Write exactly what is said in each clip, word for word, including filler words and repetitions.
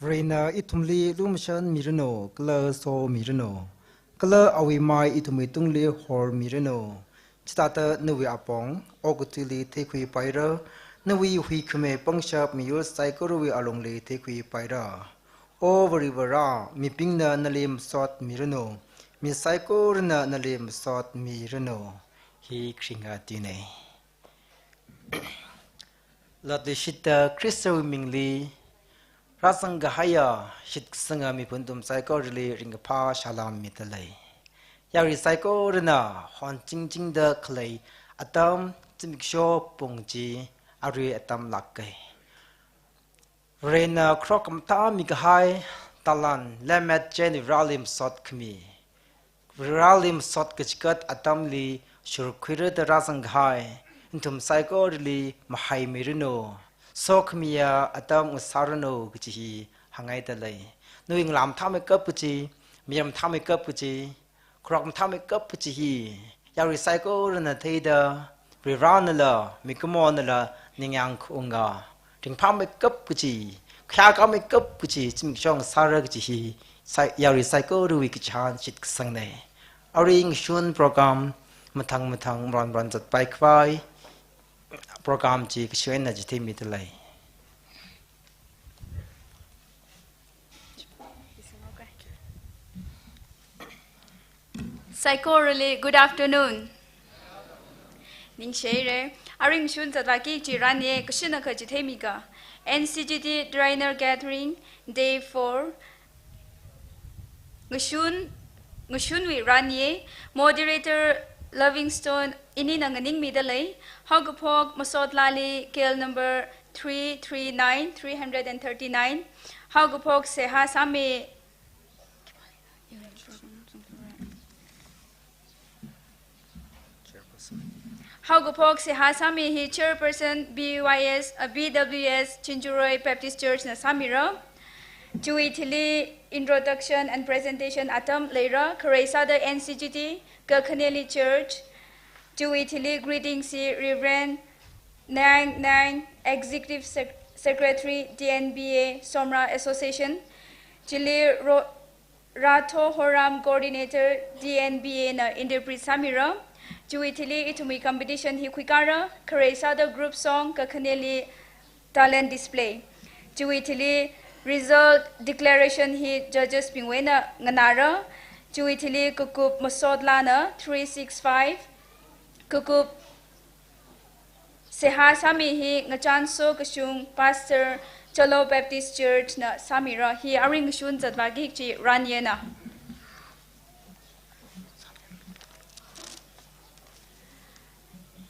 Varena ithumli lumashan miranu, kala somiranu, kala awui mai ithumwui tungli hormiranu. Chithāda nawui apong okathuili theikhuipaira, nawui huikhame pangshap miyur saikorawui alungli theikhuipaira. O Varivara, mibingna nali masotmiranu, mi saikorana nali masotmiranu. Hi kharinga tuina. Latluishitda Khristawui mingli rāzangkahaiya shitkasanga mibing nathum saikorali ringkaphā salām midalei. Yarui saikorana honchingchingda khalei atam, zimiksho pung chi arui atam lāka. Varena kharok mathāmikahai talan lemmet chieina Vareli masotkhami, Vareli masot kachigat atamli shurkhuirada rāzangkahai nathum saikorali mahaimiranu, sokhamiya atam ngasāranu kaji hi hāngngaidalei. Nawui ngalā mathāmeikap kaji, mayar mathāmeikap kaji, kharok mathāmeikap kaji hi yarui saikorana theida, Varivaranala, mikumonala ningyāng khaunga, ringphāmeikap kaji, khayākameikap kaji, zimiksho ngasāra kaji hi sai, yarui saikorawui kachihān shitkasangnei. Arui ngashun program mathang mathang maron maron zatpaikhavai, program chi kashi eina chitheimidalei. Saikorali, good afternoon. Ningshihaira. Arui ngashun zatvāki kachi ranye, kashina kachi theimiga. N C G T Trainer Gathering, Day four. Ngashun, ngashunwui ranye, Moderator Livingstone inina nganingmidalei, haokaphok masotlali K L number three three nine, three hundred and thirty-nine, haokaphok seihā sāmi, haokaphok seihā sāmi hi Chairperson B Y S, uh, B W S Chinchuroi Baptist Church na sāmira. Chiwui thili introduction and presentation atam leira, kharei sāda N C G T Kakhaneli Church. Chiwui thili greetings hi Reverend Naing Naing, Executive Sec-, Secretary, D N B A Somra Association. Chili Ro-, Ratho Horam, Coordinator, D N B A na interpret sāmira. Chiwui thili ithumwui competition hi khuikara, kharei sāda group song, Kakhaneli talent display. Chiwui thili result declaration hi judges bingwui eina nganāra. Chiwui thili kakup masotlana three six five, kakup seihā sāmi hi Ngachanso Kashung, Pastor, Chalo Baptist Church na sāmira. Hi arui ngashun zatvāki kachi ranyena.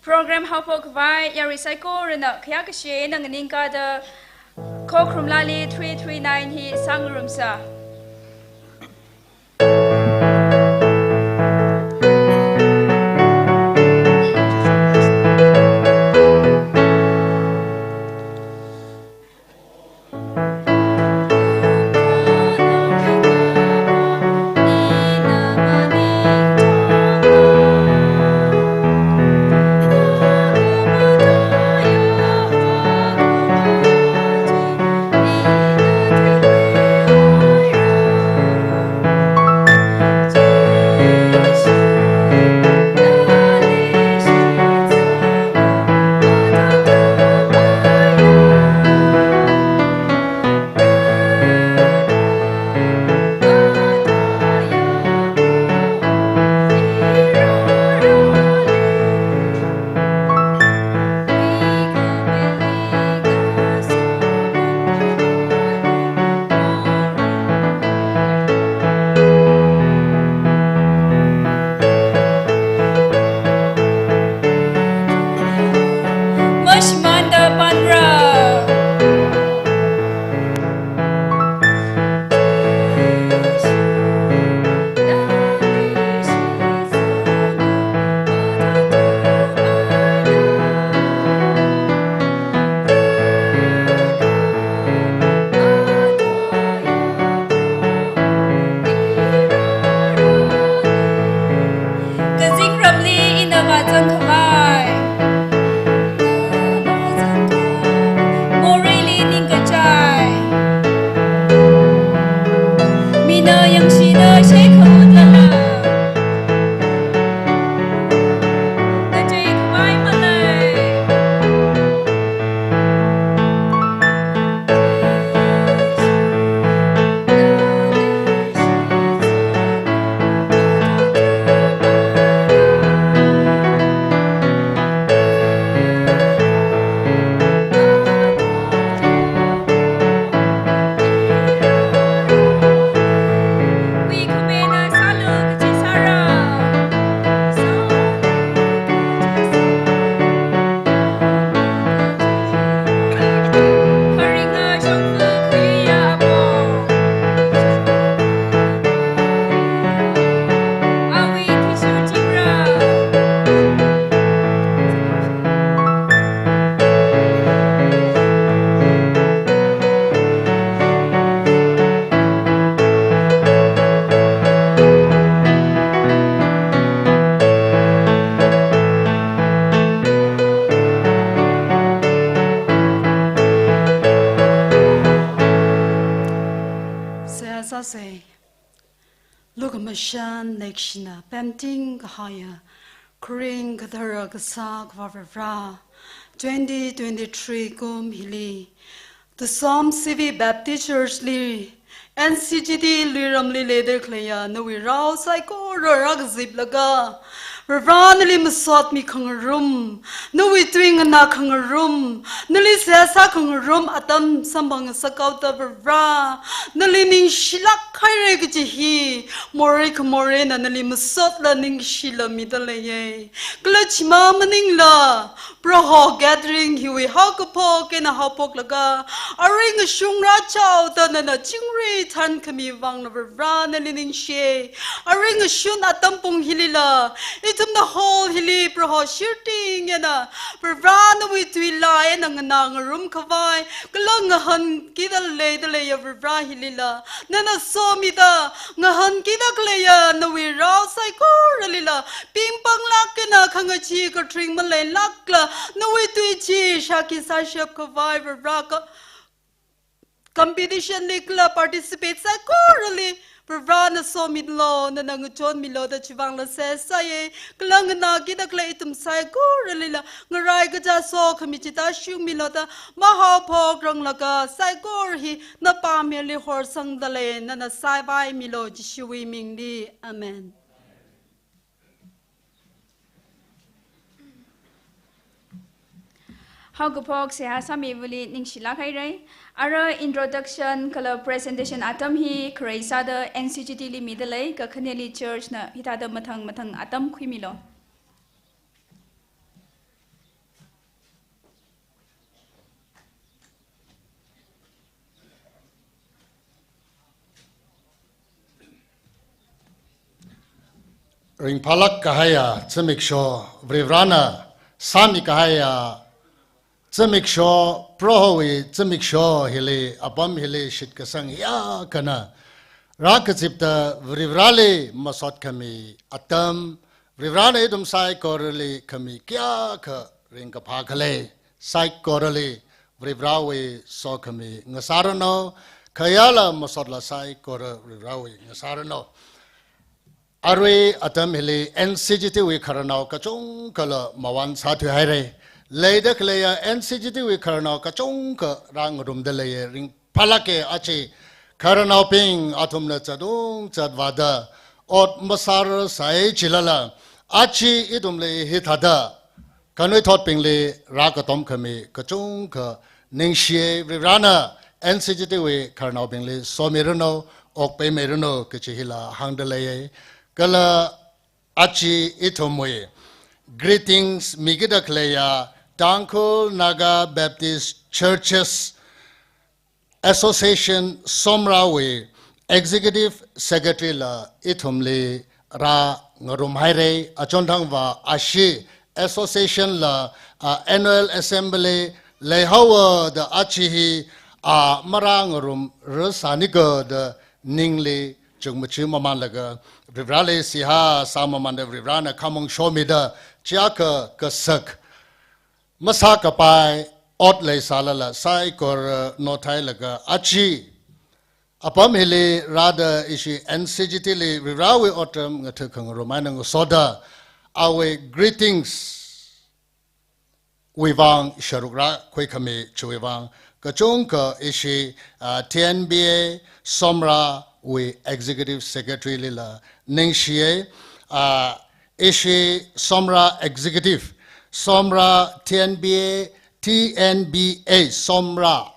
Program haophokkhavai yarui saikorana khayākashi eina nganingkada Khokharumlali three three nine hi sāngarumsa. Sāsei. Lukhamashan Leikashina pemting kahaiya, kharing kathara kasā Akhava Varivara, twenty twenty-three kum hili, Tusom C V Baptist Church li, N C G T Luiramli leida khaleiya nawui rao saikora rākaziplaga, Varivara nali masotmi khangarum, nawui tui nganā khangarum, nali seihā sā khangarum atam samphang ngasakhaoda Varivara, nali ningshilāk haira kaji hi, morei khamoreina nali masotla ningshila mida leiya. Kala chimang maningla, Proho gathering hiwui haokaphok eina haophoklaga, arui ngashun rāchaoda nana chingri thankhami vangla Varivara nali ningshi. Arui ngashun atam pung hilila, ithumna hall hili Proho shirting eina, Varivara nawui tui laa eina nganā ngarumkhavai, kala ngahānkida leida leiya Varivara hilila, nana somida, ngahānkida khaleiya nawui rao saikoralila, pingpanglāk eina khangachee kathring maleilākla, nawui tui chi shākhi sāshapkhavai Varivara ka-, competition li kala participate saikorali, Varivara na somilo, nana ngachonmilo da chivangla seihā sāya, kala nganākida khalei ithum saikoralila, ngarai kachā sokhami chithā shungmilo da, mahaophok ranglaga, saikora hi, na pamili horsangda lei, nana saipaimilo, Jishuwui mingli. Amen. Haokaphok seihā sāmivali ningshilāk haira. Ara introduction kala presentation atam hi kharei sāda N C G T li mida lei, kakhaneli church na hithāda mathang mathang atam khuimilo. Ringphālāk kahaiya zimiksho, Varivarana sāmi kahaiya zimiksho, Prohowui zimiksho hili, apam hili shitkasang hiyākhana rākazipda Varivarali masot khami atam, Varivarana ithum saikorali khami kayākha ringkaphā khalei saikorali Varivarawui sokhami ngasāranu, khayāla masotla saikora Varivarawui ngasāranu. Arui atam hili N C G T wui khararnao kachungkhala mavān sāthui haira. Leida khaleiya N C G T wui khararnao kachungkha rāngarumda leiya, ringphālāka. Aja khararnaobing athumna zatung zatvāda ot masāra sai chilala, aja ithumli hithāda khanuithotbingli rākatom khami kachungkha ningshiya. Varivarana N C G T wui khararnaobingli somiranu, okpaimeiranu kaji hila hāngda leiya. Kala aja ithumwui greetings mikida khaleiya Tangkhul Naga Baptist Churches Association Somrawui Executive Secretary la ithumli rāngarum haira. Achonthangva ashi association la, a, annual assembly leihaowa da aja hi, a, marāngarumra sānika da ningli chukmaja mamānlaga, Varivarali seihā sāmamānda Varivarana khamong shomida, chiyākha kasak masākapai ot leisālala saikora nothailaga aja apam hili rāda ishi N C G T li Varivarawui otram ngathā khangarum eina ngasoda, awui greetings wui vang sharuk rākhui khami chiwui vang kachungkha ishi, ah, T N B A Somrawui Executive Secretary lila ningshiya, ah, ishi Somra Executive, Somra T N B A, T N B A Somra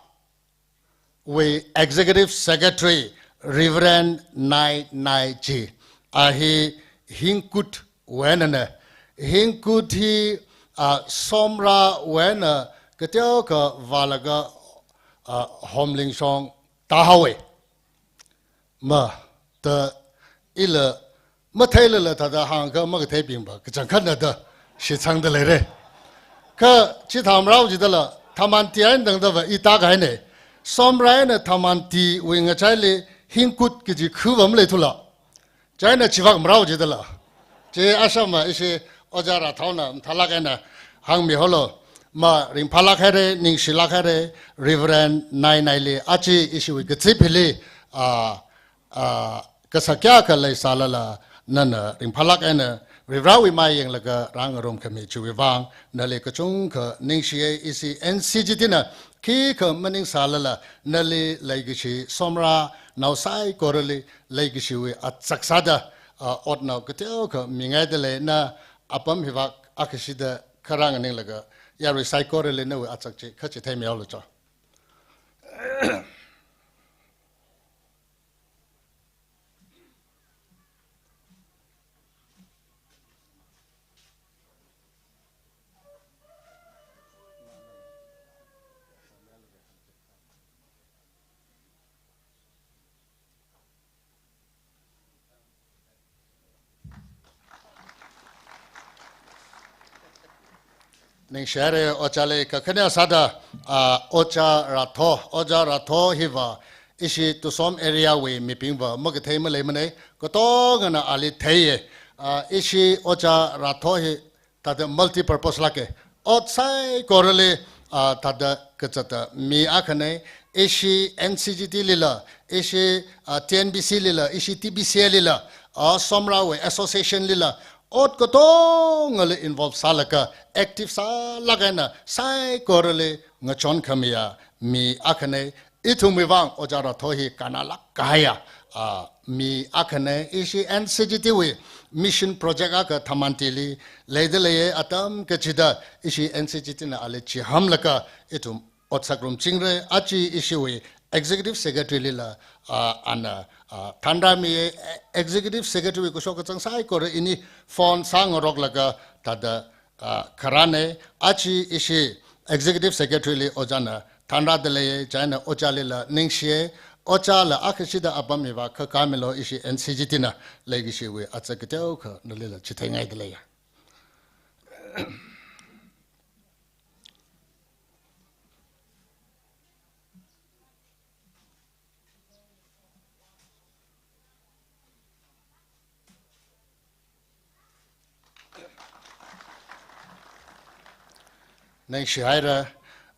wui Executive Secretary Reverend Nai Nai ji, a hi Hingkut wui einana. Hingkut hi, a, Somrawui eina kateokha vālaga, a, Homlingshong tāhaowa. Ma, ta ila matheilala thāda hāngkha makatheibingva kachangkhatna da shitsangda leira. Kha chithāmarao jidala, Thaman Ti eina tangdava i tākahaina. Somra eina Thaman Tiwui ngachaili Hingkut kaji khuva maleithula. Chieina chivak marao jidala. Chi ashama ishi Ojā Rathaona mathālāk eina hāngmihaolu. Ma ringphālāk haira, ningshilāk haira, Reverend Nai Naili aja ishiwui kazip hili, ah, Ah, kasā kayākha leisālala, nana ringphālāk eina Varivarāwui mai yanglaga rāngarumkhami chiwui vang, nali kachungkha ningshiya. Ishi N C G T na khikha maningsālala, nali leikashi Somra nao saikorali leikashiwui otsak sāda, ah, otnao kateokha mingaidalei. Na apam hivak akhashida kharā nganinglaga, yarui saikorali nawui otsak chi khachitheimihaolu cho. Ningshihaira ojāli. Kakhane sāda, ah, Ojā Ratho, Ojā Ratho hiva ishi Tusom area wui mibingva makathei maleimanei, katongana ali theiya. Ah, ishi Ojā Ratho hi thāda multi-purpose lāka. Ot saikorali, ah, thāda kazata mi akhanei. Ishi N C G T lila, ishi, ah, T N B C lila, ishi T B C A lila, ah, Somrawui association lila, ot katongali involve sālaga, active sālāk eina saikorali ngachonkhamiya mi akhanei. Ithumwui vang Ojā Ratho hi kannalāk kahaiya, ah, mi akhanei. Ishi N C G T wui mission project akha Thamantili leidaleiya. Atam kachida ishi N C G T na ali chihānlaga ithum ot sāngarumchingra. Aja ishiwui executive secretary lila, ah, ana, ah, thanrāmiya. Executive secretary wui kashok kazang saikora ini phone sāngaroklaga thāda, ah, kharānei. Aja ishi executive secretary li ojāna thanrādalei, chieina ojālila ningshiya. Ojāla akhashida apam hivak khakāmilu. Ishi N C G T na leikashiwui otsak kateokha nalila chitheingaidalei. Ningshihaira.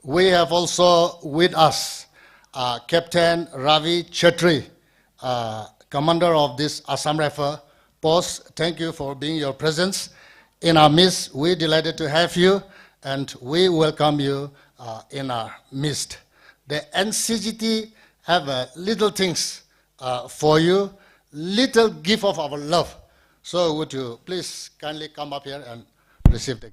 We have also with us, uh, Captain Ravi Chetri, uh, commander of this Assam Rifle Post. Thank you for being your presence in our midst. We're delighted to have you, and we welcome you, uh, in our midst. The N C G T have a little things, uh, for you, little gift of our love. So would you please kindly come up here and receive the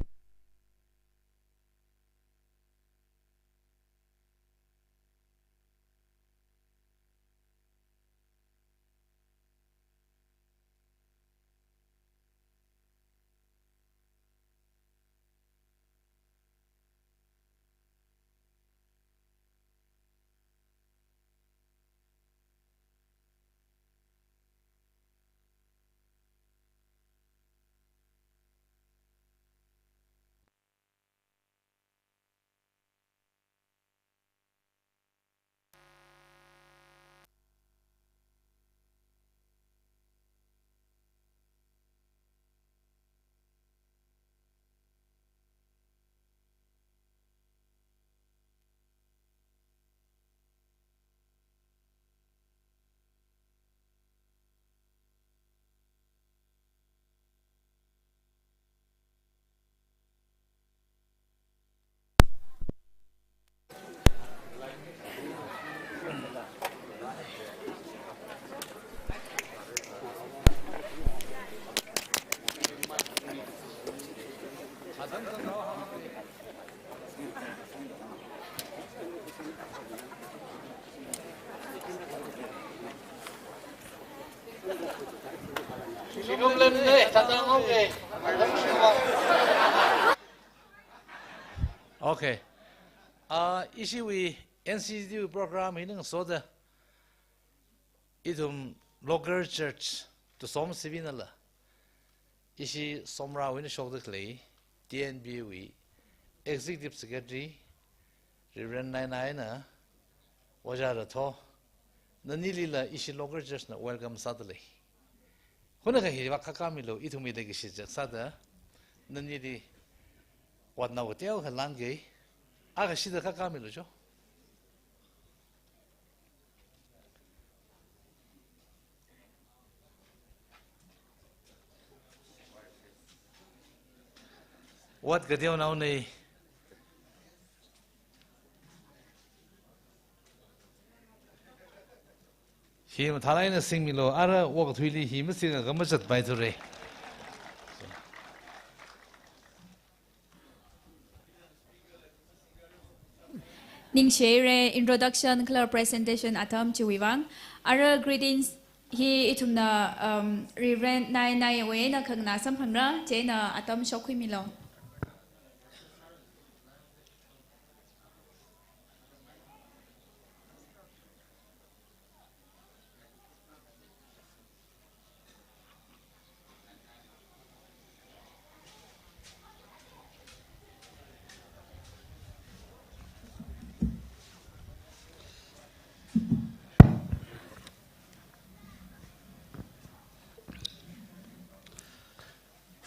Okay. Ah, ishiwui N C G T wui program hi ngasoda, ithum local church Tusom C B nala, ishi Somrawui eina shokda khalei T N B wui Executive Secretary, Reverend Naina eina, Ojā Ratho, nanilila ishi local church na welcome sādalei. Hunakha hivak khakāmilu, ithumwui leikashi chak sāda, nanili otnao kateokha langkei, akhashida khakāmilu cho. Ot kateonaona. Hi mathālāk eina singmilu, ara okathuili hi masingakha mazatpaithura. Ningshire, introduction kala presentation atam chiwui vang. Ara greetings hi ithumna, um, Reverend Nai Naiwui eina khanganā samphangra, chieina atam shokkhuimilu.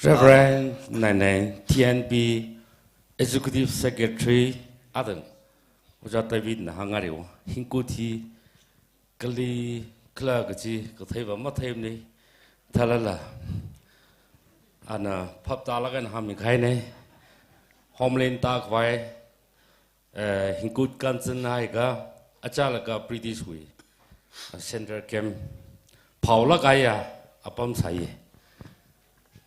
Reverend Nai Nai, T N B Executive Secretary, athang Ojā Davidna hāngngareo, Hingkut hi kali khala kaji katheiva matheimana, thālala ana phaptālāk eina hāngmikahaina. Homeland tākhavai, eh, Hingkut Kansan haikha, achālakha British wui, ah, central camp phaolāk kahaiya apam sāya.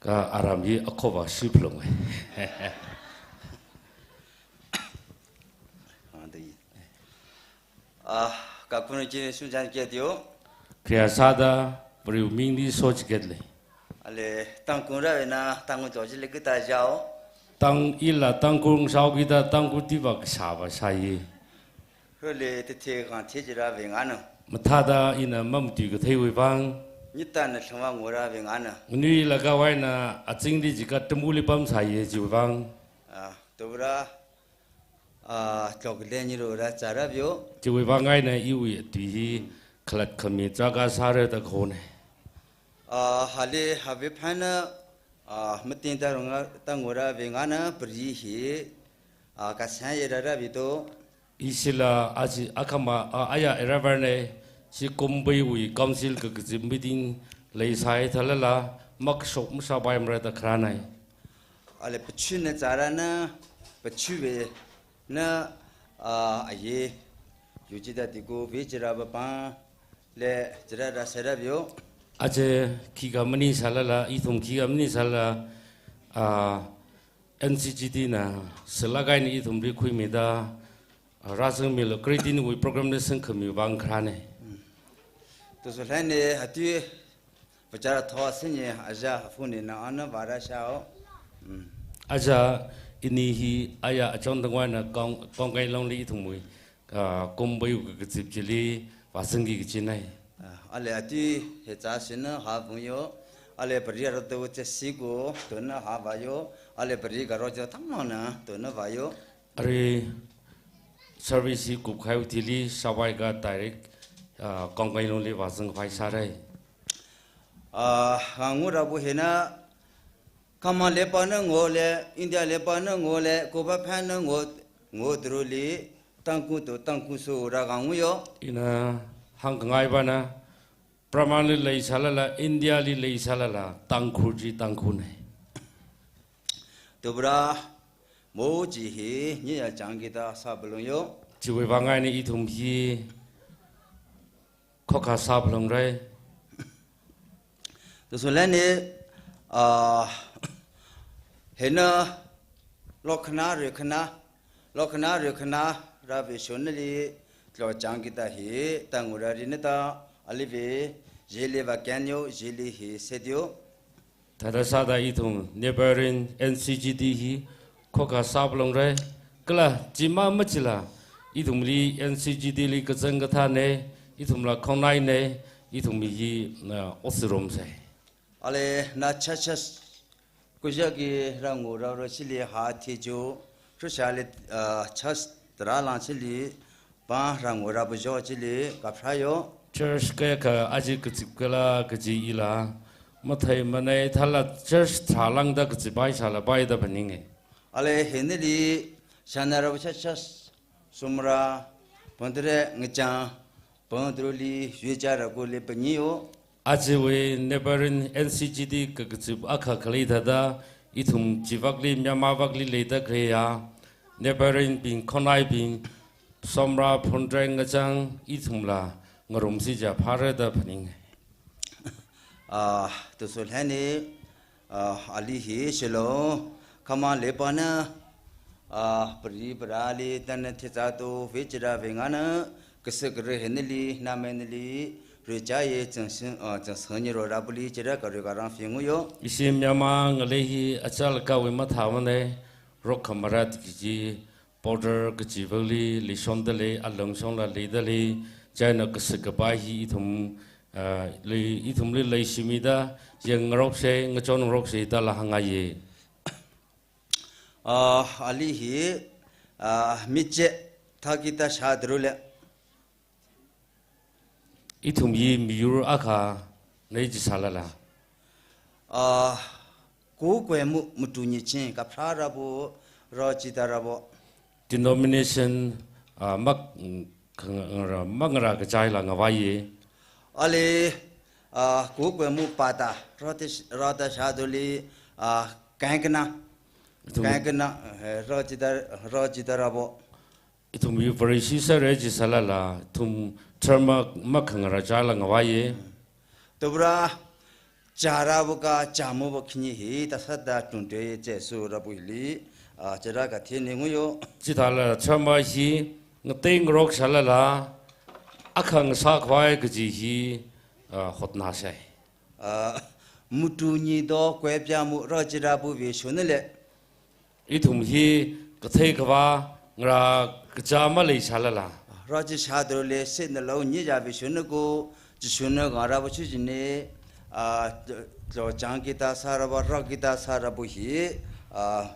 Kha aram hi akhava shiphalunga. Ah, da yi. Ah, kakun chi sungchan ke teo. Khriya sāda, Varewui mingli sochiketle. Ale, Tangkhul rawui eina, Tangkhul to chili kita jao. Tang ila Tangkhul shao kita, Tangkhul tiva kashāva shāya. Hole, te the kang the jira vengana. Mathāda ina mamatui katheiwui vang. Nitana thangva ngora vengana. Nui laga waina, azingli jikha tamuli pamsāya chiwui vang. Ah, tobra, ah, tlok le niro ra chara bio. Chiwui vang eina iwui tui hi khalat khami chaka sāra da khone. Ah, hale, have phana, ah, mating ta runga, ta ngora vengana pari hi, ah, kasān ye ra ra bito. Ishila aji akhama, ah, aya eravarne, chi kumbeiwui council kakazip meeting leisai thalala, makshok mashabai mara da kharānai. Ale pachuna chara na, pachuve na, ah, aye, yujida diku vijira bapang, le jira ra sera bio. Aje khikha mani sālala, ithum khikha mani sālala, ah, N C G T na sālāk eina ithumli khuimida, ah, rāzangmilu creating wui program na sangkhami vang kharāne. Tosu laine hati Bachara tho sinye aja hafuni na ana vara shao. Mm. Aja ini hi aya achon tangwai na kong, kongkai longli ithumwui, ah, kumbeiwui kakazip chili vāsangki kachinai. Ah, ale ati he cha sina ha vungyo. Ale pari aro to che sigo to na ha vayo. Ale pari garo jo thamona to na vayo. Ari service hi kupkhaiwui thili sāvaikha direct, ah, kongkai longli vāzangkhavai sārai. Ah, ngangu rabu hina, kama lepa na ngole, India lepa na ngole, koba phan na ngo, ngo druli, Tangkhul to Tangkhul so ra ngangu yo. Ina hāngkhangai bana, Brahmanli leisālala, Indiali leisālala, Tangkhul chi Tangkhulne. Tobra, mo chi hi, nyi ya chang kita sāphalung yo. Chiwui vang eina ithum hi, khokha sāphalungrai. Tosu laine, ah, hena, lokhana, rekhana, lokhana, rekhana, ravi shonali, tlo chang kita hi, tangura rinata, alive, jeli va kanyo, jeli hi, sedio. Thāda sāda ithum neighboring N C G T hi khokha sāphalungrai, kala chima machila ithumli N C G T li kazang kathāne, ithumla khongnaine, ithum hi, ah, otsirumsai. Ale na churches kujaki rangu raro chili ha thijo, Christian li, ah, church tara lang chili, pa rangu rabu jo chili, kaphrayo. Church kayakha aji kazip kala kaji ila, mathei manei thala church tharā langda kazip bai sāla bai da phaninge. Ale henili, shana rabu church, sumra, pandre, ngachang, pandruli, yuja ragu le panyo. Ajiwui neighboring N C G T kakazip akha khalei thāda, Ithum chivakli, Myanmar vakli leida khalei ya, neighboring bing, khonnaibing, Somra, Phuntreng, Ngachang, ithumla ngarumsi ja phāra da phaning. Ah, tusu lheni, ah, ali hi Shillong, khamang leipana, ah, pari parali tana thitsa to vechira vengana, kasa kare henili, namenili, rechaye changsin, ah, changsangni ro rabuli chira kare karang finguyo. Ishi Myanmar ngalei hi achal kawi matha mane, rok khamarat kiji, border kaji vakli, lishon dalei, alung shongla lei dalei, china kasa kapai hi ithum, ah, lei, ithumli leishimida, yangngarokse, ngachonngarokse, dala hāngngaiye. Ah, ali hi, ah, miche thakita shadrule. Ithum hi miyur akha nei jisālala. Ah, ku kwe mu, mutu nyi chin, kapha rabu, ro chita rabu. Denomination, ah, mak, mm, kang-, ra-, mangra kachaila ngavaiye. Ali, ah, ku kwe mu pata, rota, rota shaduli, ah, kangkana. Ithum kangkana, eh, ro chita, ro chita rabu. Ithum hi Vareshi sāra jisālala, ithum tharma makhangra chaila ngavaiye. Tubra, chara buka, chamu bu khini hi, tasada tunte chesu rabuli, ah, chara kathini nguyo. Chithāla tharma hi, ngateingarok sālala, akha ngasā khavai kaji hi, ah, hotnasai. Ah, mutu nyi do kwe pya mu ro chirabu vishunale. Ithum hi kathei kavā ngra kacha maleisālala. Ro chi shadrule sitna lo nyi ja vishunako, chishuna ngarabu chujine, ah, lo chang kita sāraba, ro kita sārabu hi, ah,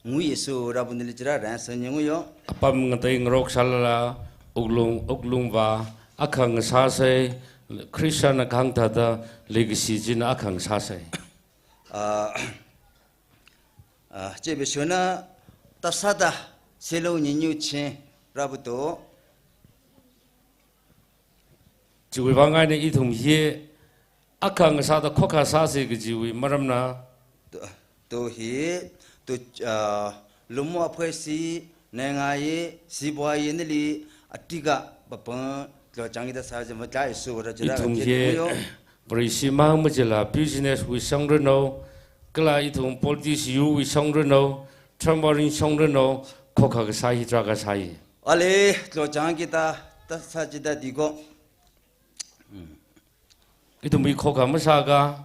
nguyesu rabunili chira rangsangni nguyo. Apam ngateingarok sālala, wuklung, wuklungva, akha ngasāsai, Christian na kang thāda, legacy china akha ngasāsai. Ah, ah, che vishuna, tasada, selo nyinyu chin, rabuto. Chiwui vang eina ithum hi, akha ngasāda khokha sāsi kajiwui maramna. To, to hi, to, ah, lumo aphwe si, nengayi, sibwayi nili, atika, bapang, lo chang ita sāji matlai su ra jira ithum hi, yo. Vareshi mang majila business wui shang reno, kala ithum politics yu wui shang reno, tramwaring shang reno, khokha kasā hi tra kasāi. Ale, lo chang kita, ta sāji ta diko. Ithum hi khokha masāka.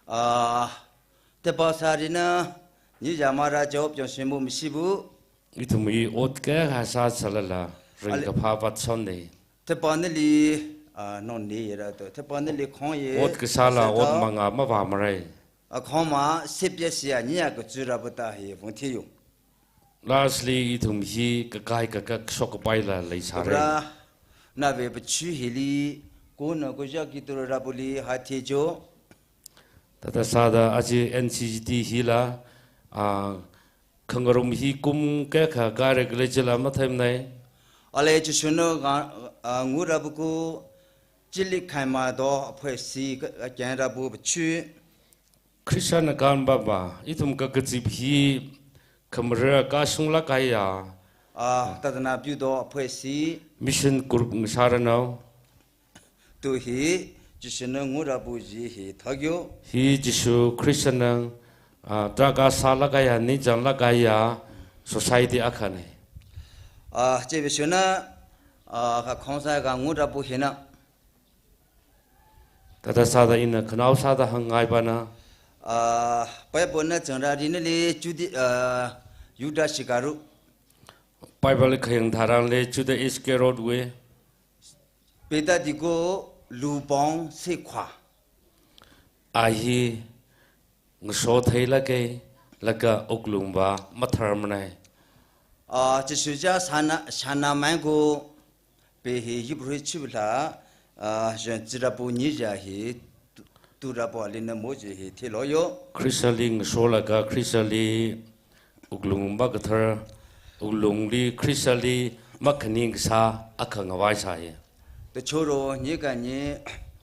Ah, tepa sārina, ni jamara job jong shemu mishibu. Ithum hi ot kayākha sāsālala, ring ale kaphā vat sonne. Tepa nili, ah, non ni yera to. Tepa nili khong ye. Ot kasāla, ot manga mavā marai. A khong ma, sip ye sia, ni ya kachura buta hi, vung thiyu. Lastly, ithum hi kakai kakak shok kapaila leisāra. Ra, nave pachu hili, kona kuja kitura rabuli hathejo. Tata sāda aji N C G T hila, ah, khangarum hi kum kayākha kare kale jila mathemnai. Ale chishuna nga, ah, ngurabuku, chili khaima do, aphwe si, ka, ka, kyan rabu pachu. Christian na kan baba, ithum kakazip hi khamara kashung lakaiya. Ah, tatana piu do aphwe si. Mission group ngasāra nao. Tu hi, Jishuna ngurabu ji hi thagyo. Hi Jishu Christian nang, ah, taka sā lakaiya, ni jang lakaiya, society akhane. Ah, che Jishuna, ah, ka khongsa ka ngurabu hina. Tata sāda ina khanao sāda hāngngai pana. Ah, Bible na changra rinali Judi, ah, Judas Iscariot. Bible khayang tharanle Judas Iscariot wui. Peta diko lupong sekwa. A hi ngaso thei lake, laka wuklungva mathar manai. Ah, Jishu ja sana, sana mangko, pe hi yip rui chibla, ah, jan chirapu ni ja hi, tu, turapu alina moji hi thilo yo. Christian li ngaso laka, Christian li wuklung makathar, wuklungli Christian li makhaning kasā akha ngavai sāya. Tachoro ni ka ni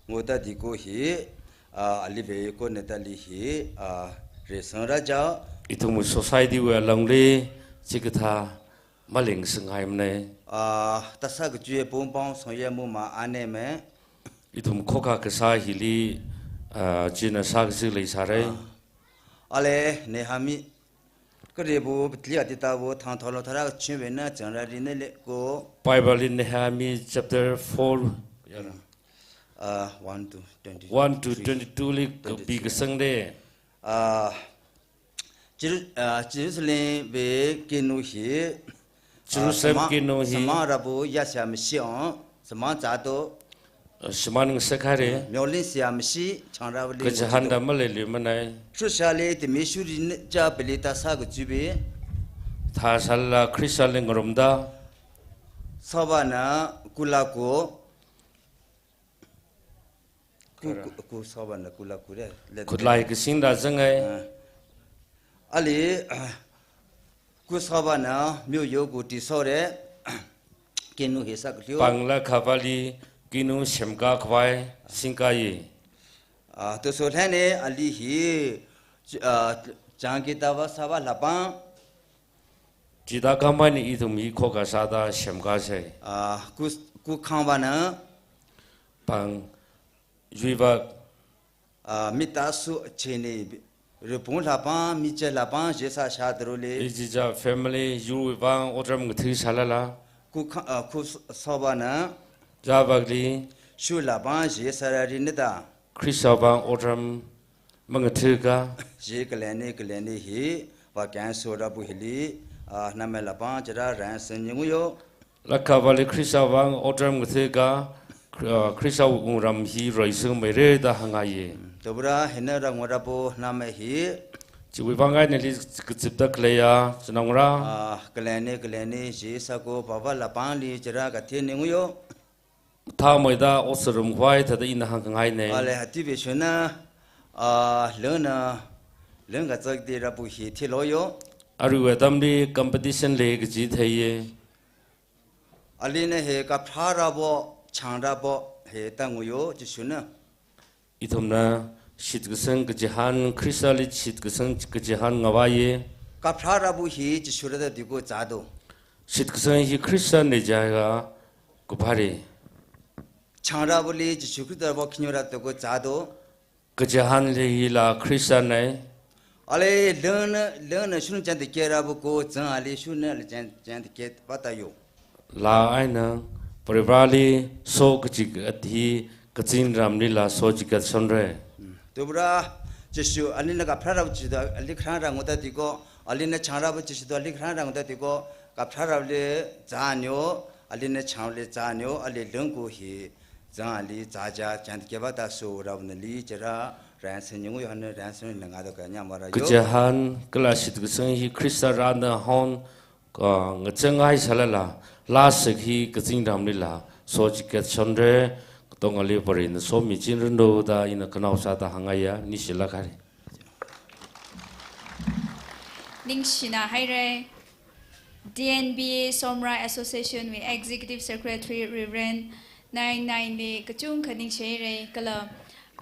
ngota diko hi, ah, alive ko natali hi, ah, reisang rāchao. Ithum society wui alungli chikathā maling sāngaimana. Ah, tāsā kachui pung pong song ye mu ma ane me. Ithum khokha kasā hili, ah, china sākasi leisāra. Ah. Ale, Nehemiah, karebu, Bethlehem atitabu, thang tholo thara kachunwui eina, chang rāri ne le ko. Bible in Nehemiah chapter four, ya. Ah, one to twenty. One to twenty-two li kapi kasang de. Ah, Jeru-, ah, Jerusalem wui kinu hi, ah, Jerusalem sama-, kinu hi. Samang rābu yasha mashi ong, samang zādo. Ah, shimān ngasakhaira. Myoling sha mashi, chang rābali. Kachihānda maleiluimanei. Khristali timi shuri ne cha peli tāsā kachuibi. Thāsālala Khristali ngarumda. Sāvana kula ko. Ku, ku, ku sāvana kula kure. Let khutlai kasingda zangai. Ah. Ali, ah, ku sāvana myoyo ku ti sore. Kinu hi sākliu. Pāngla khavali kinu semka khavai singkai. Ah, to so lhane ali hi, ah, chang kita va sāva lapang. Chithākhamei eina ithum hi khokha sāda semkasei. Ah, ku, ku khangvana. Pāng, yuivak. Ah, mita su chini, rupung lapang, miche lapang, jesa shadruli. Ichicha family, yuivang, otram ngathi sālala. Ku kha-, ah, ku s-, sāvana. Yavakli. Shu lapang, jesa rāri nida. Khristawui vang otram mangathaka. Ji kaleni kaleni hi, va kyan surabu hili, ah, namela pang chara ran sen yunguyo. Lakhavali Khristawui vang otram ngathaka, Khri-, ah, Khristawui wungram hi reisangmeira da hāngngaiya. Tobra hina rang warabu nama hi. Chiwui vang ai nali kazipda khaleiya, chinangra. Ah, kaleni kaleni ji sāko pava lapangli chara kathe ninguyo. Thāmeida otsarum khavai thāda ina hāngkhangaina. Ale hati bishuna, ah, lungna, lungka chak di rabu hi thiloyo. Aruiwui atamli competition lei kaji theiya. Alina hi kapharabo, changrabo, hi tanguyo, Jishuna. Ithumna shitkasang kachihān, Khristali shitkasang kachihān ngavaiya. Kapharabu hi Jishura da digo zado. Shitkasang hi Khristana jiakha kaphara. Changrabuli Jishu Khrista va khinyura digo zado. Kachihānli hila Khristana. Ale lungna, lungna shun chanda kerabu ko zang ali shunna ali chan, chanda ke patayo. Laa eina, parivarali sokachikat hi kazingramlila sochikat shonra. Tobra, Jishu, alina kapharabo Jishu da, ali kharang rang uda digo, alina changrabo Jishu da, ali kharang rang uda digo, kapharabole zānyo, alina changrabole zānyo, ali lungku hi, zang ali zāja, chanda keba da so rabo nali chara, ran sen yungu yohan, ran sen nanga da kanya mara yo. Kachihān, kala shitkasang hi Khrista rāna hon, ka, ngachangai sālala, laa sak hi kazingramlila, sochikat shonra, katongali Varena somichinranu da ina khanao sāda hāngngaiya, ningshilāk haira. Ningshina haira. D N B A Somrai Association wui Executive Secretary Reverend Naing Naingli kachungkha ningshi haira, kala,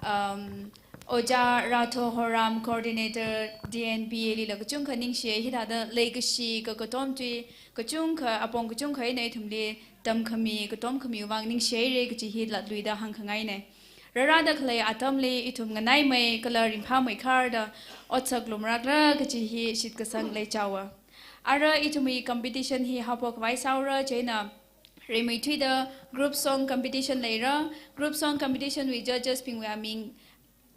um, Ojā Rathohoram, Coordinator, D N B A lila kachungkha ningshi, hithāda leikashi kakatom tui, kachungkha, apong kachungkha eina ithumli tamkhami, katom khamiwui vang ningshi haira kaji hi latluida hāngkhangaina. Rārada khalei atamli ithum nganaimei kala ringphāmeikharda otsak lumlākra kaji hi shitkasang leichaowa. Ara ithumwui competition hi haophok khavai sāura, chieina rimeithuida group song competition leira, group song competition wui judges bingwui aming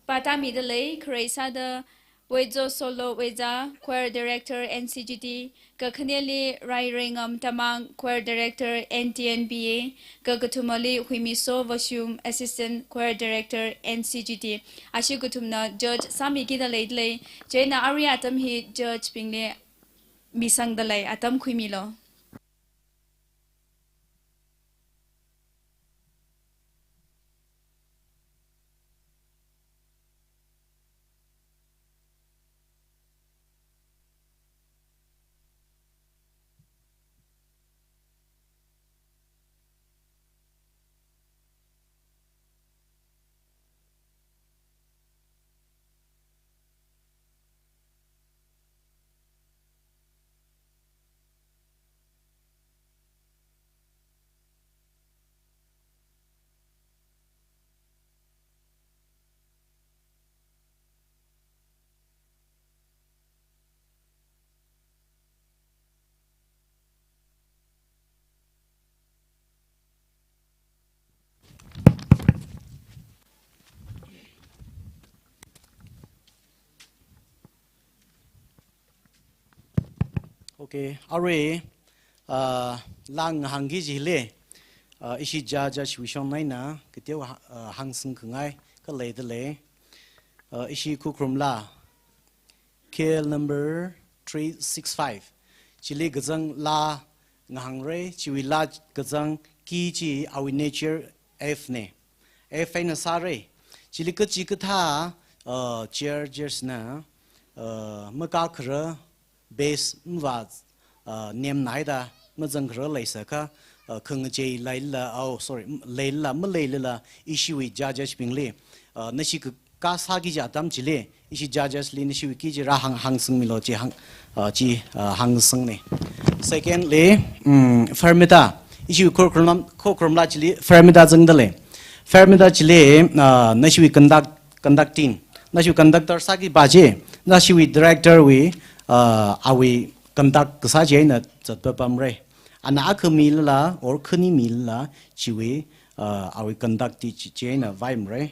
pātāmida lei, kharei sāda Weizo Solo Weiza, Choir Director N C G T, kakhaneli Rairengam Tamang, Choir Director N T N B A, kakathumali Huimiso Vashum, Assistant Choir Director N C G T. Ashi kathumna judge sāmikida leida lei, chieina arui atam hi judge bingli misangda lei, atam khuimilu. Okay, arui, uh, laa ngahāngki chili, uh, ishi judges wui shongnaina, kateokha, uh, hāngsang khangai, khalei dalei. Uh, ishi Khukharum laa, K L number three six five. Chili kazang laa ngahāngra, chiwui laa kazang key chi awui nature F na. F eina sāra. Chili kachikathā, uh, judges na, uh, makakharā base mavā, uh, nemnaida mazangkharā leisākha, uh, khangachei leilala, oh, sorry, m-, leilala, maleilala, ishiwui judges bingli, uh, nashi ka-, kasā kaji atam chili, ishi judges li nashiwui key chi rāhāng, hāngsangmilu chi hāng, uh, chi, uh, hāngsangna. Secondly, mm, Fermita, ishiwui Khukharum, Khukharum laa chili Fermita zangdalei. Fermita chili, uh, nashiwui conduct, conducting, nashiwui conductor sāki ba chi, nashiwui director wui, uh, awui conduct kasā chieina zatpapamra. Ana akha milala, or khani milala, chiwui, uh, awui conduct chi, chieina vaimara.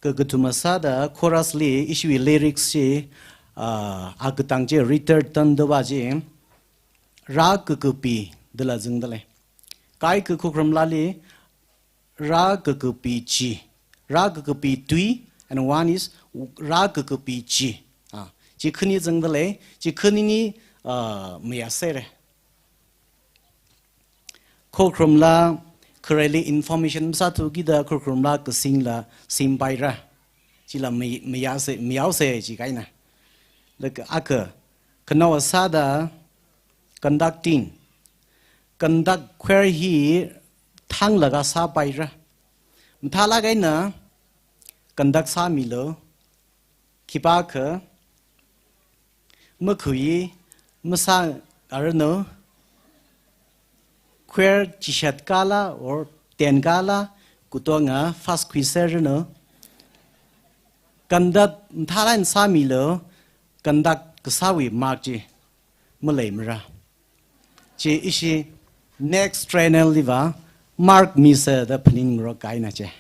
Kakathuma sāda chorus li ishiwui lyrics chi, uh, akatang chi rithāda tanda ba chi, rākakapi dala zangdalei. Kaikha Khukharum laali, rākakapi chi, rākakapi tui, and one is rākakapi chi. Ah, chi khani zangdalei, chi khanini, ah, mayāsera. Khukharum laa khareli information masāthukida Khukharum laa kasingla singpaira. Chila may-, mayāsa, mayāsa chi kahaina. Laga akha, khanaowa sāda conducting. Conduct choir hi thanglaga sāpaira. Mathālāk eina conduct sāmilu. Khipākha, makhui masāranu, choir chishat kala or ten kala, katonga first khuiseranu. Conduct mathālāk eina sāmilu, conduct kasāwui mark chi maleimara. Chi ishi next trainer liva mark misa da phaningngarok kahaina chi.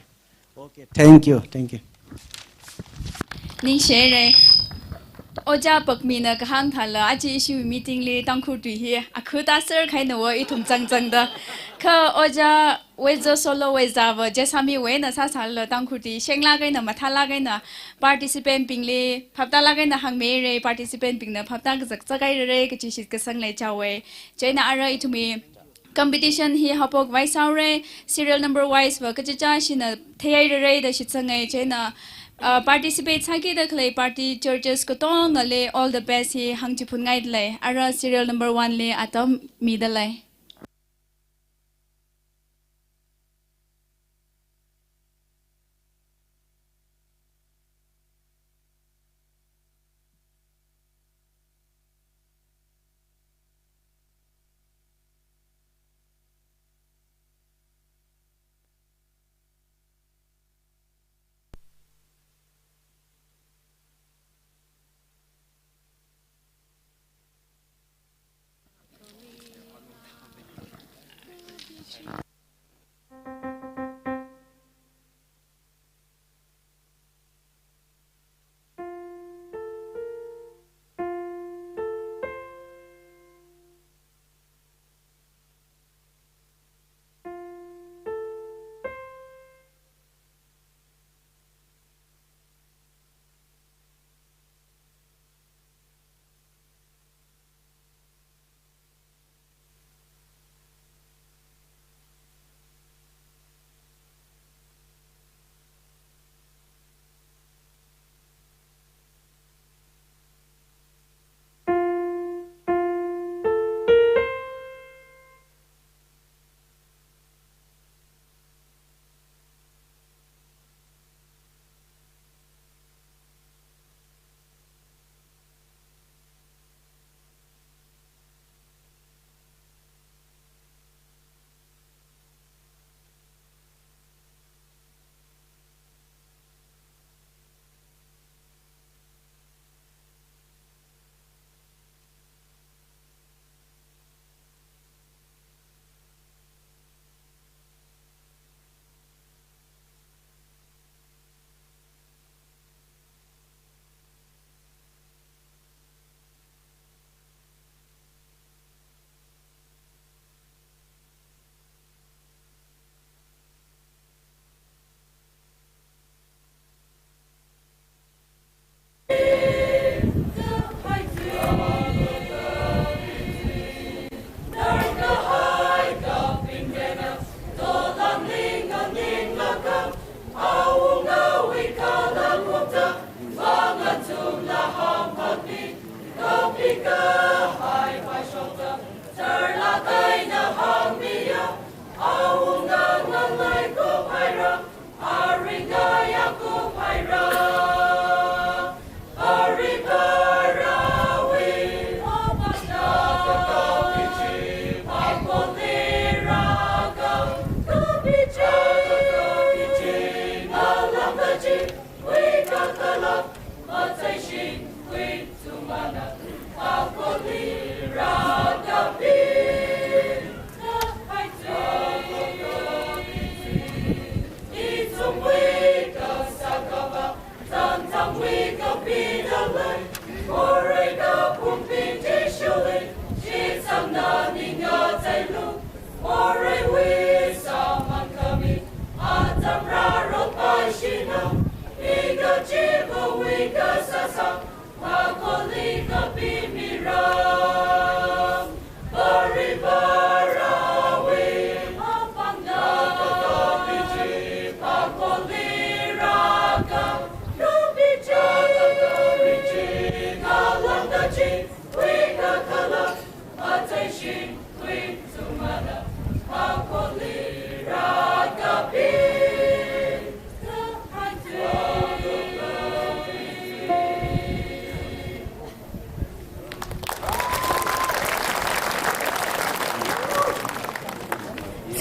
Okay, thank you, thank you. Ningshire. Ojā Pakmina kahāng thāla, aja ishi meeting li Tangkhul tui hi akhuta ser kahaina va ithum zangzangda. Kha Ojā Weza solo Weza va, Jessami wui eina sāsālala Tangkhul tui shenglāk eina, mathālāk eina, participant bingli phaptālāk eina hāngmeira, participant bingna phaptā kazak zakhairara kachi shitkasang leichaowa. Chieina ara ithumwui competition hi haophok vaisaora, serial number wise va kachichā shina theihairara da shitsanga. Chieina, uh, participate sākida khalei party judges katongali all the best hi hāngchiphunngaidalei. Ara serial number one li atam midalei.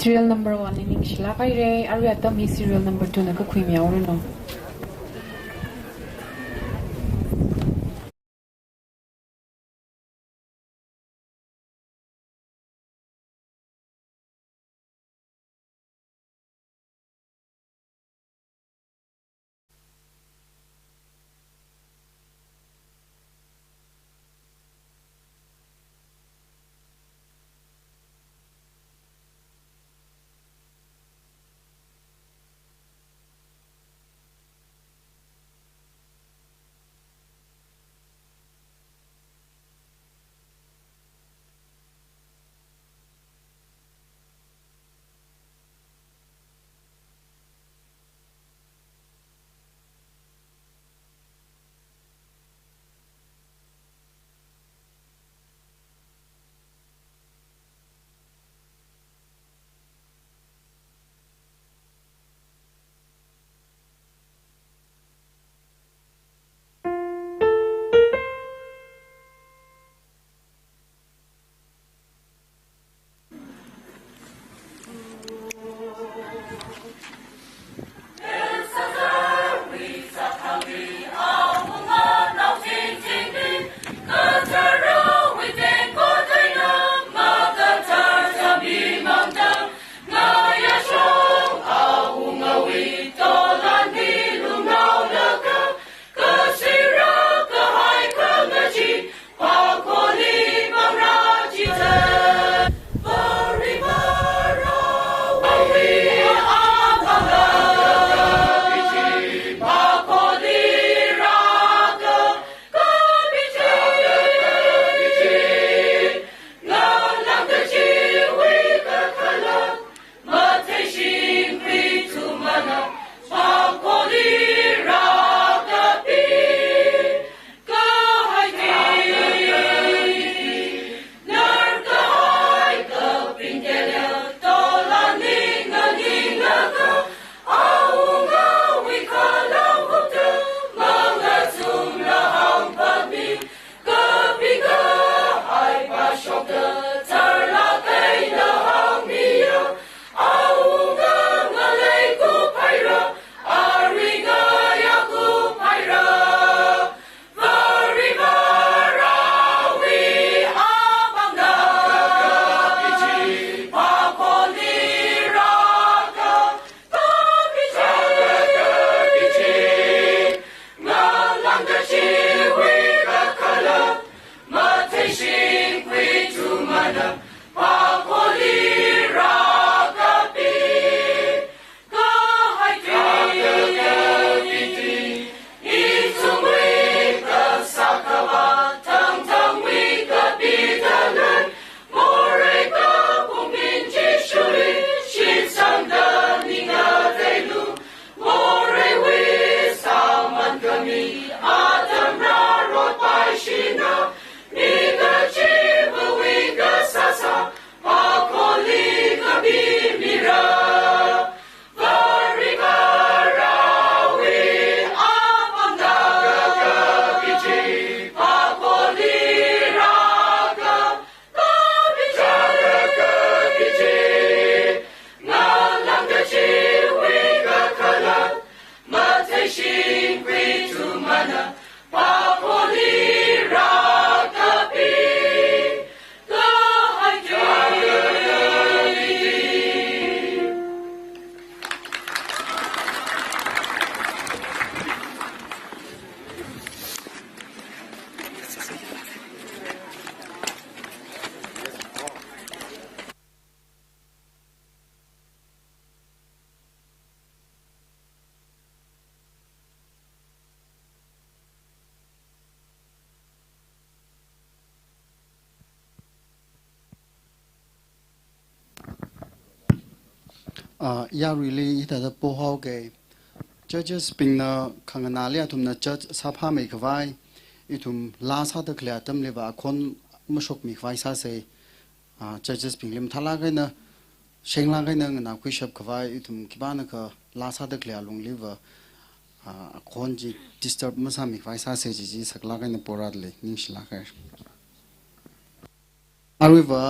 Serial number one li ningshilāk haira, arui atam hi serial number two na kakhui mihaoranu. Ah, yaruili hithāda pohaoga, judges bingna khanganāli athumna judge sāphāmeikhavai, ithum laa sāda khalei atamliva akhon mashokmikhavai sāsa. Ah, judges bingli mathālāk eina, shenglāk eina nganākhuishapkhavai, ithum khipānakha laa sāda khalei alungliva, ah, akhon chi disturb masāmikhavai sāsa chi chi saklāk eina porāli ningshilāk haira. Aruiva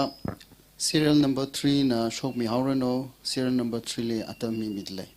Serial number three na shokmihaoranu, serial number three li atam mimidalei.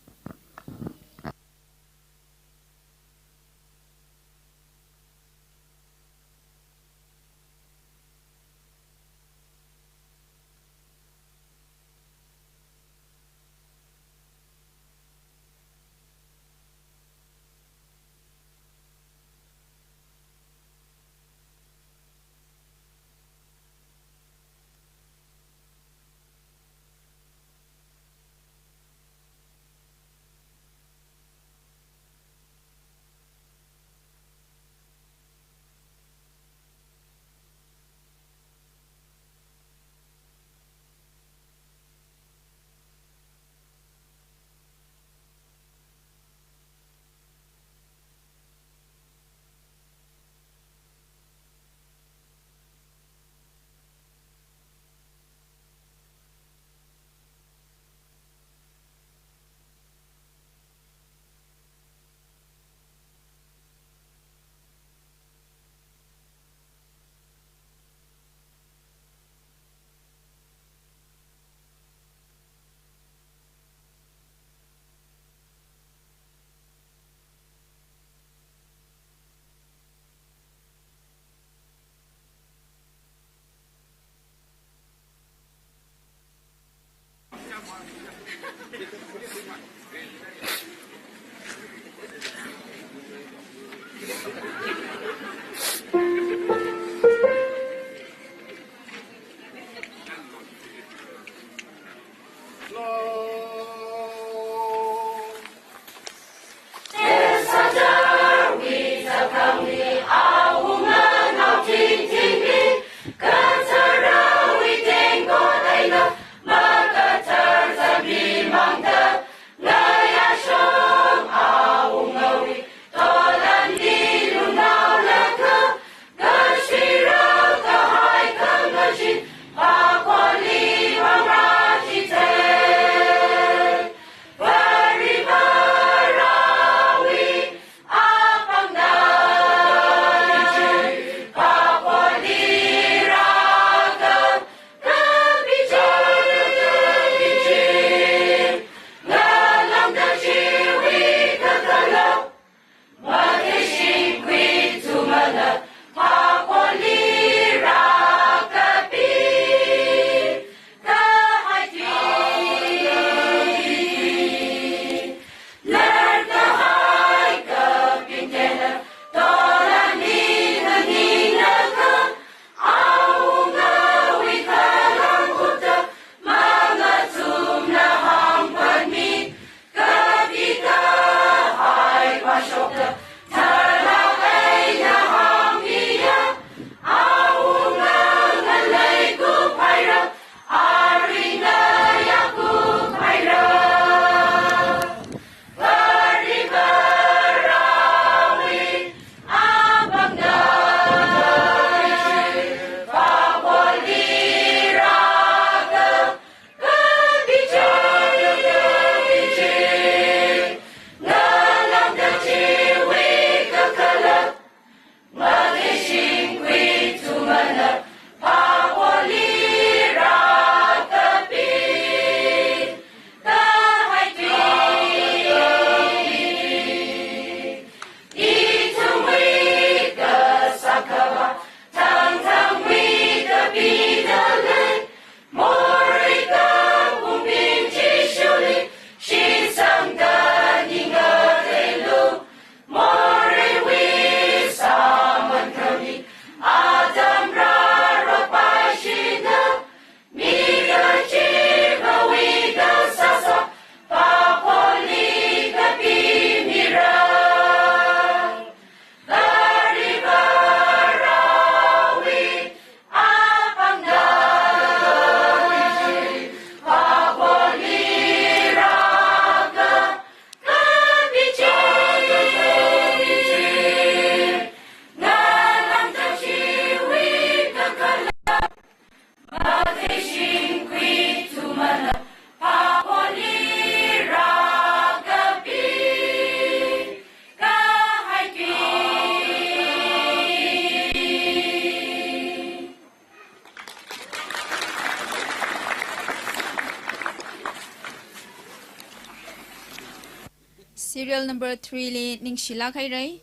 Serial number three li Ningshilak Hairei.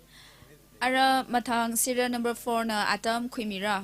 Ara mathang serial number four na atam khuimira.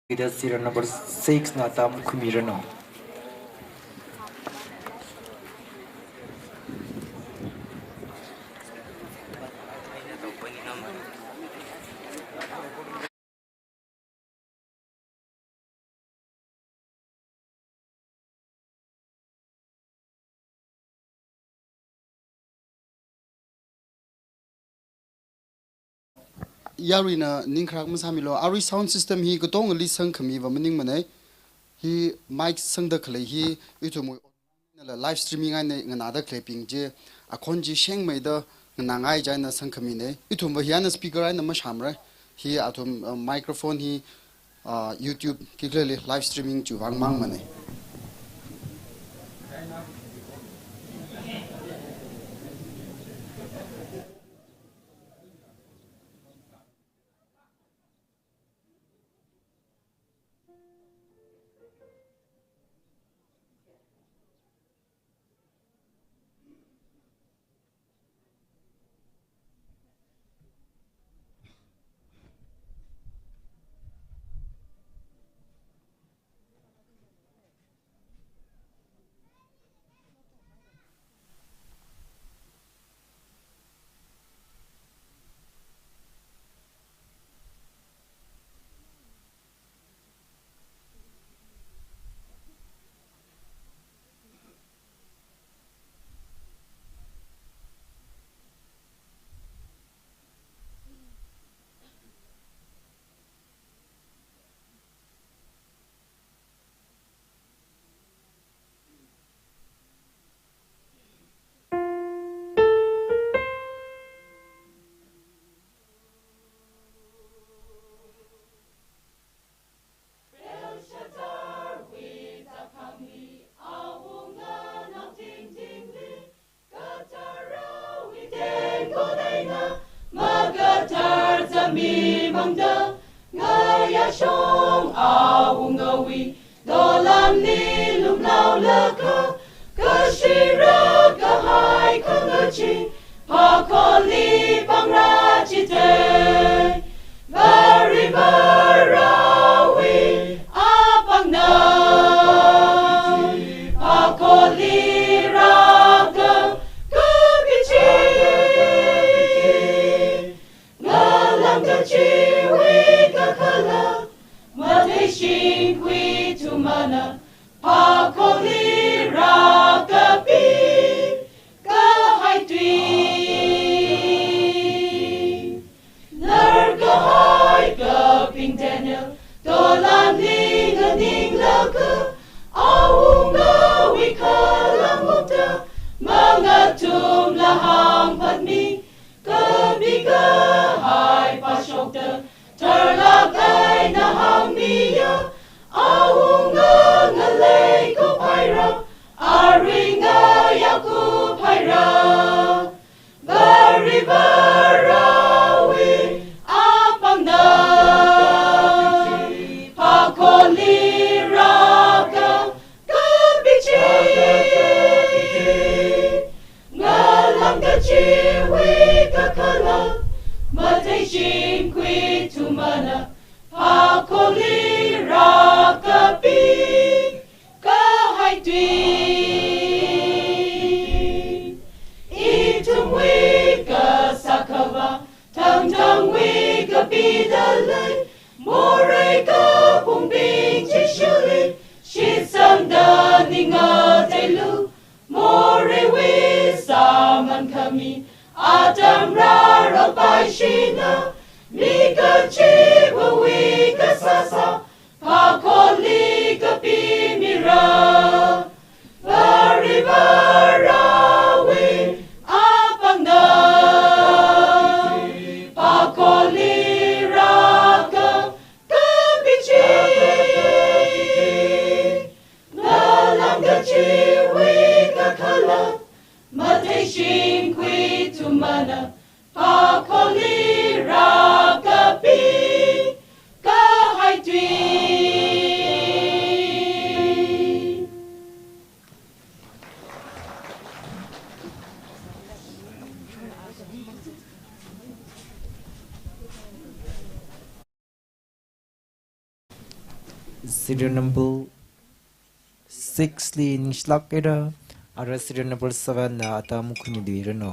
Ida serial number six na atam khuimiranu. Yaruina ning kharak masāmilu. Arui sound system hi katongali sangkhamiva maningmanei. Hi mic sangda khalei hi ithumwui online la live streaming eina nganāda khaleibing chi akhon chi shengmeida nganāngai chieina sangkhaminei. Ithumva hi eina speaker eina mashāmara. Hi athum, uh, microphone hi, uh, YouTube kikhaleli live streaming chiwui vang mangmanei. mimangda ngayāshong awungawui dolamli lumlaolaga, kashirak kahai khangachee Phakholi pāngra jite. Varivarawui apāngna Phakholi rāka kapi chi, ngalāngda chiwui kakhalat matheishingkhui tumana Phakholi rākapi kahai tui. Nar kahai kaping Daniel dolamli nganinglaga, awungawui khalam mukta mangatumla hāngphatmi, kapi kahai phāshokta tharlāk eina hāngmiya, awunga ngalei kuphaira, arui ngayā kuphaira. Varivarawui apāngna Phakholi rāka kapi chi, ngalāngda chiwui kakhalat matheishingkhui tumana Phakholi rākapi kahai tui. Ithumwui Kasā Akhava, thangthangwui kapida lei, morei kaphungbing Jishuli shitsangda ning ngateilu. Moreiwui sāman khami atam rāra paishina, mi kachivawui kasāsā Phakholi kapimira. Varivarawui apāngna Phakholi rāka kapi chi, ngalāngda chiwui kakhalat matheishingkhui tumana Phakholi rākapi kahai tui. Serial number six li ningshilāk haira, ara serial number seven na atam khuingaluiranu.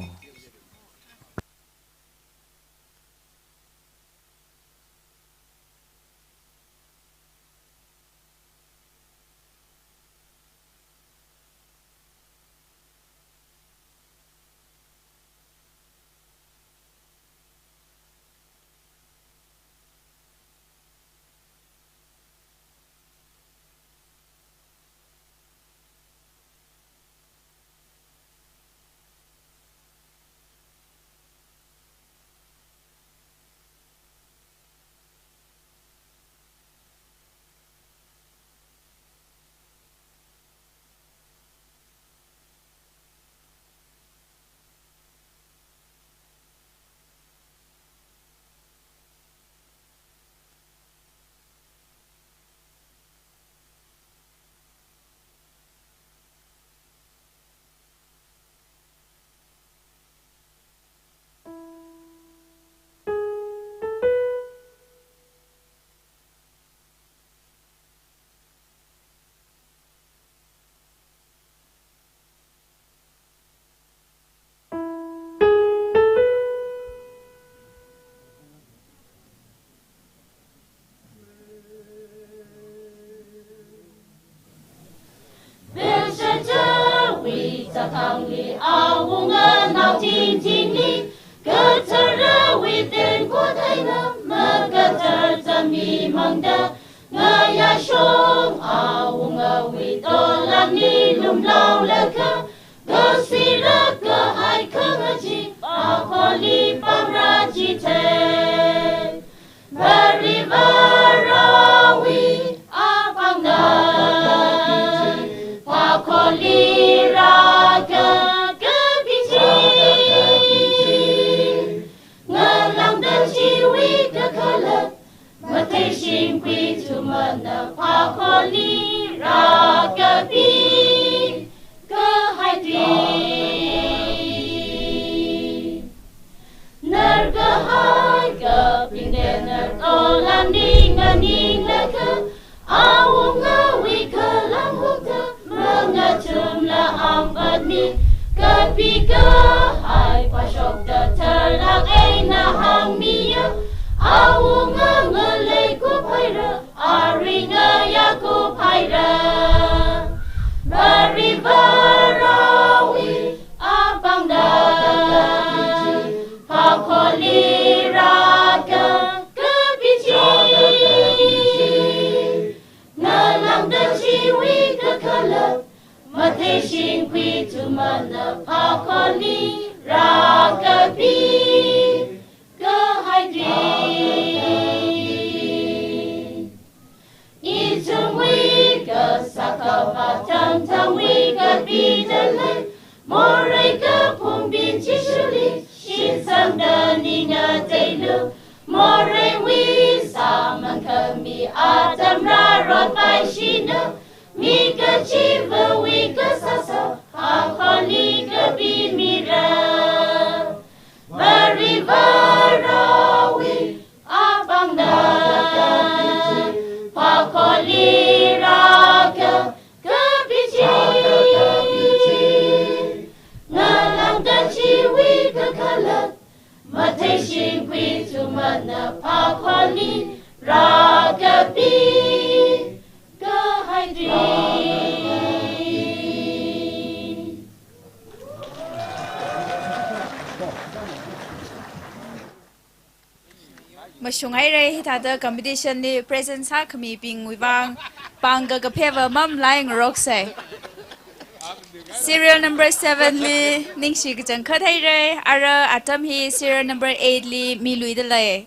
Belshazzarwui chākhangli awunga naothingthingli katharawui tengkot eina makathar zāmimangda, ngayāshong awungawui dolamli lumlaolaga, kashirak kahai khangachee Phakholi pāngra jite. Varivarawui apāngna Phakholi rāka kapi chi, ngalāngda chiwui Mana phakholi rākapi kahai tui. Narkahai kapingda nartolan ninga ninglaga, awungawui khalang hukta mangachumla angpatmi. Kapi kahai phashokta tharlāk eina hāngmiya, awunga ngalei kuphaira, arui ngayā kuphaira. Varivarāwui apāngda phakholi rākakapi chi. Ngalāngda chiwui kakhalat, matheishingkhui tumana phakholi rākapi kahai tui. Ithumwui kasā khavā thangthangwui kapida lei, morei kaphumbing Jishuli shitsangda ning ngateilu. Moreiwui sāman khami atam rārotpaishina, mi kachivawui kasāsa phakholi kapimira. Varivarāwui apāngda phakholi rākakapi chi. Ngalāngda chiwui kakhalat, matheishingkhui tumana phakholi rākapi kahai tui. Mashunghaira, hithāda competition li present sākhamibingwui vang pāng kakapheva mamalai ngaroksei. Serial number seven li ningshi kachangkhat haira, ara atam hi serial number eight li miluida lei.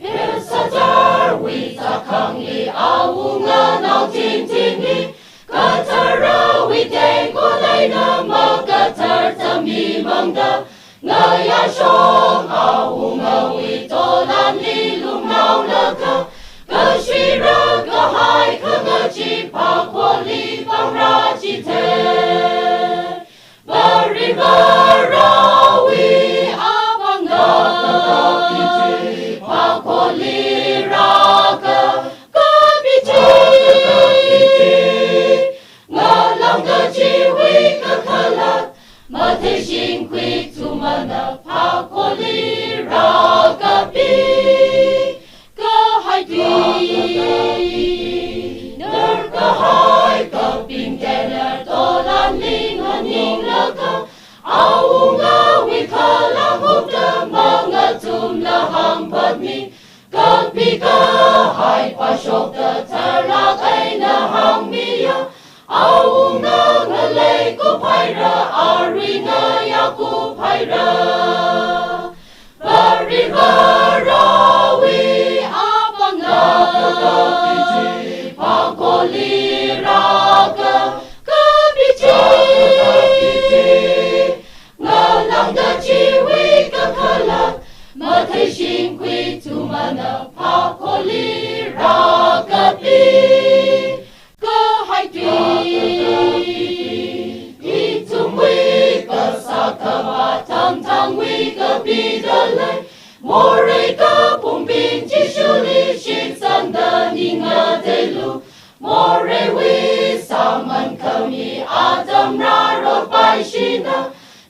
Belshazzarwui chākhangli awunga naothingthingli, katharawui tengkot eina makathar tamimangda, ngayāshong awungawui tolanli lungnaolaga, kashuira kahai khangachee phakholi pāngra chithei. Varivarāwui apāngda phakholi rākakapi chi. Ngalāngda chiwui kakhalat, matheishingkhui tumana phakholi rākapi kahai tui. Narkahai ka Shokta tharlak eina hāngmiya, awungana ngalei kuphaira, aringaya kuphaira. Varivarawui apāngna, phākholiraka kapi chi, ngalāngda chiwui kakhalat, matheishingkhui ithumna phākholiraka kapi. Kahai tui, ithumwui kasā khavā thangthangwui kapida lei. Morei kaphungbing Jishuli shitsangda ning ngateilu. Moreiwui sāman khami atam rāropaishina,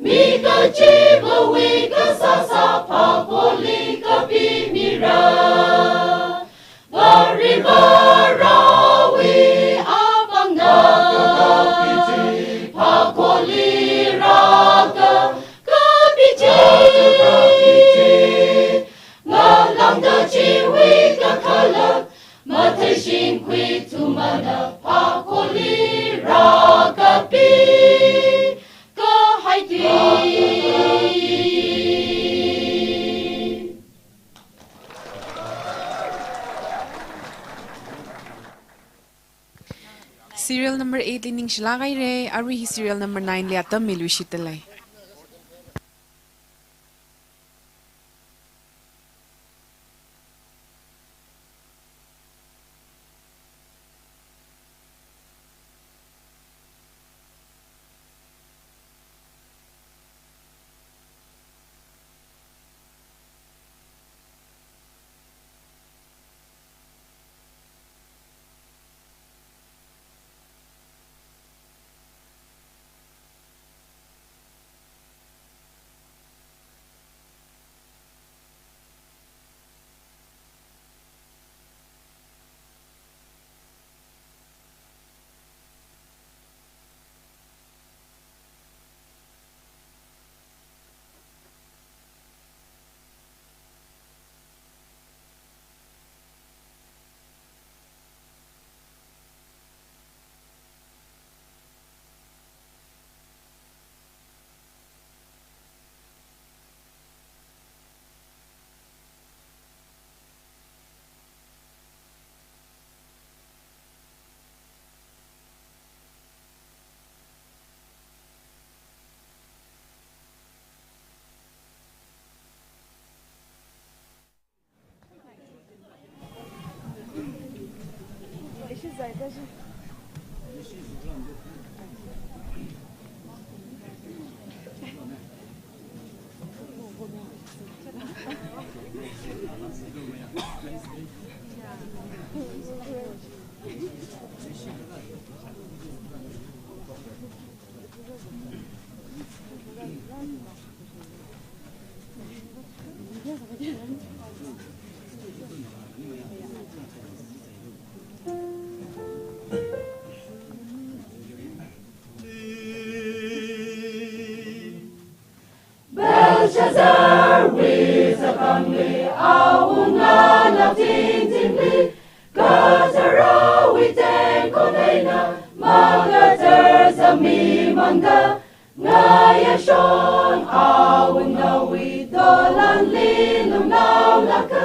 mi kachivawui kasāsā phākholi kapimira. Varivarawui apāngna, phākholiraka kapi chi, ngalāngda chiwui kakhalat, matheishingkhui ithumna phākholiraka kapi. Kahai tui. Serial number eight li ningshilak haira, arui hi serial number nine li atam miluishitda lei. Belshazzarwui sākhanli awungana tingtingli, kathara wui tengkon eina makathar sāmimangda, ngayāshon awunawui dolanli lungnaolāka,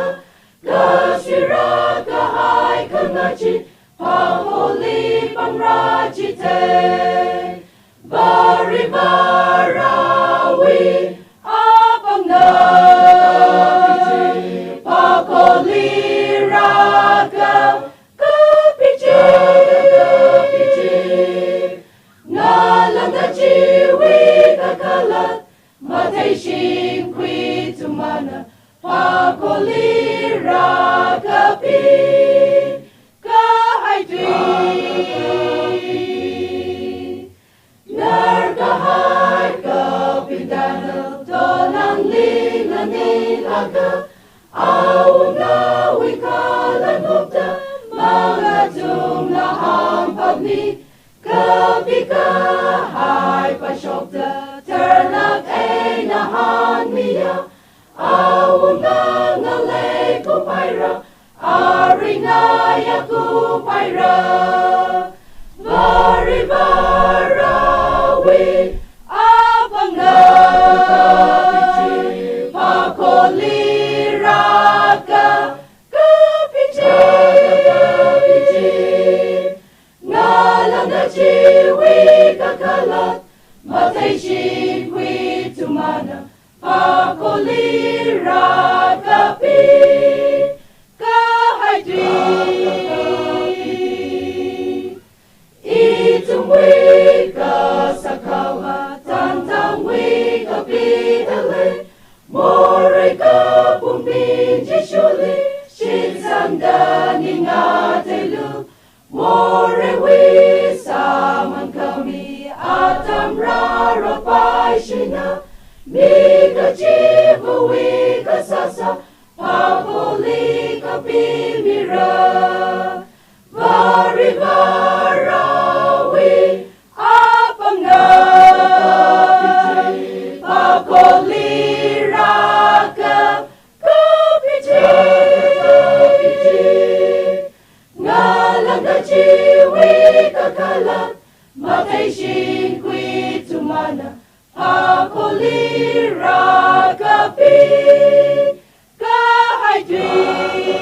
kashuira kahai khangachi phākholi pāngra chithei. Varivarawui apāngna, phākholiraka kapi chi, ngalāngda chiwui kakhalat, matheishingkhui ithumna phākholiraka kapi. Kahai tui. Narkahai kapi Daniel dolanli nganilāka, awunawui khalan kupta mangatungla hāngphapmi, kapi kahai pāshokta tharlak eina hāngmiya, awunga ngalei kuphaira, aringna yaku paira. Varivarawui apāngna pākholi rāka kapichi. Ngalāngda chiwui kakhalat matheishingkhui ithumna pākholi rākapi kahai tui. Ithumwui kasā khavā tangtangwui kapida lei, morei kapung mi Jishuli shitsangda ning ngateilu. Moreiwui sāman khami atam rāra paishina, mi kachivawui kasāsā pākholi kapimira. Varivarawui apāngna pākholi rāka kapichi. Ngalāngda chiwui kakhalat matheishingkhui ithumna pākholi rākapi kahai tui.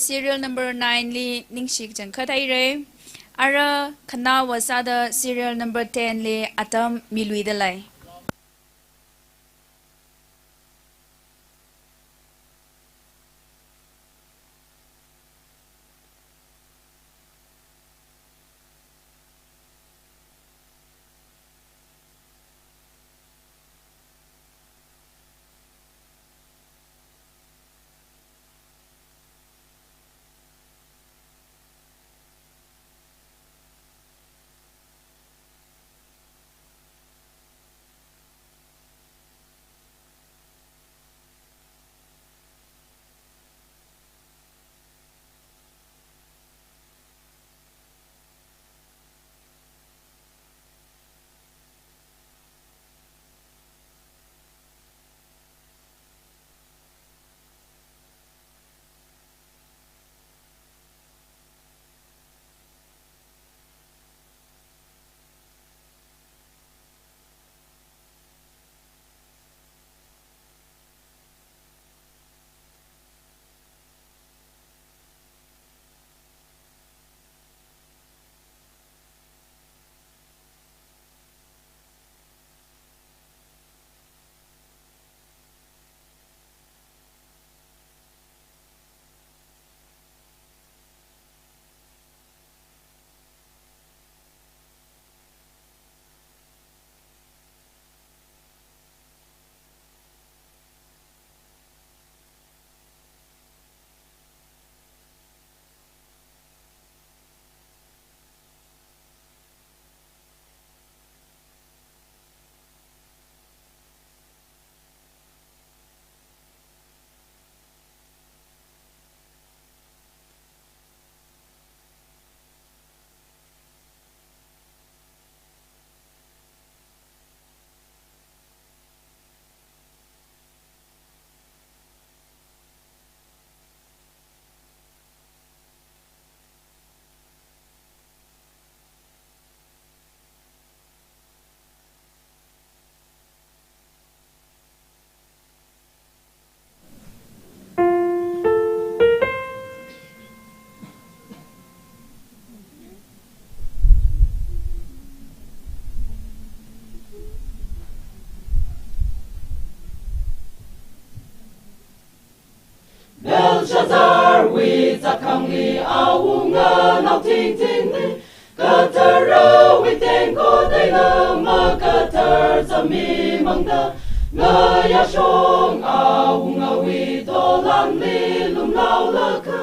Serial number nine li ningshi kachangkhat haira. Ara khanāva sāda serial number ten li atam miluida lei. Belshazzarwui zākhangli awunga naothingthingli, kathara awui tengkot eina makathar zāmimangda, ngayāshong awungawui dolanli lumlaolakha,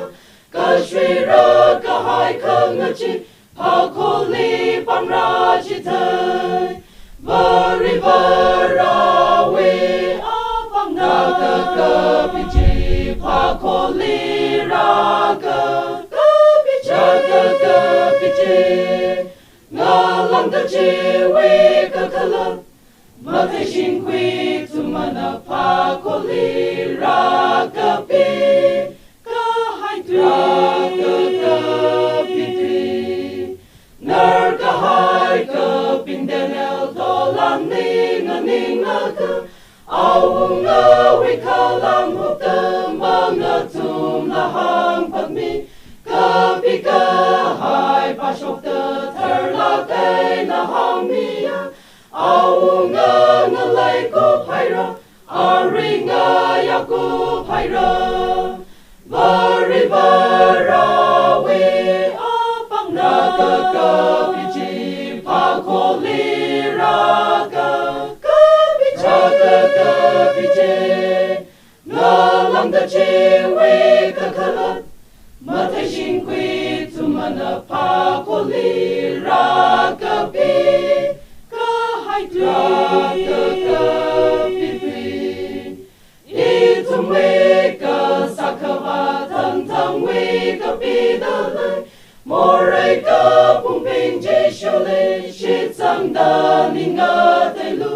kashuira kahai khangachee pākholi pāngra chithei, Varivarawui apāngna kakapi chi pākholi rāka kapichi, kakapi chi. Ngalāngda chiwui Matheishingkhui ithumna phākholi rākapi, kahai tui, rākakapi tui. Narkahai kaping Daniel tolangli nganinglaga, awungawui khalang hupta mangathumla hāngphāmi, kapi kahai pāshokta tharlāk eina hāngmiya, awunga ngaleikuphaira, arui ngayākuphaira. Varivarāwui apāngna rākakapi chi phākholi rākakapi chi, rākakapi chi. Ngalāngda chiwui kakhalat, matheishingkhui ithumna phākholi rākapi, kahai tui, rākakapi tui. Ithumwui kasā khavā thangthangwui kapida lei, morei kaphungbing Jishuli shitsangda ning ngateilu.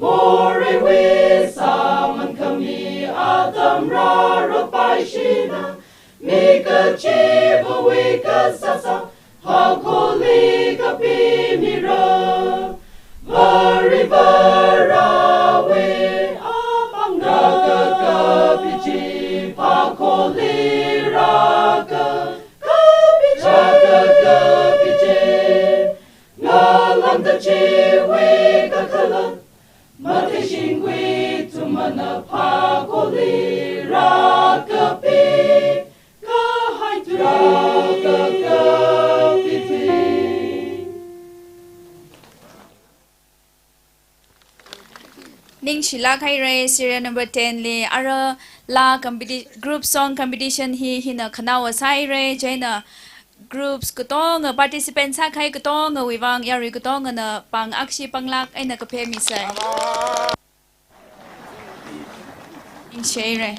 Moreiwui sāman khami atam rāra paishina, mi kachivawui kasā sā phākholi kapimira. Varivarāwui apāngna rākakapi chi phākholi rākakapi chi, rākakapi chi. Ngalāngda chiwui kakhalat, matheishingkhui ithumna phākholi rākapi, kahai tui, rākakapi tui. Ningshilāk haira, serial number ten li ara laa competi-, group song competition hi hina khanaowa sāhaira, chieina groups katonga, participant sākahai katongawui vang yarui katongana pāng akshi pānglāk eina kaphemisa. Ningshi haira.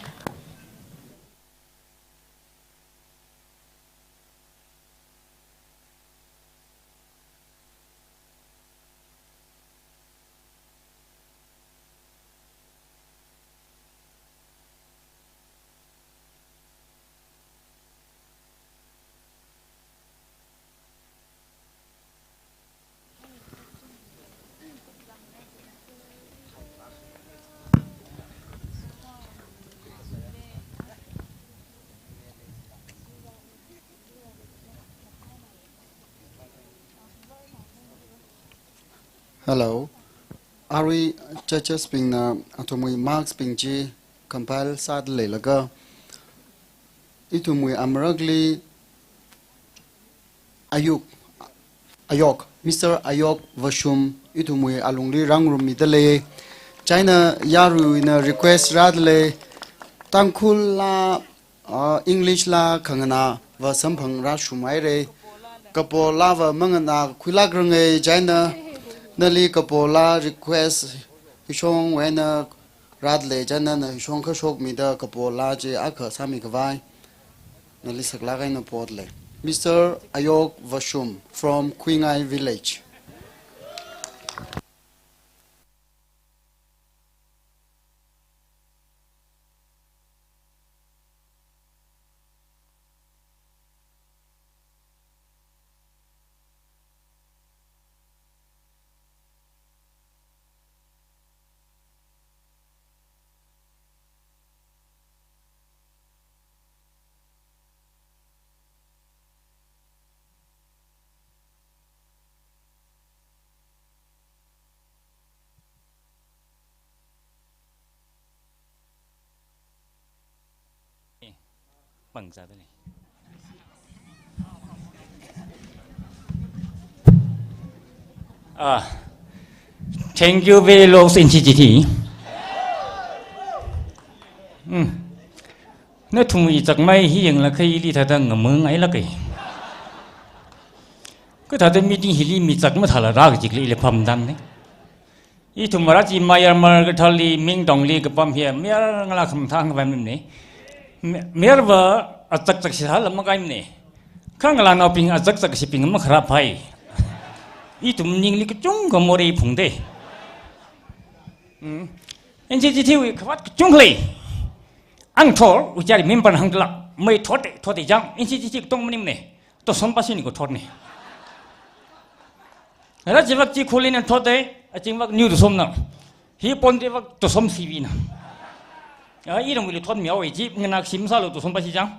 Hello. Arui judges bingna athumwui marks bing chi compile sāda leilaga, ithumwui amrakli Ayuk, Ayok, Mister Ayok Vashum, ithumwui alungli rāngarummida lei. Chieina yaruina request rāda lei, Tangkhul laa, ah, English laa khanganāva samphang rāshum haira. Kapo laava manganākhuilākranga, chieina nali kapo laa request hishongwui eina rāda lei, chieina nana hishong kashokmida kapo laa chi akha sāmikhavai nali saklāk eina poda lei. Mister Ayok Vashum from Khuingai village. Bangza da lei. Ah, thank you very much, N C G T. Hmm. Nathumwui chakmai hi yanglakha ili thāda ngamung ai lakai. Kathāda meeting hili mi chak mathāla rā kajikli ili pamdan ne. Ithum Marathi Myanmar kathāli Mingtongli kapam hi mayar ngala khamathā ngavai mimne. Mayarva achakchak sisāla makaimne. Kha ngalānaobing achakchak sibing makharā phai. Ithum ningli kachungkha morei phungde. Mm. N C G T wui khavāt kachungkha lei. Ang thor, ujari member hāngda lak. Mei thot te, thot te jang, N C G T katong maningmana. Tosom pasi ni ko thot ni. Ara chivak chi khuli na thot te, achingvak niu tosom na. Hi pon te vak tosom sivi na. A, iramwuili thot mihaowa chi, nganāshi masālu tosom pasi jang.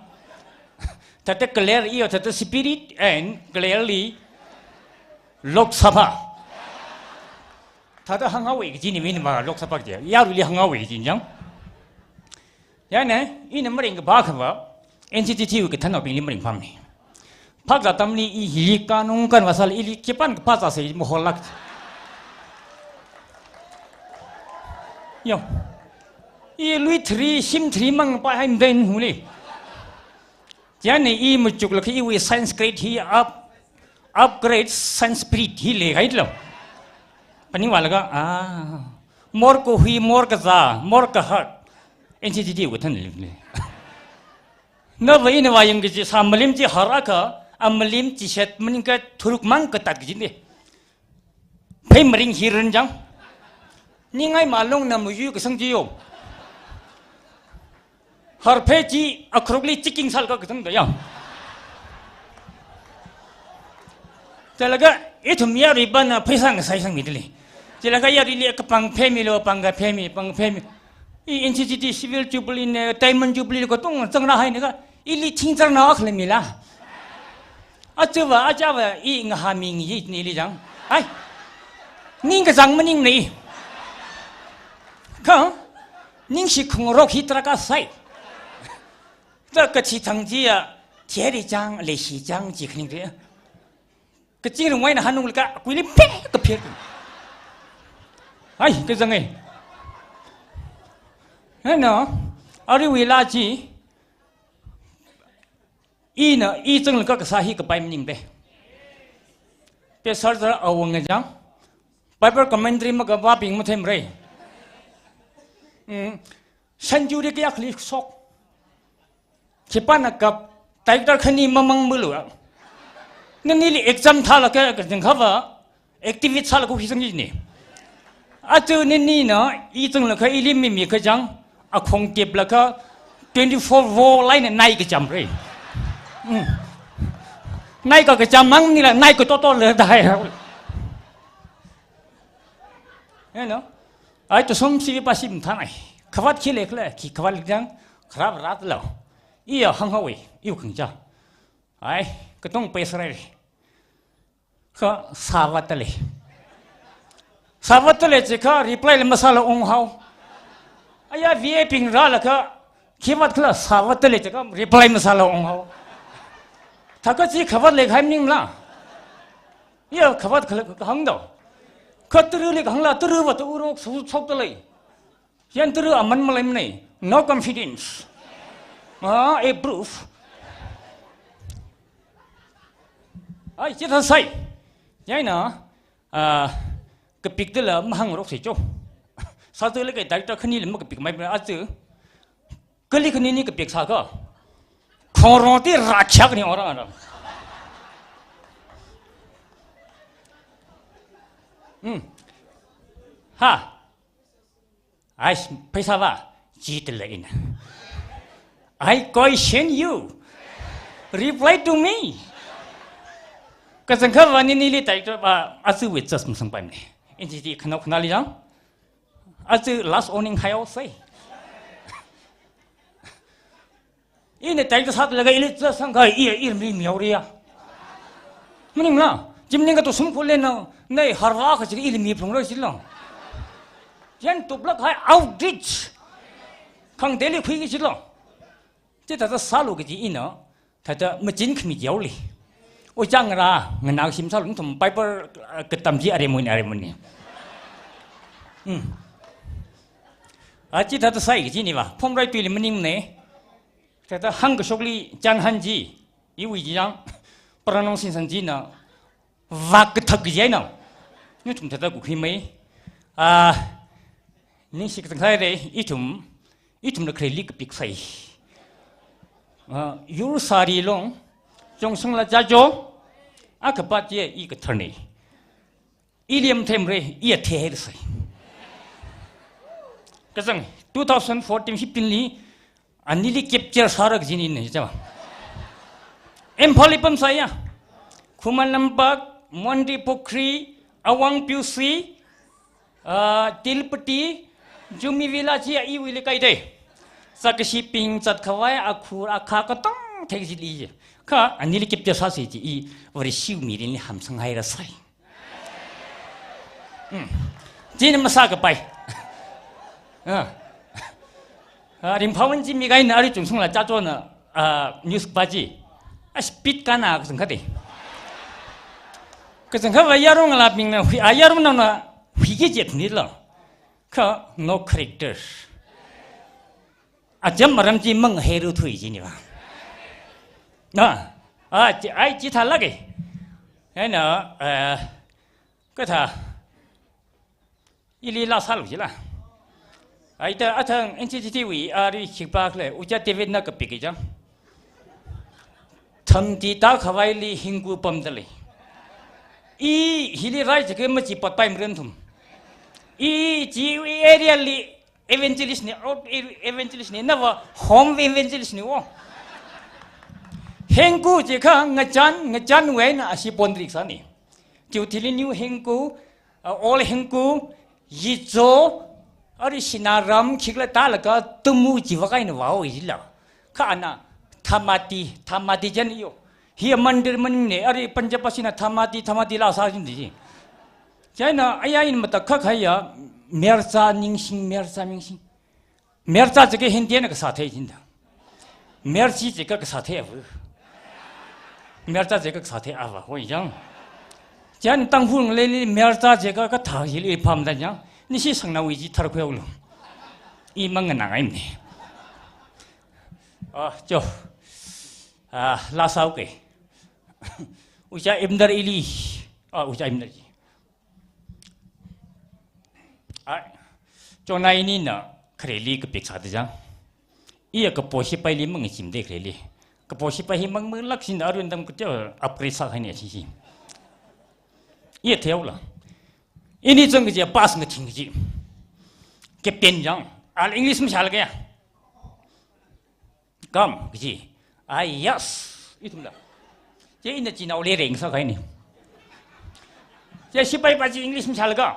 Thāda clear iyo, thāda spirit and clearly Lok Sabha. Thāda hānghaowa kaji ni min ma Lok Sabha kaji. Yaruili hānghaowa kaji jang. Yana, ina maringkaphā khava, N C G T wui kathānnaobingli maringphāmana. Phakzā atamli i hili kanung kanvā sālala ili khipāna kaphā zāsa maholak. Yo. I lui thri, shim thri mang pa hai mden huli. Chieina i machuklaga iwui Sanskrit hi up, upgrade Sanskrit hi leihai lo. Phaningvālaga, ah, mor kahui, mor kazā, mor kahak. N C G T wui kathānna lei. Nava ina vāyang kaji sā malim chi har akha, a malim chishat maningakha tharuk mang katat kajina. Phei maring hi ran jang. Ningai malong na muyu kasang chi yo. Har phei chi akharukli chiking sālaga kasang da ya. Chalaga ithum yarui bana pheisā ngasai sangmida lei. Chalaga yaruili kapang phei milo, pang kaphei mi, pang phei mi. I N C G T Silver Jubilee na, Diamond Jubilee katong zangrahai na kha, ili thing zangrahai akhala mila. Achuva, achava, i ngahāmi ngi nili jang. Ai. Ningkachāng maningmana. Kha, ningshi khungrok hi tarākha sai. Ta kachi thang chi ya, theri chang, leishi chang chi khaning chi. Kaching rungwai na hanung lika, kuili pe, kape. Ai, kazang e. Hena, aruiwui laa chi, ina, i zanglaga kasā hi kapai maningmana. Pesar zar awang jang, Bible commentary makavābing matheimara. Mm. Century kayākhali shok. Khipāna kap, director khani mamang malu. Nanili exam thālaga kazang khava, activist sālaga khuisang ni. Achu nanina, i zanglaga ili mimi kajang, akhong teplaga, twenty-four volt line nai kachamra. Mm. Nai ka kacham mang nila, nai katoto le dai. You know? Ai tosom sivi pasi mathānai. Khavāt khi leikhala, khi khavāt leikajang, kharap rat lo. Iya hānghaowa, iwui khangachā. Ai, katong paisarai. Kha sāvātda lei. Sāvātda lei chikha reply la masāla onghao. Aya V A bing rālaga, khi vātkhala sāvātda lei chikha reply masāla onghao. Thākha chi khavāt leikahai maningmala. Iya khavāt khala kahāng do. Kha tara leikahāngla tara vāta urok su shokda lei. Yan tara aman maleimana. No confidence. Ah, a proof. Ai, chithāsai. Yaina, ah, kapikdala mahāngrok saicho. Sāzalaga director khanila makapikmei achu. Kali khanini kapik sākha. Khorong ti rakshak ni orang ada. Hmm. Ha. Ai, pheisā vā, chitla ina. I question you. Reply to me. Kazang khava nanili tai to ba, achu wui chas masang pai ni. Inji ti khanao khanali jang. Achu last warning hayo sai. Ina tai to sātlaga ili chasang kha i, i mi miao ria. Maningmala, jimning ka to sum khule na, nai harva kha chili ili mi phlung rai chilo. Yan tuplak hai outreach. Khang Delhi khui chilo. Chithāda sālu kaji ina, thāda machin khami jiao li. O chang ra, nganā shim sālu, nathum Bible, ah, katam chi aremuni, aremuni. Hmm. Ah, chithāda sai kaji ni va, phomrai tuili maningmana. Thāda hāngkashokli chānhan chi, iwui chi jang, pranong sinsan china, vak kathak kaji eina. Nathum thāda kukhuimei. Ah, ningshi kachang sai re, ithum, ithumla khareli kapik sai. Ah, yur sari long, chong sangla jajo, akapat ye i kathar ni. Ili matheimara, i athei sai. Kazang two thousand fourteen fifteen li anili capture sāra kajina, chāva. Imphalli pamsāya. Khuman Lampak, Mondri Pukhri, Awang P U C, ah, Tirupati, Jumi Villa chi iwuili kaida. Zakkashibing zatkhavai akhur akha katong thei chili. Kha anili capture sāsa chi i Vareshi mirinli hamsanghairasai. Hmm. China masākapai. Ah. Ah, ringphāwui chi mi kaina ari chungsungla chachona, ah, news kapai chi. A speed kana kazang khade. Kazang khava yarong labingna hui, a yarong nana hui ke jet ni lo. Kha no character. Acham aram chi manghairu thui chiniva. Na, a, chi, ai, chithālāka. Eina, eh, kathā, ili laa sālu jila. Ai ta athang N C C T wui ari khikpa khalei, Ojā David na kapik jang. Thangti tākhavaili hingku pamdalei. I hili rai jake machi patpai mren thum. I chi area li evangelist ni, out evangelist ni, nava home evangelist ni o. Hingku jikha ngachan, ngachanwui eina ashi pondrik sāni. Chiwui thili new hingku, uh, old hingku, yicho, ari Sinaram, khikla tālaga tumu chiva kaina vao ila. Kha ana, Thamati, Thamati jan iyo. Hi mandir maningna, ari Punjab asina Thamati, Thamati laa sāchinda chi. China, aya in matakhak haya, mercha ningshing, mercha ningshing. Mercha jake Hindi na kasā thei chinda. Merchi jake kasā thei ava. Mercha jake kasā thei ava, hoi jang. China Tangkhul ngalei li mercha jake kathā hili pamda jang. Nishi sangnawui chi tharkhuilu. I manganāngai ni. Ah, cho. Ah, laa sāuke. Ojā Imdar ili. Ah, Ojā Imdar ji. Ai, Jonah inina khareli kapik sāda jang. Iya kapo shipaili mangachimda khareli. Kapo shipai hi mang manglak sina arundam kathā upgrade sāhaina chi chi. Iya theola. Ini chang kaji pass ngathing kaji. Captain jang. Al English mashālakaya. Come, kaji. Ai, yes. Ithumla. Chi ina chinaoli reng sākahaina. Chi shipaipa chi English mashālaga.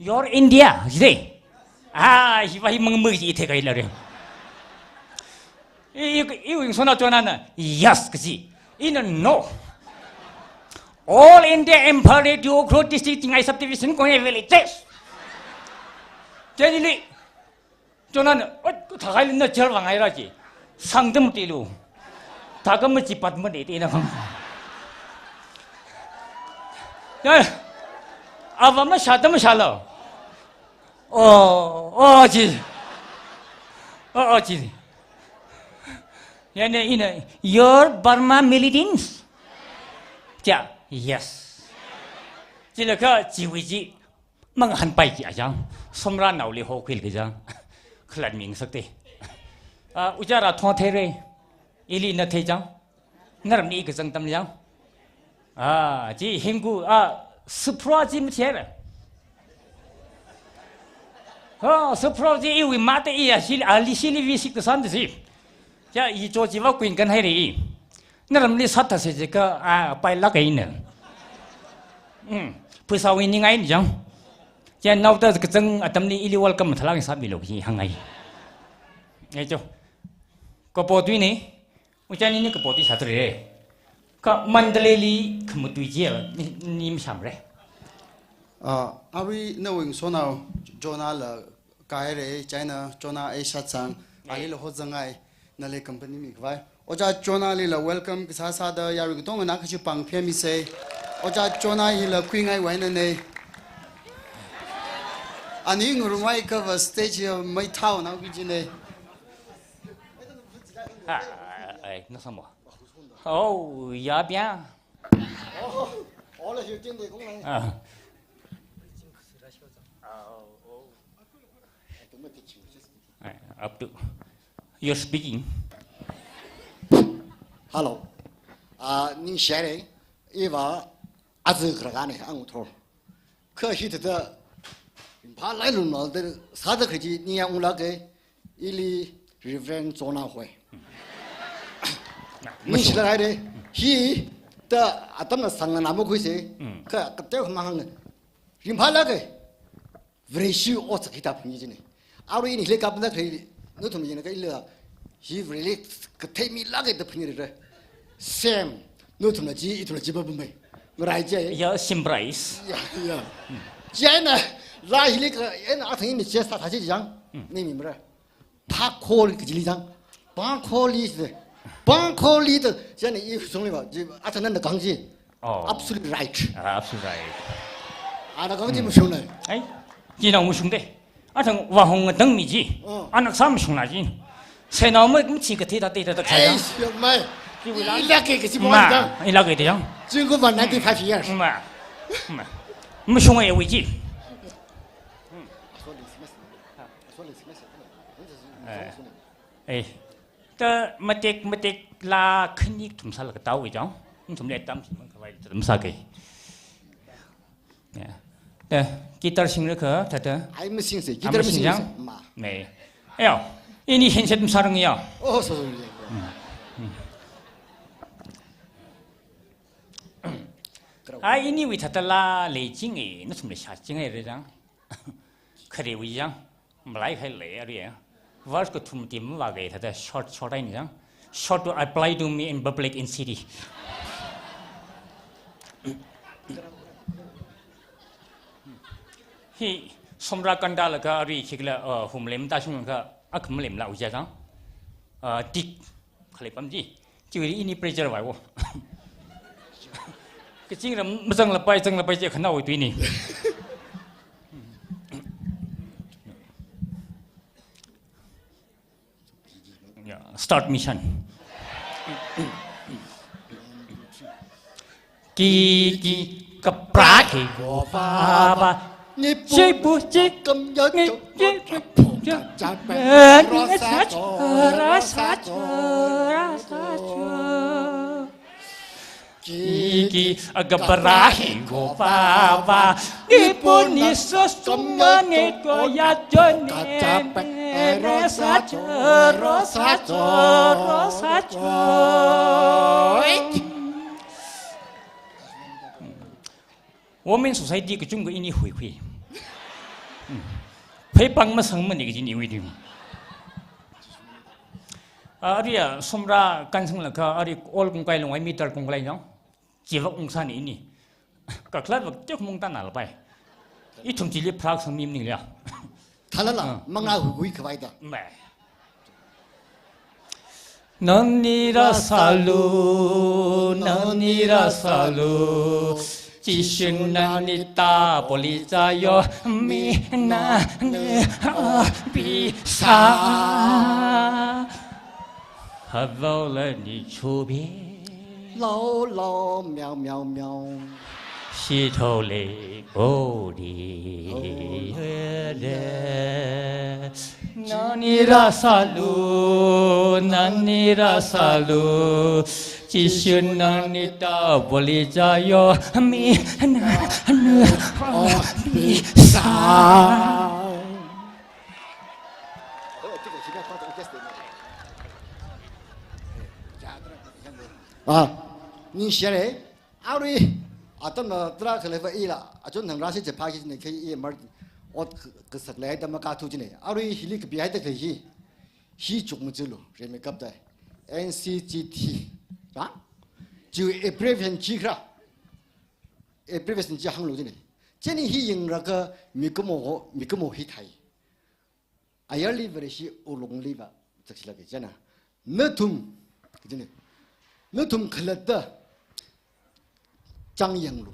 Your India, kaji. Ah, shipai mangmu kaji thei kahaila re. I, i, i wing sona Jonah na. Yes, kaji. Ina no. All India Imphal Radio Ukhrul District Tingkai Subdivision Konyak Villages. Chili. Jonah na, ot, thakai lina chel vang ai ra chi. Sangdam tilu. Thakam chi pat mani tina khang. Ya. Ava mashā ta mashālo. Oh, oh, chi. Oh, oh, chi. Ya ne ina, your Burma militants. Cha, yes. Chilakha chiwui chi. Manghanpai ki ajang, Somra naoli hokhuil ki jang, khalat ming sakte. Ah, Ojā Rathon theira, ili na thei jang, naramli kazang tam jang. Ah, chi hingku, ah, Supra chi mathei ra. Oh, Supra chi iwui mate iya, shili, ali shili visik ta san chi. Cha, i cho chiva kuin kan haira i. Naramli sat thase jikha, ah, pailak eina. Hmm. Pheisāwui ningai ni jang. Chieina naoda kachang atamli ili welcome thalang sāmilu hi hāngngai. Ngai cho. Kapo tui ni, Ojā nini kapo tui sāthuira. Kha Mandalay li khamatui chi ni, ni mashāmara. Ah, arui nawui ngasotnao Jonah la kahaira, chieina Jonah ei shatsang, alila hozangai, nali company mikhavai. Ojā Jonah lila welcome kasā sāda yarui katongana kachipāng phemisei. Ojā Jonah hila khuingai wai na nei. Ani ngarumwui cover stage ya mai thao nao ki chi nei. Ah, ai, na samo. Oh, ya bia. Ah. Ai, up to. You're speaking. Hello. Ah, ningshire. Iva azu krakane angu thor. Kha hithāda. Phalai lumlal da sāda khalei chi ningyāng unglāka, ili Reverend Jonah hoi. Ningshilāk haira, hi ta atamna sangna makhuisa, Mm. kha kateo khamahāng. Ringphālāka, Vareshi otsak hithā phungki kajina. Arui ini hili kapda khalei, nathum yangakha ila, hi Vareli kathei milāka da phungki rira. Same, nathumla chi, ithumla chi ba bumai. Ngarai chi. Ya, same price. Ya, ya. Chieina, laa hili ka, eina athang ini chest thā chi chang. Mm. Ni mi mara. Phākholi kajili chang. Phākholi se. Phākholi da. Chieina i shungli ba. Chi, athang nana kahāng chi. Oh. Absolute right. Ah, absolute right. Ana kahāng chi Mm. mashungna. Ai, chi nao mashungda. Athang vāhong ngatang mi chi. Oh. Ana kasā mashungna chi. Sānao ma, machi kathei thāda thāda thāda Ai, kajang. Siang mai. Chi wui la. Ilāka kachi Ma, buwan dang. Ilāka da yang. Zingkum va ninety-five years. Ma. Ma. Mashunga ya wui chi. Eh. Eh. Ta matek, matek laa khani kathum sālaga tao wi chang. Nathumli atam sāmang khavai atam sāka. Ya. Ta guitar singrakha, thāda. Ai masingsa, guitar masing masingsa. Chang? Ma. Nei. Ayo, ini handset masārang ya. Oh, sorry, sorry. Hmm. Hmm. Ai, iniwui thāda laa leichinga, nathumli shāchinga rira chang. Kharewui chang. Malai khai lei arui ya. Verse kathum tim vāga thāda short, short eina chang. Short to apply to me in public in city. Hi, Somra kanda laga arui khikhala, uh, humlem ta shungkha, akhamlem la uja chang. Uh, dik, khalei pam chi. Chiwui ini pressure vāi wo. Kachingram mazanglapai, zanglapai chi khanao tui ni. Yeah, start mission. Ki, ki, kapra, ki, go, pa, pa. Ni pu, chi pu, chi, kam, ya, ni, cho, chi, cho, pu, cha, cha, pe, ro, sa, cho, ro, sa, cho. Ki, ki, agabara, hi, go, pa, pa. Ni pu, ni so, sum, ya, ni, ko, ya, cho, ni, ka, cha, pe, ni, ro, sa, cho, ro, sa, cho, ro, sa, cho. Women society kachungkha ini huikhui. Phei pang masang mani kaji ini wui di. Ah, arui ya, Somra kansang laga, arui ol kungkai longwai meter kungkai long. Chivak ungsani ini. Kakhalat vak chok mung tan alpai. Ithum chili prak sang mim ning liya. Thalala, Ah. manga hui hui khavai da. Meh. Nani rasalu, nani rasalu, Jishun nani ta policayo, mi na ne a bi sa. Havao la ni chubi. Lao, lao, miao, miao, miao. Shi thao le o di. O le. Nani rasalu, nani rasalu, Jishun nani ta policayo, mi na na o bi sa. Ah, ningshire. Arui, atamna tarākha leiva ila, achon nang rasi je phaki ne kei i mar, ot k-, kasak lei da makathu jine. Arui hili kapi haida khalei hi, hi chuk machulu, reme kapda. N C G T, ha? Chiwui abbreviation chi kra. Abbreviation chi hānglu jine. Chieina hi yanglaga mikumo ho, mikumo hi thai. Ayarli Vareshi ulungli va, zakshilaka chieina. Nathum, kajine. Nathum khalatta changyanglu.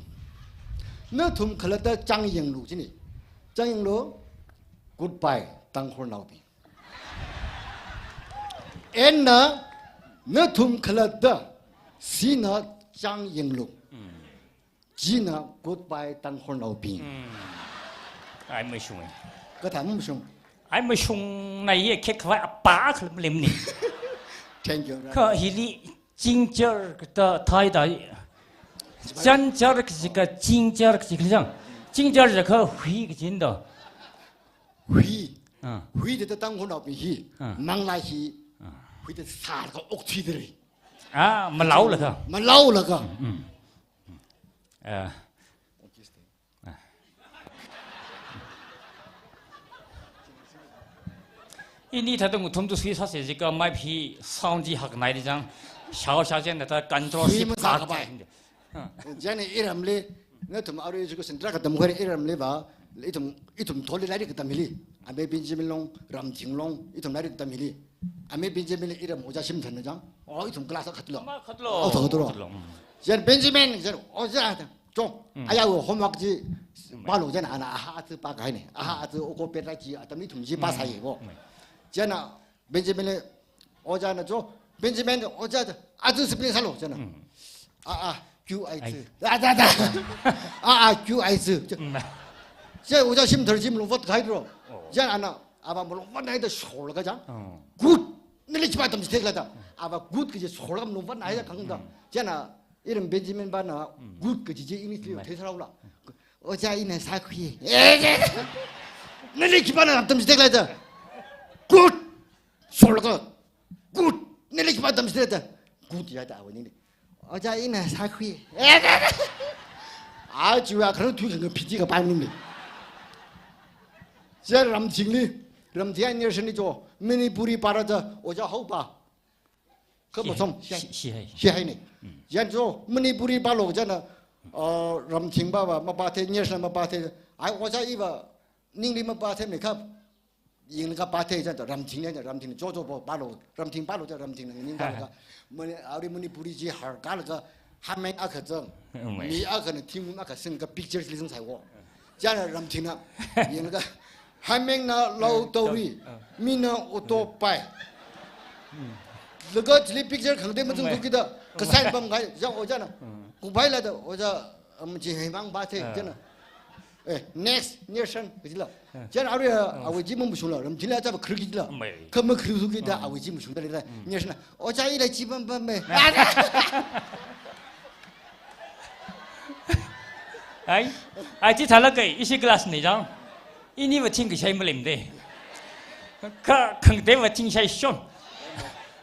Nathum khalatta changyanglu, chieina. Changyanglu, goodbye, Tangkhulnaobing. Eina, nathum khalatta, sina changyanglu. Mm. Chieina goodbye Tangkhulnaobing. Hmm. Ai mashung. Kathā mashung. Ai mashung na ye khek khavai apa khalam lim ni. Thank you. Kha hili chingchar kata thai dai. Chanchar kaji kha chingchar kaji kha jang. Chingchar ja kha hui kaji ndo. Hui. Ah. Hui da Tangkhulnaobing hi. Ah. Manglā hi. Ah. Hui da sālaga okthuidalei. Ah, malaolaga. Malaolaga. Mm. Ah. Ini thāda ngathumda suisāsa jiakha mic hi sound chi haknai di chang. Shao shao chieina thāda control shift mazā kapai. Ah. Chieina iramli, nathum arui education tarākha tamkhuira iramli va, ithum, ithum thotli lairik katam hili. Amei Benjamin long, Ramthing long, ithum lairik katam hili. Amei Benjamin li iram ojā shimthanna chang. O, ithum class akhatlo. Ma khatlo. O, khatlo. Khatlo, mm. Chieina Benjamin, chieina ojā, chong. Mm. Aya wo homework chi, mm, pālu chieina ana aha aja pākahaina. Aha aja oko pet rai chi, atam ithum chi pāsāya ko. Mm. Chieina Benjamin li, ojāna cho, Benjamin, ojā, aja spelling sālu, chieina. Mm. A, a, Q, I, Z. Ai. A, da, da. A, a, Q, I, Z. Mm. Chieina ojā shimthar chi malung vātkahai dro. Oh. Chieina ana, ava malung vāthaida sholaga chang. Oh. Good. Nali khipā atam chithei khala da. Ava good kaji sholaga malung vāthaida Mm, kangda. Mm. Chieina iram Benjamin pāna Mm. good kaji chi English li Mm. theisāraola. Ojā ina sākhui. Nali khipāna atam chithei khala da. Good. Sholaga. Good. Nali khipā atam chithei khala da. Good ya da awa ningli. Ojā ina sākhui. A chiwui akha thuikha phiti kapai ningli. Chieina Ramthing li. Ramthing ai Nyirshan li cho. Manipuri pāra da ojā haopa. Kha machom, Shihai, shi-, shi-, Shihai. Shihai ni. Mm. Chieina cho, Manipuri pālu chieina, uh, Ramthing va va mapāthei, Nyirshan mapāthei. Ai, ojā iva, ningli mapātheimei kha, yanglaga pāthei chieina, Ramthing ni, Ramthing cho cho po pālu, Ramthing pālu chieina, Ramthing ni ning pālaga. Mani, arui Manipuri chi harkalaga, hameng akha zang. Oh my. Mi akhana thingkum akha singlaga pictures li zangsai wo. Chieina Ramthingna, yanglaga, hamengna lau Mm, tauri, tau-, ah. mina auto pai. Mm. Laga chili picture khangatei mazangthu kida, Mm. kasai pamkahai, chieina ojāna. Mm. Kupai la da, ojā, um, chi hei mang pāthei, Ah. chieina. Eh, next, Nyirshan, kajila. Ah. Chieina arui, ah, Mm. awui chi mamashungla, Ramthingli achāva kharuk kajila. Mai. Kha makharuk kida, Mm. awui chi mashungdalei da. Mm. Nyirshanna, ojā ila chi pampam me. Ai, ai, chi thālaga ishi class ni chang. Iniva thingkashai maleimade. Kha khangateiva thingshai shon.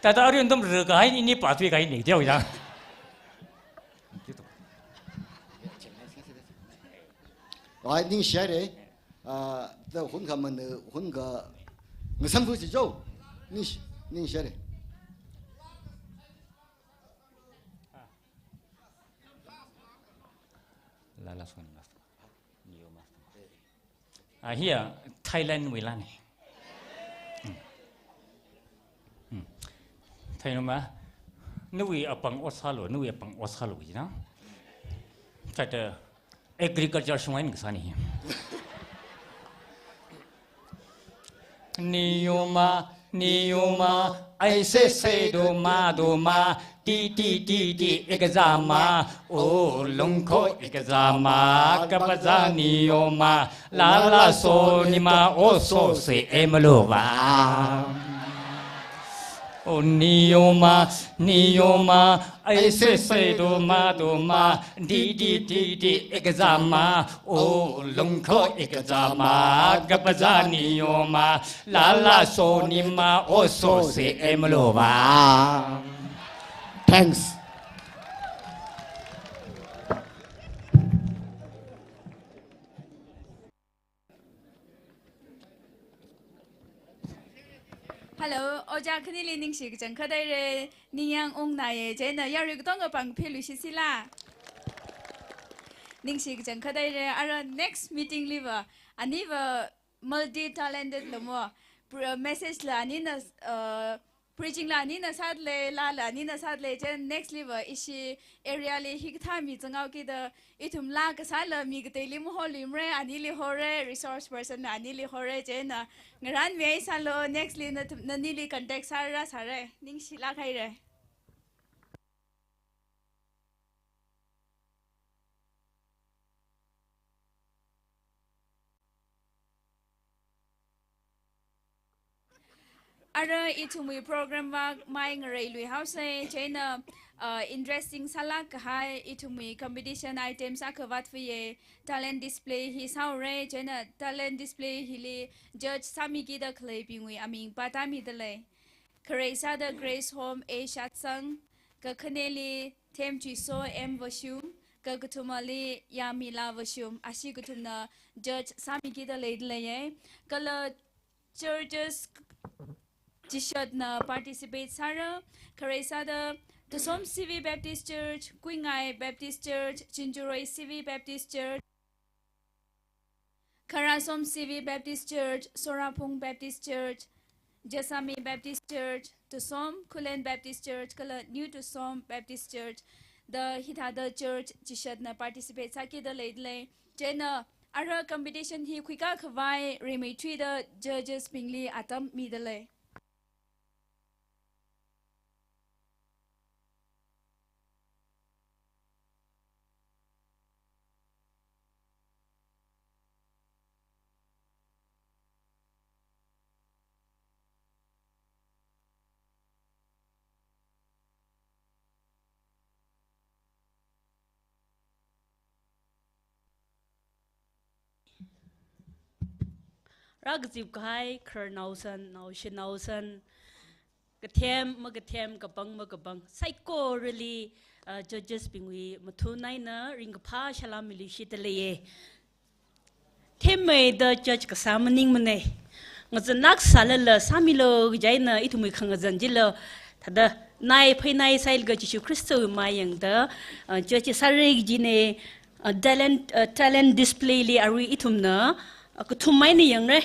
Thāda arui nathum rākahai ini pāthuikahai ni teo chang. Ai, ningshihaira. Ah, da hunkha man, hunkha ngasam fu si jo. Ningsh-, ningshihaira. Lala Soni master. Neo master. Ah, hiya Thailand wuila ni. Hmm. Hmm. Thailand ma, nawui apāng ot sālu, nawui apāng ot sālu jina. Thāda agriculture shong eina kasā ni. Neo ma, neo ma, aise se do ma, do ma, ti, ti, ti, ti, ek za ma, o lungkho ek za ma, kapa za neo ma, lala Soni ma, o so se em lo va. O neo ma, neo ma, aise se do ma, do ma, di, di, di, di, ek za ma, o lungkho ek za ma, kapa za neo ma, lala Soni ma, o so se em lo va. Thanks. Hello, ojā khanili ningshi kachangkhat haira, ningyāng ungna ye, chieina yarui katonga pāng phelushi sila. Ningshi kachangkhat haira, ara next meeting liva, aniva multi-talented lo mo, pr-, message la anina, uh, preaching la anina sāda lei, laa la anina sāda lei, chieina next liva ishi area li hikathā mi zanghaokida, ithum laa kasāla mi kateili maholui mara, anili hora, resource person na anili hora, chieina ngaranmi sālu, next li nathum, nanili contact sāra sāra, ningshilāk haira. Ara ithumwui program va mai ngareiluihaosa, chieina, uh, interesting sālāk kahai ithumwui competition items akha vātfaya, talent display hi sāura, chieina talent display hili judge sāmikida khaleibingwui aming pātāmidalei. Khare sāda Grace Home A Shatsang, kakhaneli Themchuiso M Vashum, kakathumali Yamila Vashum, ashi kathumna judge sāmikida leidaleiya. Kala churches chishatna participate sāra, khare sāda Tusom C V Baptist Church, Kuingai Baptist Church, Chinchuroi C V Baptist Church, Kharasom C V Baptist Church, Soraphung Baptist Church, Jessami Baptist Church, Tusom, Khullen Baptist Church, kala New Tusom Baptist Church, da hithāda church chishatna participate sākida leidalei. Chieina ara competition hi khuikakhavai rimeithuida judges bingli atam midalei. Rākazip kahai khararnaosan, naoshinaosan, kathem makathem, kapang makapang, saikorali, uh, judges bingwui mathun eina ringkaphā salām miluishida leiya. Themmeida judge kasā maningmana. Ngazanlāk sālala sāmilu kaji eina ithumwui khangazan chila thāda nai phei nai sailaga Jishu Khristawui mayangda, uh, judge sāra kajina, uh, talent, uh, talent display li arui ithumna, uh, kathum eina yangra.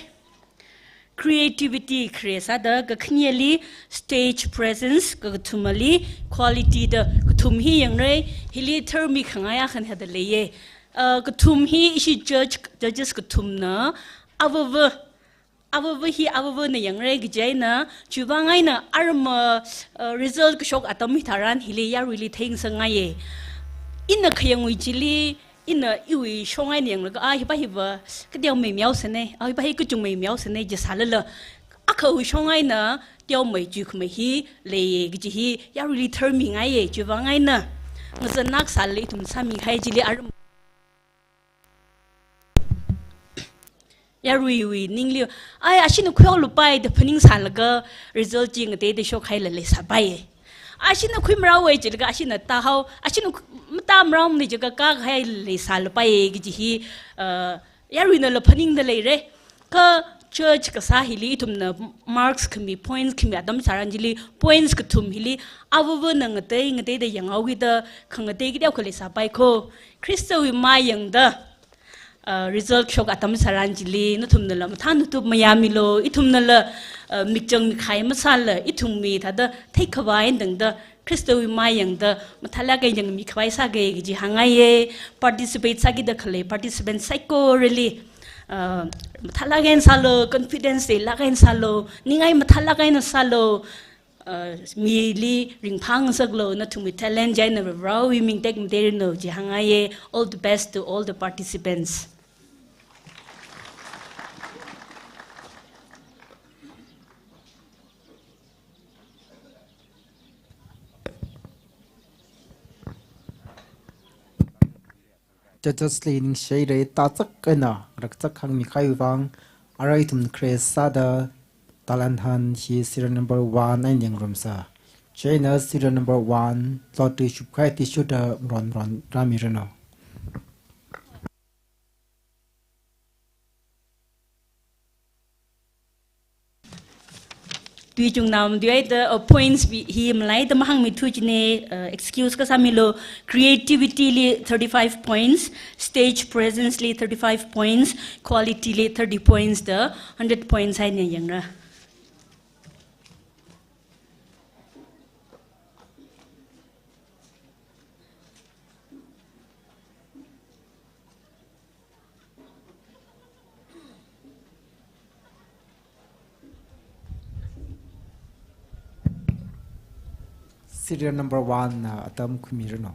Creativity khare sāda, kakhaneli stage presence, kakathumali quality da kathum hi yangra. Hili tharmi khangai akha thāda leiya. Uh, kathum hi ishi judge, judges kathumna avava, avava hi avavana yangra kaji eina, chiwuivang eina arma, uh, result kashok atam hitharan hili yaruili theingasakngaiya. Ina khayangwui chili, ina iwui shong eina yanglaga, ah, hipa hiva kateomei mihaosana, ah, hipa hi kachungmei mihaosana, jisālala, akhawui shong eina teomei chuikhamei hi leiya kaji hi yaruili tharmingaiya, chiwuivang eina ngazanlāk sālala ithum sāmihai chili aram. Yaruiwui ningli, ai, ashina khuihaolupai da phaningsālaga result chi ngateida shokhaila leisāpaiya. Ashina khuimarao jilaga, ashina tāhao, ashina khu-, matāmaraomana jilaga kākahai leisālapai kaji hi, uh, yaruinala phaningda leira. Kha judge kasā hili ithumna marks khami, points khami atam tharan chili, points kathum hili, avavana ngatei, ngateida yanghaokida, khangatei kateokha leisāpai kho. Khristawui mayangda, uh, result shok atam tharan chili, nathumnala mathānatup mayāmilu, ithumnala, uh, mikchang mikhai masāla, ithumwui thāda theikhavai eina tangda, Khristawui mayangda mathālāk eina yangmikhavai sāga kaji hāngngaiya. Participate sākida khalei participant saikorali, uh, mathālāk eina sālu, confidence leilāk eina sālu, ningai mathālāk eina sālu, uh, mili ringphāngasaklu, nathumwui talent chieina Varewui ming tekmateiranu kaji hāngngaiya. All the best to all the participants. Judges li ningshire, tāchak eina rakchak hāngmikahaiwui vang. Ara ithum khare sāda talent hunt hi serial number one eina yangrumsa. Chieina serial number one, lottery shupkahai tissue da ron ron rāmiranu. Tui chungnam tui eina, uh, points bi-, hi malaida mahāngmithu kajina, uh, excuse kasāmilu. Creativity li thirty-five points, stage presence li thirty-five points, quality li thirty points da hundred points eina yangra. Serial number one na atam khuimiranu.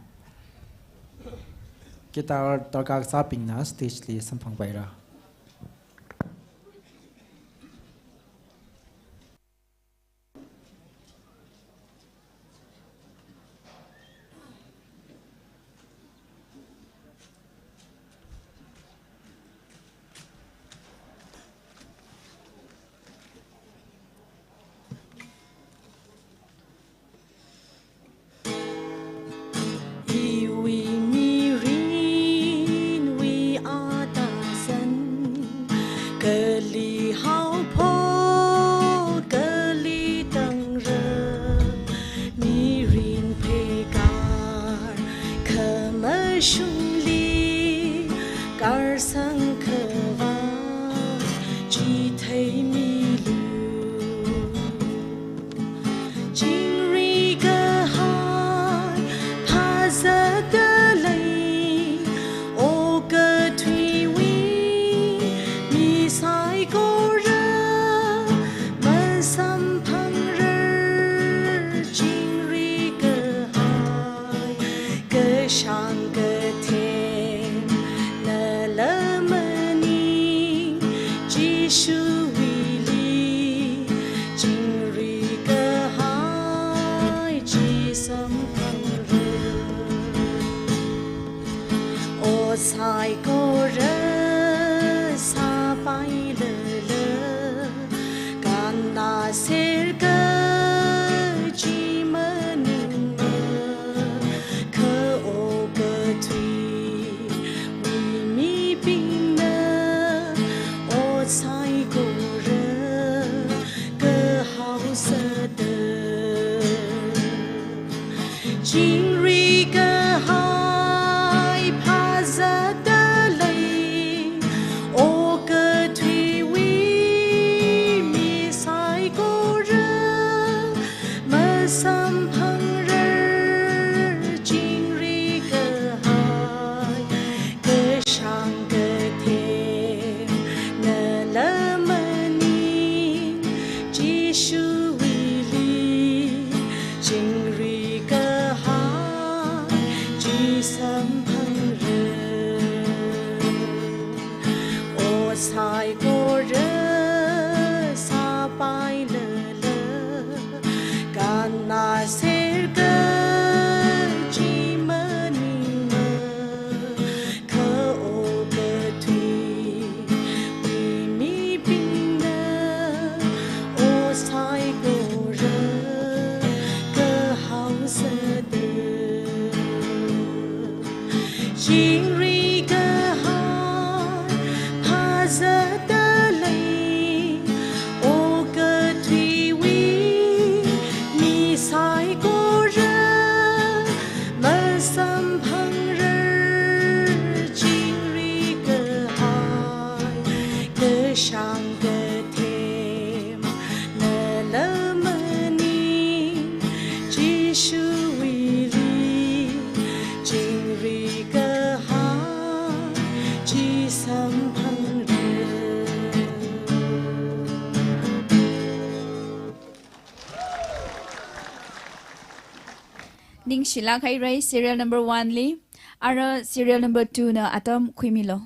Guitar darkar kasābingna stage li samphangpaira. Saikora sāpailala, kannāser kaji maningmana, kha okathuiwui mibingna ot saikora kahaosāda. Chingri kahai phāzatda lei, okathuiwui mi saikora masamphangra. Chingri kahai kashāng kathemnala maning, Jishuwuili chingri kahai chi samphangra. Ot saikora sāpailala, kannāser kaji maningmana, kha okathuiwui mibingna ot saikora kahaosāda. Chingri kahai phāzatda lei, okathuiwui mi saikora masamphangra. Chingri kahai kashāng kathem nala maning, Jishuwuili chingri kahai chi samphangra. Ningshilāk haira, serial number one li. Ara serial number two na atam khuimilu.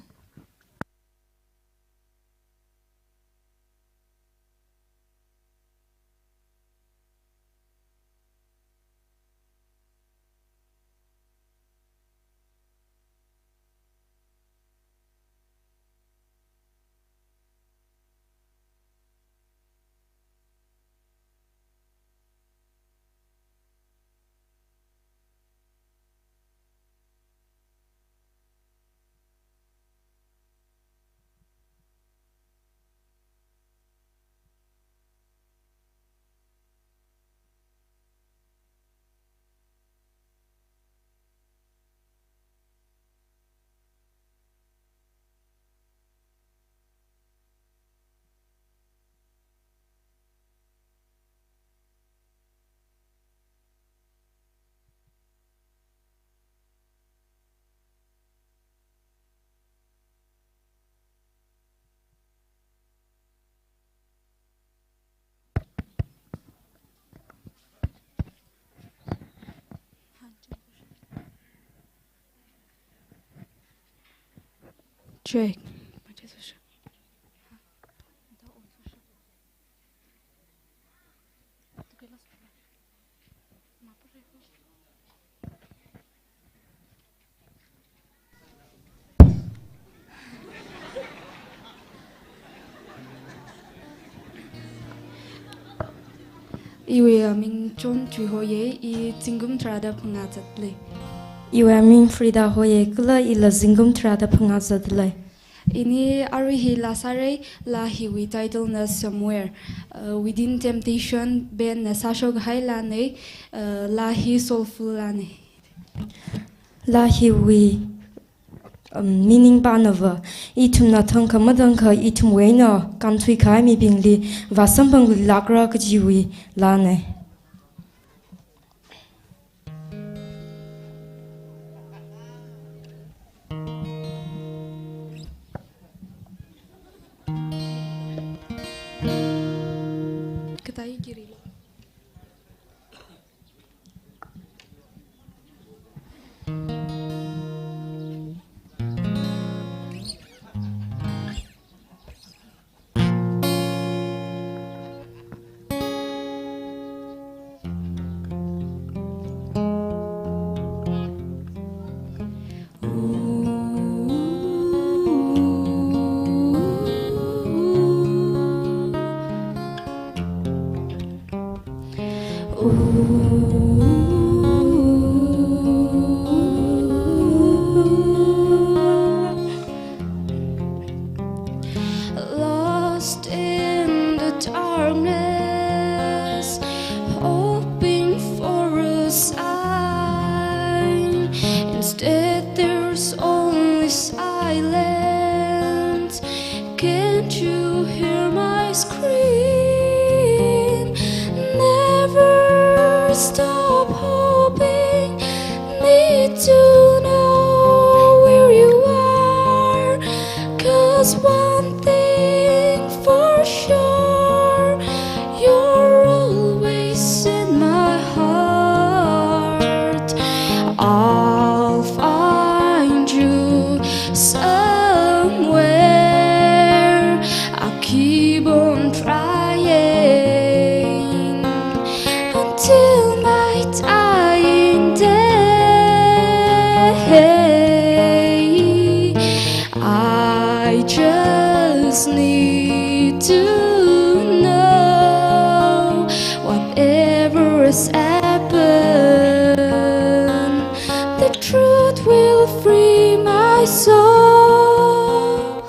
Check. Iwui aming John Tui hoye, i zingkum tharāda phangā zatlei. Iwui aming Frida hoye, kala ila zingkum tharāda phangā zatlei. Ini arui hi laa sāra, laa hiwui title na Somewhere. Uh, Within Temptation band na sāshok kahai laanei, uh, laa hi soulful laanei. Laa hiwui, um, meaning panava, ithumna thangkha mathangkha ithumwui eina kānthui kahai mibingli vāsamphangluilākra kajiwui laanei. Katai kiri lo. Lost in the darkness, hoping for a sign. Instead, there's only silence. Can't you hear my scream? Never stop hoping. Need to know where you are. 'Cause one thing for sure, you're always in my heart. I'll find you somewhere. I'll keep on trying until my dying day. I just need to know, whatever has happened, the truth will free my soul.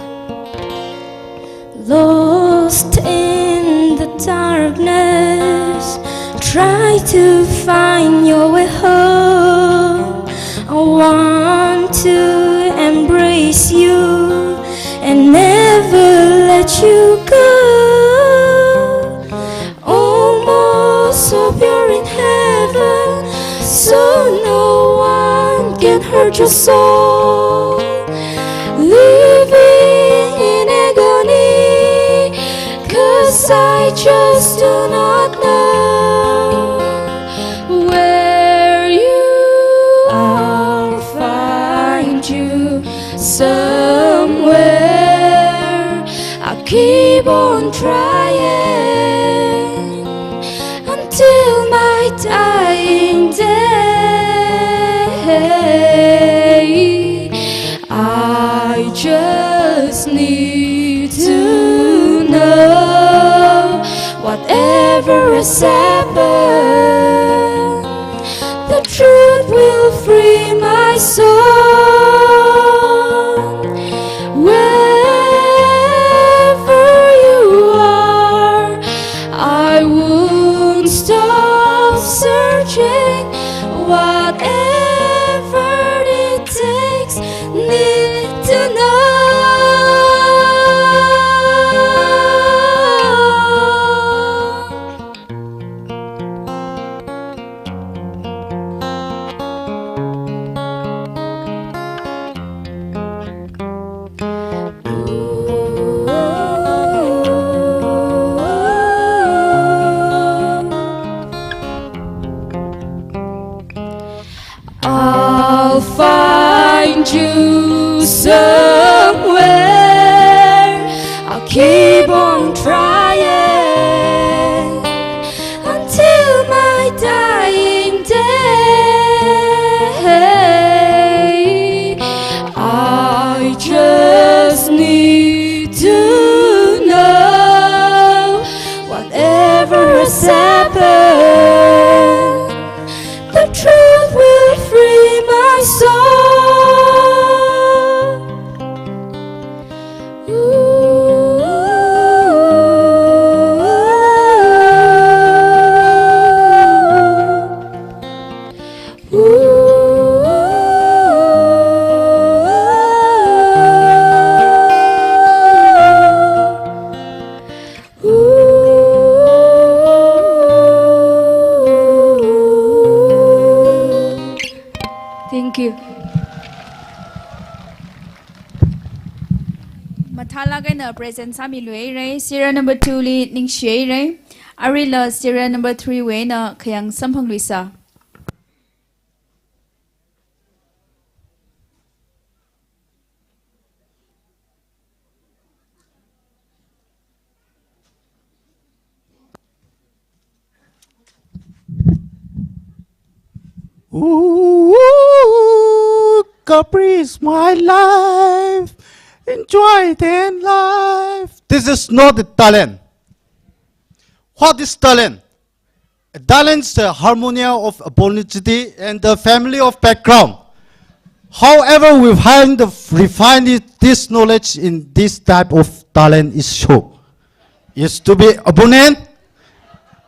Lost in the darkness, try to find your way home. I want to embrace you and never let you go. Almost hope you're in heaven, so no one can hurt your soul. Living in agony, 'cause I just do not know where you are. Find you somewhere. I'll keep on trying until my dying day. I just need to know, whatever has happened, the truth will free my soul. Wherever you are, I won't stop searching. Whatever it takes, need to know. I'll find you somewhere. I'll keep on trying until my dying day. I just need to know, whatever has happened, the truth will free my soul. Ooh. Ooh. Thank you. Mathālāk eina present sāmiluihaira, serial number two li Ningshihaira. Aruila serial number three wui eina khayang samphangluisa. Ooh, Capri is my life. Enjoy the life. This is not a talent. What is talent? Talents, the harmonia of abonicity and the family of background. However, we find the, refine it, this knowledge in this type of talent is show. Is to be abundant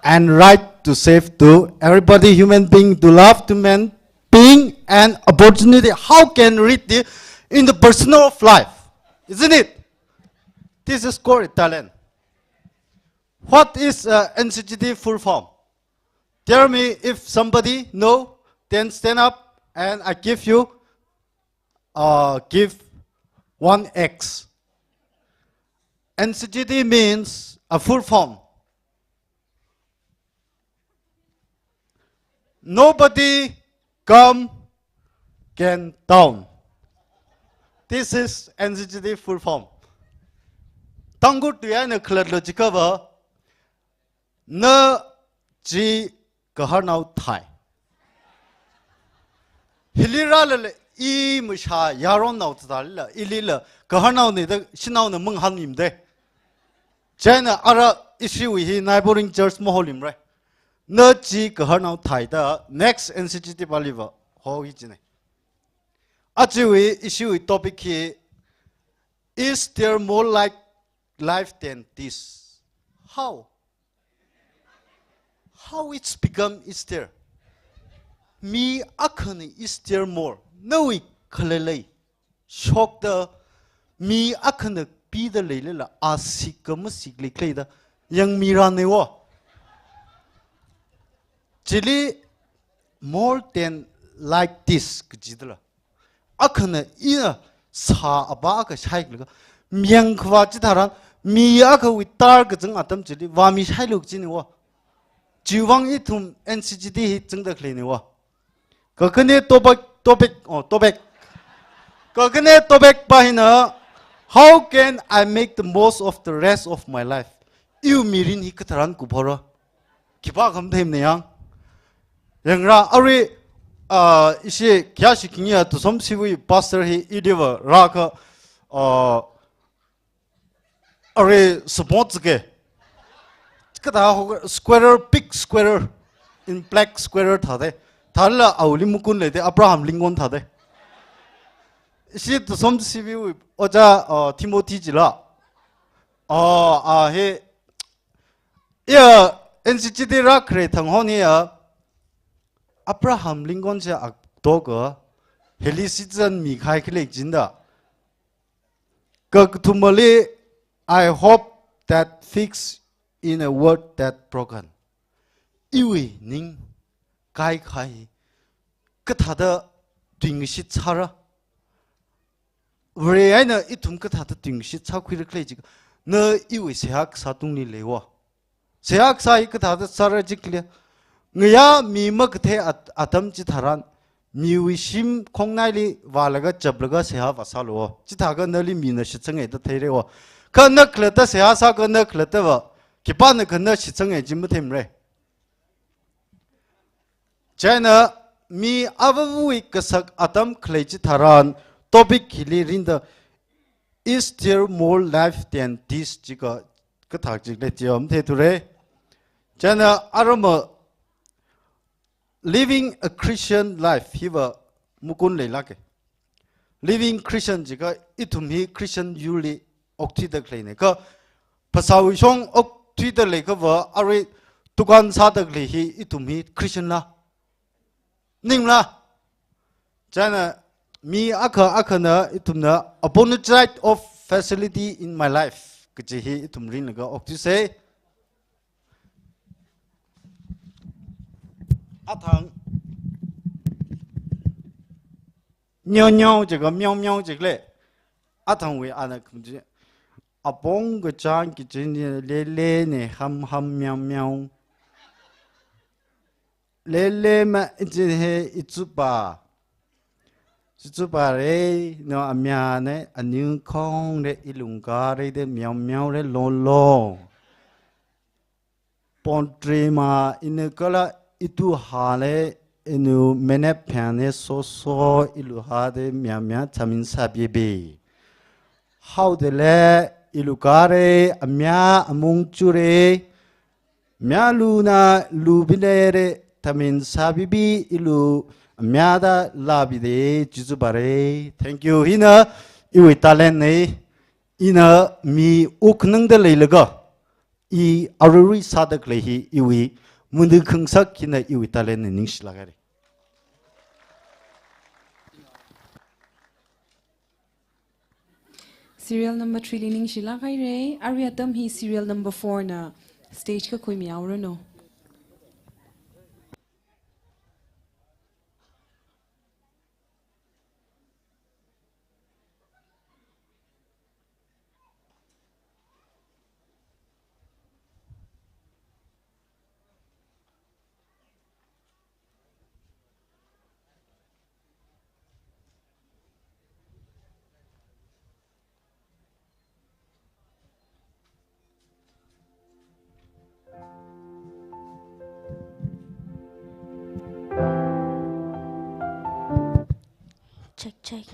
and right to save to everybody human being, to love to man being and opportunity. How can read the, in the personal of life, isn't it? This is called talent. What is, uh, N C G T full form? Tell me if somebody know, then stand up and I give you, uh, give one X. N C G T means a full form. Nobody come can down. This is N C G T full form. Tangkhul tui eina khalatta jiakhava, na chi gaharnao thai. Hili rālala i mashā yaronnao thālala, ilila gaharnaona da shanaona mangahānmida. Chieina ara ishiwui hi neighboring church maholimra. Na chi gaharnao thai da next N C G T paliva hoki jina. Ajawui ishiwui topic hi, is there more like life than this? How? How it's become is there? Mi akhana is there more? Nawui khalei lei shokta mi akhana pida leilala a sik ka masik leikhalei da yangmira neiwo. Chili more than like this kajidala. Akhana ina sā apā akha shailaga, miyang khavā chitharan, mi akhawui tar kazang atam chili vāmi shailu kajineiwo. Chiwuivang ithum N C G T hi zangda khaleineiwo. Kakhane topic, topic, oh, topic. Kakhane topic pa hina, how can I make the most of the rest of my life? Iwui mirin hi katharan kuphaora. Khipākha matheimana yang. Yangra, arui, ah, ishi kayāshi khingi a Tusom Siwui pastor hi idiva rākha, ah, arui support ke. Kathā ho square, big square, in black square thāda. Thālala awuili makun leida, Abraham Lincoln thāda. Ishi Tusom Siwui ojā, ah, Timothy jila. Ah, ah, he, ya, N C G T rākhare thang hon hi ya, Abraham Lincoln chi ato ka, hili citizen mikahai khalei jinda. Kakathumali, I hope that fix in a world that broken. Iwui ning kaikhai kathāda tuingashit sāra. Vare eina ithum kathāda tuingashit sākhuira khalei jiakha, na iwui seihā kasā tungli leiwo. Seihā kasā hi kathāda sāra jiakha, ngayā mi makathei at-, atam chitharan, miwui shim khongnaili vālaga chaplaga seihā vāsāluwo. Chithākha nali mina shitsangai da theireiwo. Kha na khalatta seihā sākha na khalattava khipānakha na shitsangai chi matheimara. Chieina mi avāvawui kasak atam khalei chitharan topic hili rinda, is there more life than this jiakha kathak jik lei chi matheithura. Chieina arama living a Christian life hiva makun leilāka. Living Christian jiakha ithum hi Christian yurli okthuida khaleina. Kha phasāwui shong okthuida leiakhava arui tukān sāda khalei hi ithum hi Christian la? Ningla? Chieina mi akha akhana ithumna abundant of facility in my life kaji hi ithum rinlaga okthuisa. Athang nyau nyau jiakha miau miau jiakha lei. Athangwui ana khum chi, apong kachāng kichin ni lele ne ham ham miau miau. Lele ma ichin he ichupa. Ichupa rei, no amya ne, anu khong rei, ilungka rei de miau miau rei lo lo. Pontri ma inu kala itu ha le, inu menep phan ne so so, ilu ha de miau miau chamin sa bi bi. Hao de le, ilu ka rei, amya amung chu rei, Myaluna lubinere, thamin sabibi ilu myada labide, jujubare. Thank you. Hina iwui talent ne. Ina mi uknangda leilaga, i aruri sāda khalei hi iwui mundu khangsak hina iwui talent ne, ningshilāk haire. Serial number three li ningshilāk haire. Arui atam hi serial number four na stage kakhuimi haoranu. Check, check.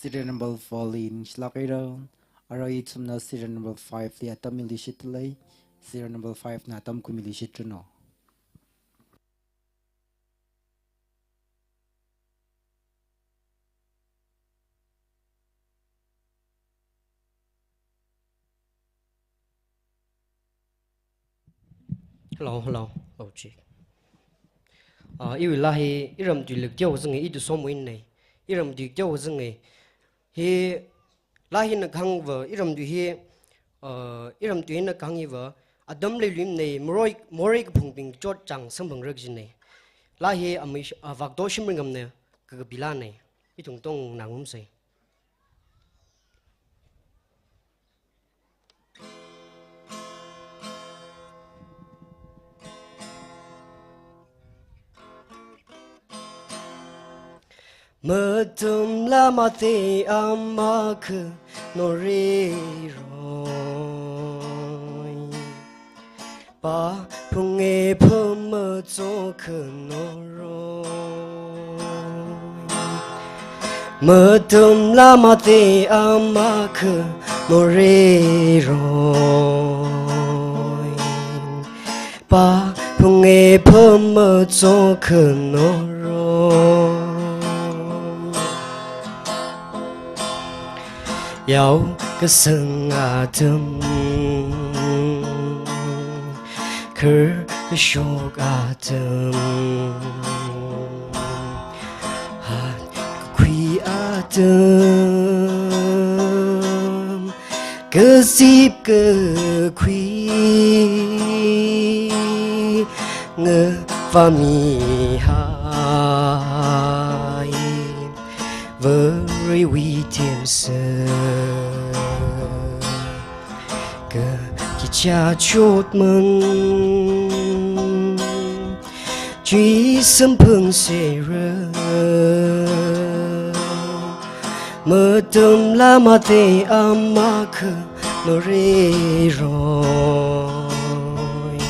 Serial number four li ningshilāk haira. Arui ithumna serial number five li atam miluishit lei. Serial number five na atam khuimiluishitranu. Hello, hello, hello, check. Ah, iwui laa hi iramtui lāk teokha zanga, i Tuisomwui nei. Iramtui teokha zanga. Hi laa hina kahāngva, iramtui hi, ah, iramtui hina kahāng hiva, atam leiluimana, morei, morei kaphungbing chotchāng samphangra kajina. Laa hi amei, ah, Vakto Shimrinngamna kakapi laana. Ithum tongna ngumsa. Matamla mate amakha noreiroi. Pāphunga phamachokhano roi. Matamla mate amakha noreiroi. Pāphunga phamachokhano roi. Yao kasang atam, kharkashok atam, hat kakhui atam, kazip kakhui ngavāmihai. Varewui themser kakichā chotman, chi samphangserra. Matamla mate amakha noreiroi.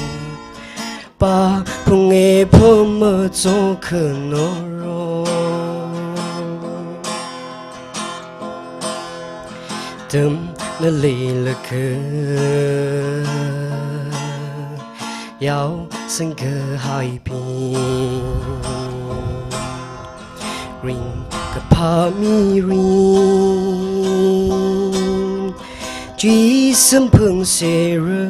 Pāphunga phamachokhano roi. Tamna leilakha yao sangkahaibing, ringkaphā mirin chi samphangserra.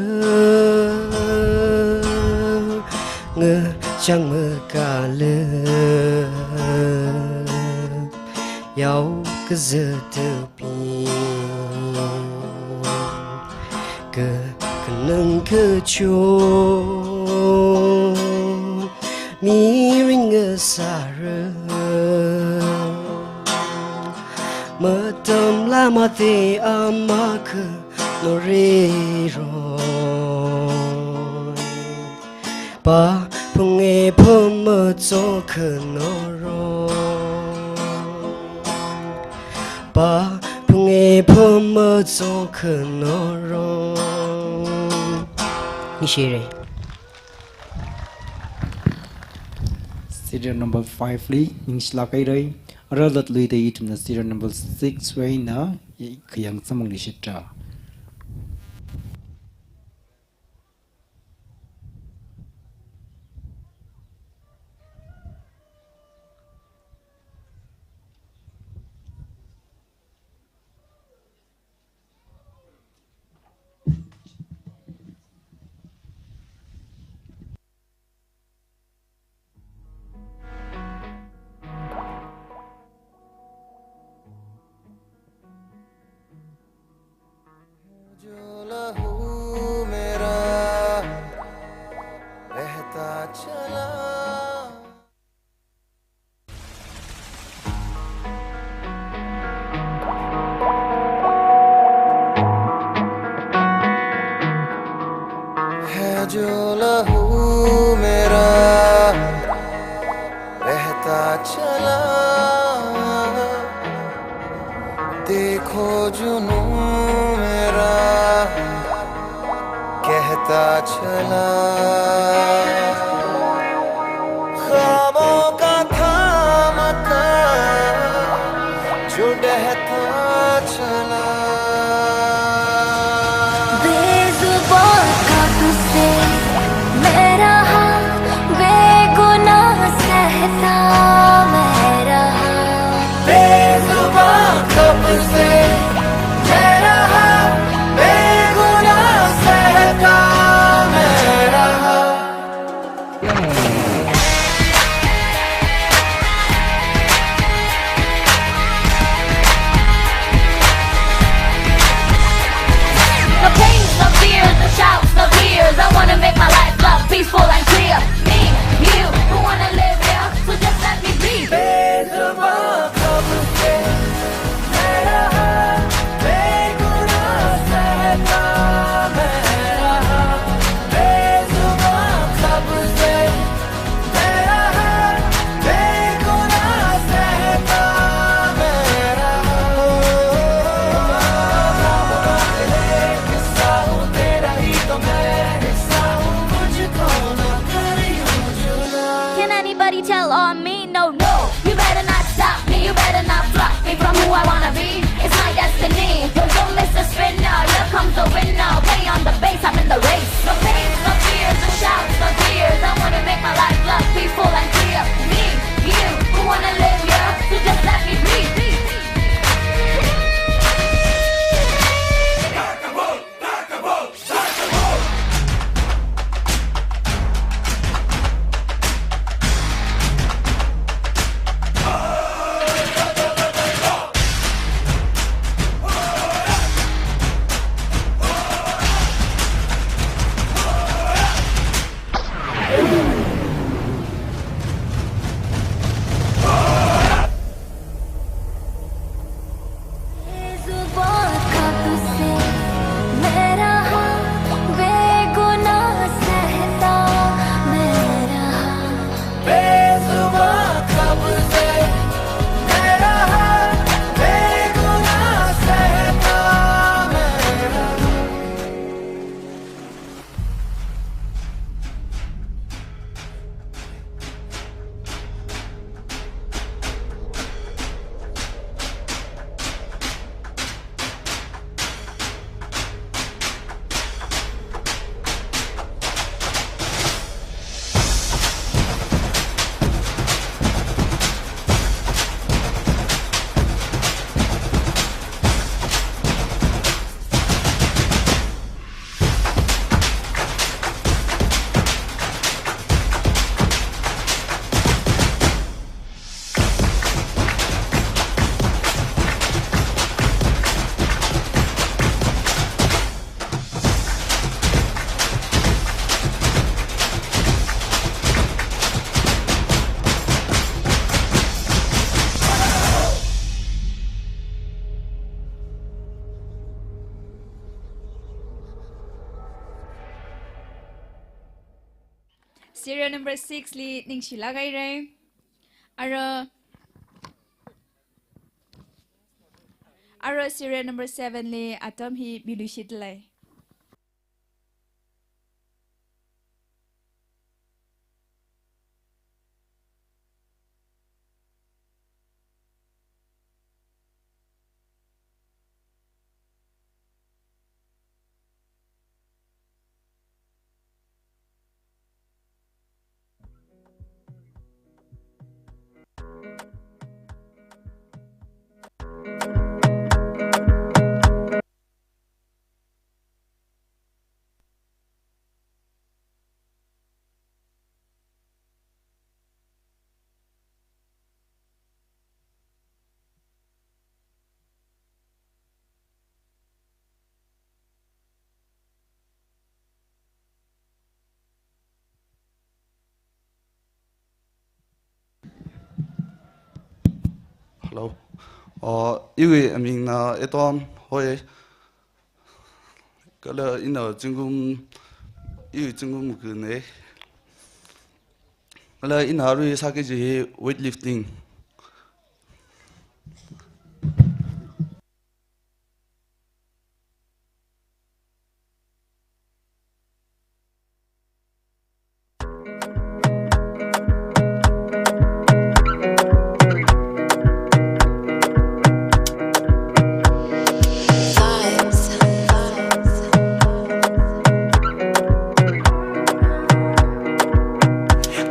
Ngachang makāla yao kazatbing, kakhanang kachot mirin ngasāra. Matamla mate amakha noreiroi. Pāphunga phamachokhano roi. Pāphunga phamachokhano roi. Ningshire. Serial number five li ningshilāk haira. Ara latluida ithumna serial number six wui eina khayang samphangluishitra. जो लहू मेरा बहता चला। है जो लहू मेरा बहता चला, देखो जुनून मेरा कहता चला। ख्वाबों का था मकान जो ढहता Serial number six li Ningshilāk haira. Ara, ara serial number seven li atam hi miluishit lei. Hello. Uh, iwui amingna Eton hoi. Kala ina zingkum, iwui zingkum kune. Kala ina arui sāki kaji hi weightlifting.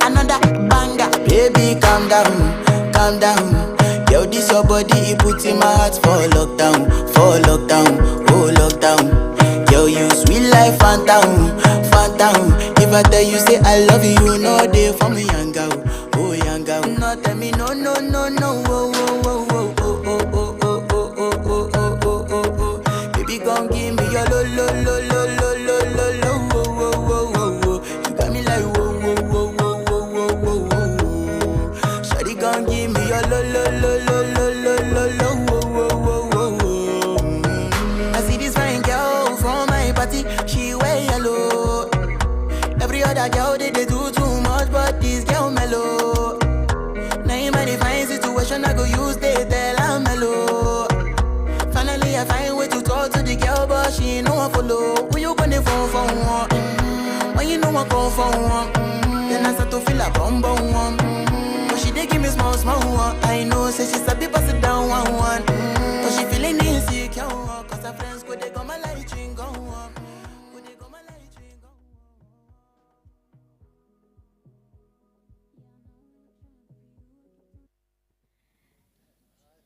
Another banger. Baby, calm down, calm down. Yo, this your body, it puts in my heart for lockdown, for lockdown, oh lockdown. Yo, you sweet life, phantom, phantom. If I tell you say I love you, no day for me, young girl, oh young girl. No tell me no, no, no, no, oh, oh, oh. Baby, come give me your lo, lo, lo, oh, oh, oh, oh. You got me like whoa, whoa, whoa. Shawty, come give me your lo, lo, lo, oh, oh, oh, oh. Mm. I see this fine girl from my party, she wear yellow. Every other girl they, they do too much, but this girl mellow. Now in my divine situation, I go use they tell I'm mellow. Finally, I find way to talk to the girl, but she ain't no one follow. Who you gonna phone for one? Mm-hmm. When you know I call for one, mm-hmm, then I start to feel a bum bum one. Mm-hmm. But she dey give me small small one. I know, say she sabi pass it down one one. Mm-hmm. But she feeling insecure, 'cause her friends go they go my light ring go on. Go they go my light ring go on.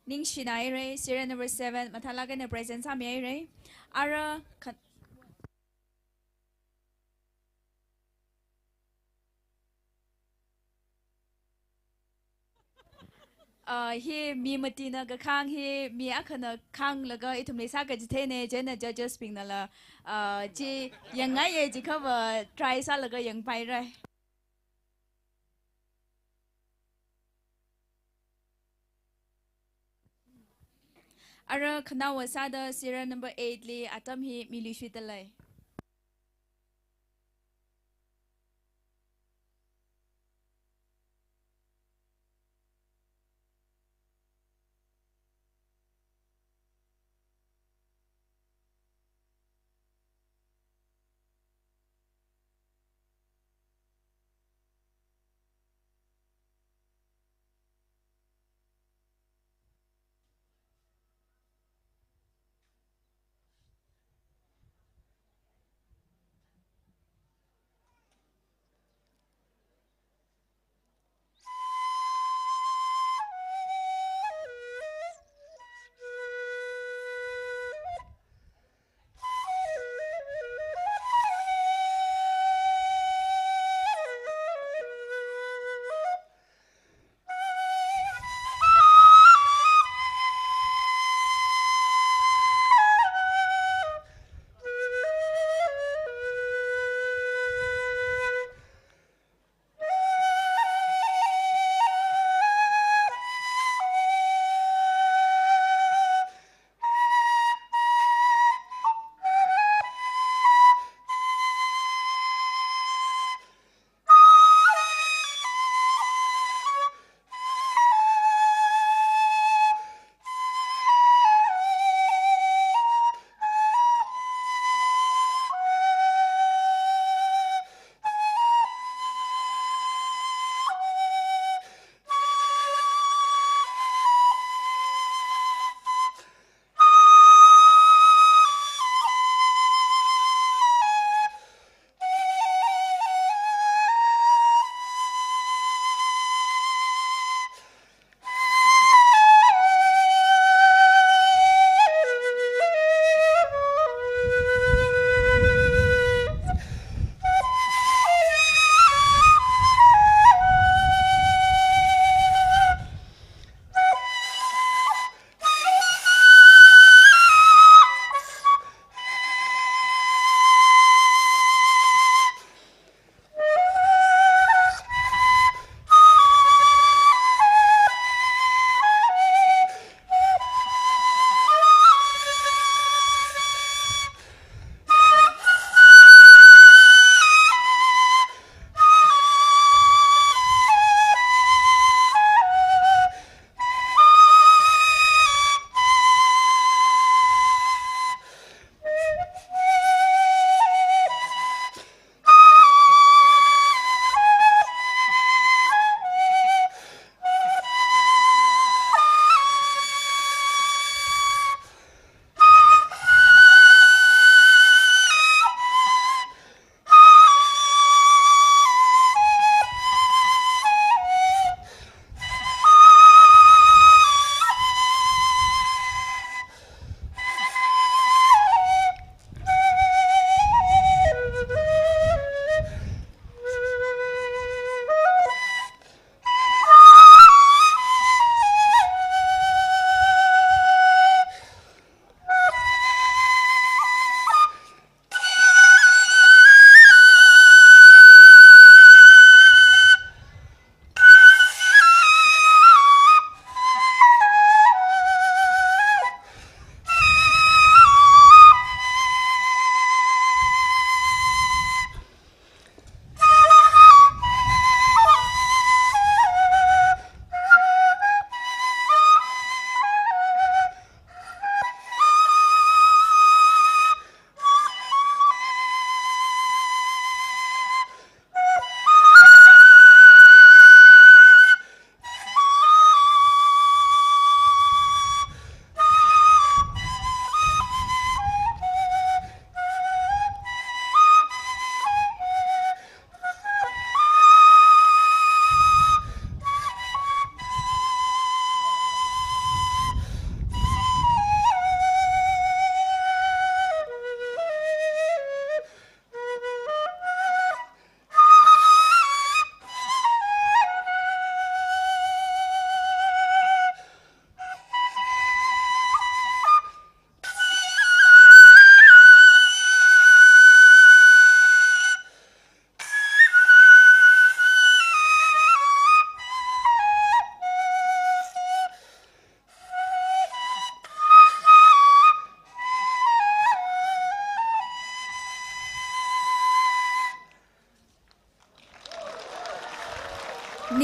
Ningshina haira, serial number seven, mathālāk eina present sāmi haira. Ara kha-, ah, hi mi matina kakhang hi, mi akhana khanglaga ithumli sākachitheina, chieina judges bingna la, ah, chi yangngaiya jikhava try sālaga yangpaira. Ara khanaowa sāda serial number eight li atam hi miluishit lei.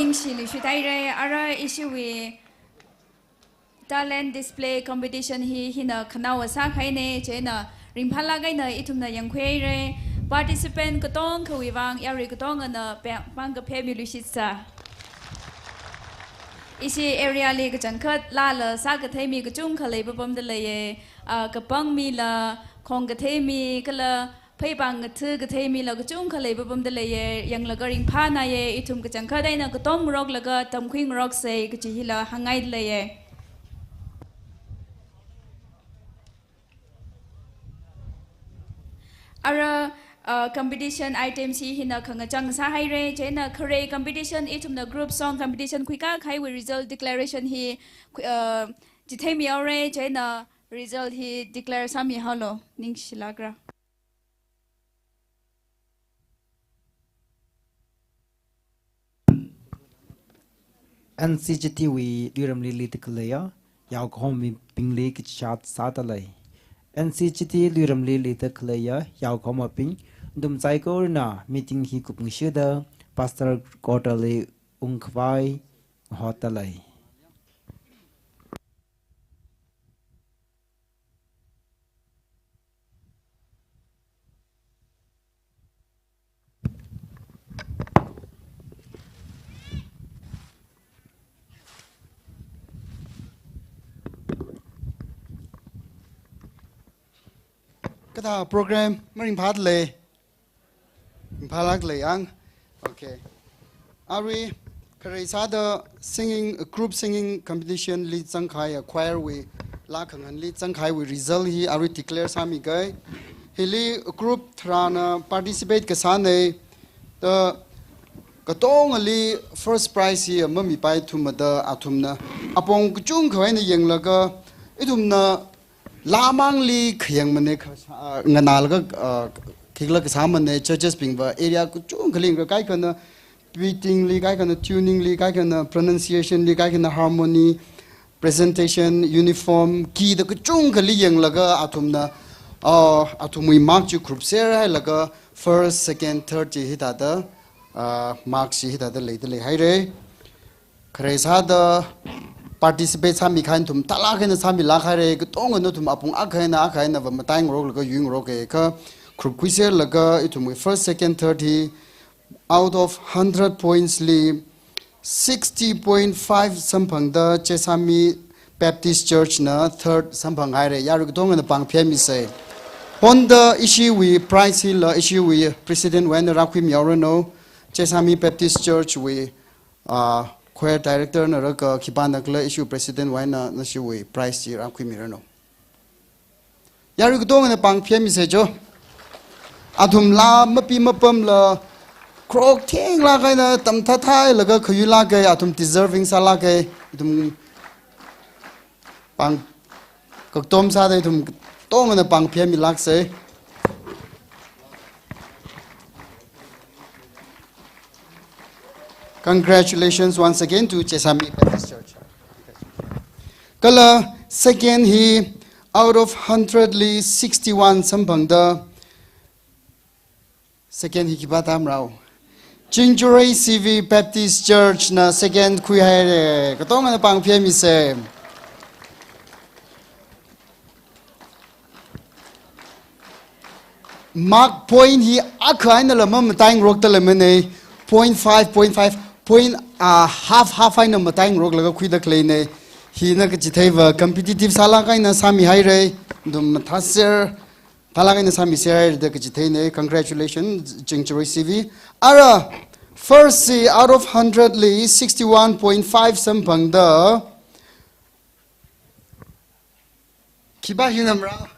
Ningshi luishit haira, ara ishiwui talent display competition hi hina khanaowa sākahaina, chieina ringphālāk eina ithumna yangkhuihaira. Participant katongkhawui vang yarui katongana pāng, pāng kaphemiluishitsa. Ishi area li kachangkhat laala sākathei mi kachungkha leipapamda leiya, ah, kapang mila, khong kathei mi, kala pheipāng ngatha kathei mila kachungkha leipapamda leiya, yanglaga ringphānāya, ithum kachangkhat eina katom ngaroklaga tamkhui ngaroksa kachi hila hāngngaida leiya. Ara, uh, competition items hi hina khangachang sāhaira, chieina khare competition ithumna group song competition khuikā kahaiwui result declaration hi khui, uh, chitheimihaora, chieina result hi declare sāmihaolu, ningshilākra. N C G T wui Luiramli leida khaleiya yaokahomabingli kachat sāda lei. N C G T Luiramli leida khaleiya yaokahomabing, nathum saikorana meeting hi kupngasoda Pastor quarter li ungkhavai hoda lei. Kathā program maringphāda lei. Ringphālāk leiya. Okay. Arui khare sāda singing, group singing competition li zangkahaiya choir wui laa khanganli zangkahaiwui result hi arui declare sāmiga. Hili group tharāna participate kasāna, da katongali first prize hi mamipaithumada athumna apong kachungkha eina yanglaga ithumna laamangli khayangmana kha, ah, nganālaga, ah, khikhala kasāmana, judges bingva area kachungkhali yanglaga kaikhana beating li, kaikhana tuning li, kaikhana pronunciation li, kaikhana harmony, presentation, uniform, key da kachungkhali yanglaga athumna, ah, athumwui mark chi group serhailaga first, second, third chi hithāda, ah, mark chi hithāda leida leihaira. Khare sāda participate sāmikahai nathum thālāk eina sāmilāk haira, katongana nathum apong akha eina akha einava mataingaroklaga yuingaroka, kha group khuiserlaga ithumwui first, second, third hi out of hundred points li sixty point five samphangda Chesami Baptist Church na third samphang haira. Yarui katongana pāng phemisa. Honda ishiwui prize hila ishiwui president wui eina rākhuimihaoranu, Chesami Baptist Church wui ah, choir director na rāka khipānakhala issue president wui eina nashiwui prize chi rākhuimiranu. Yarui katongana pāng phemisa jo. Athum laa mapi mapamla kharok thenglāk eina tamthathailaga khayuilāka, athum deserving sālāka, athum pāng kaktom sāda ithum katongana pāng phemmilāksa. Congratulations once again to Chesami Baptist Church. Kala second hi out of hundred li sixty-one samphangda second hi khipā tamrao? Chingchurei C V Baptist Church na second khuihaira. Katongana pāng phemmisa. Mark point hi akha einala mamataingarokda leimana. Point five, point five, point, ah, half, half eina mataingaroklaga khuida khaleina. Hina kachitheiva competitive sālāk eina sāmihaira. Nathum mathāser, thālāk eina sāmiserhaira da kachitheina. Congratulations, Chingchurei C V. Ara, first chi out of hundred li sixty-one point five samphangda khipā hinamra?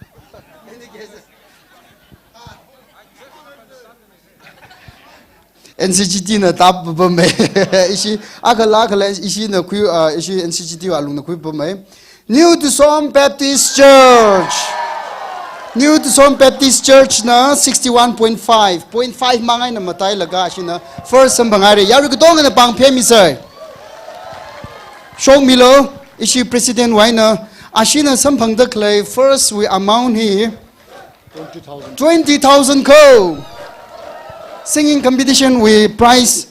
N C G T na tāpapama. Ishi, akhala, akhala, ishina khui, ah, ishi N C G T wui alungna khuipama. New Tuisom Baptist Church. New Tuisom Baptist Church na sixty-one point five, point five mang eina matailaga ashina first samphanghaira. Yarui katongana pāng phemmisa. Shokmilu, ishi president wui eina, ashina samphangda khalei first wui amount hi twenty thousand. Twenty thousand ko. Singing competition wui prize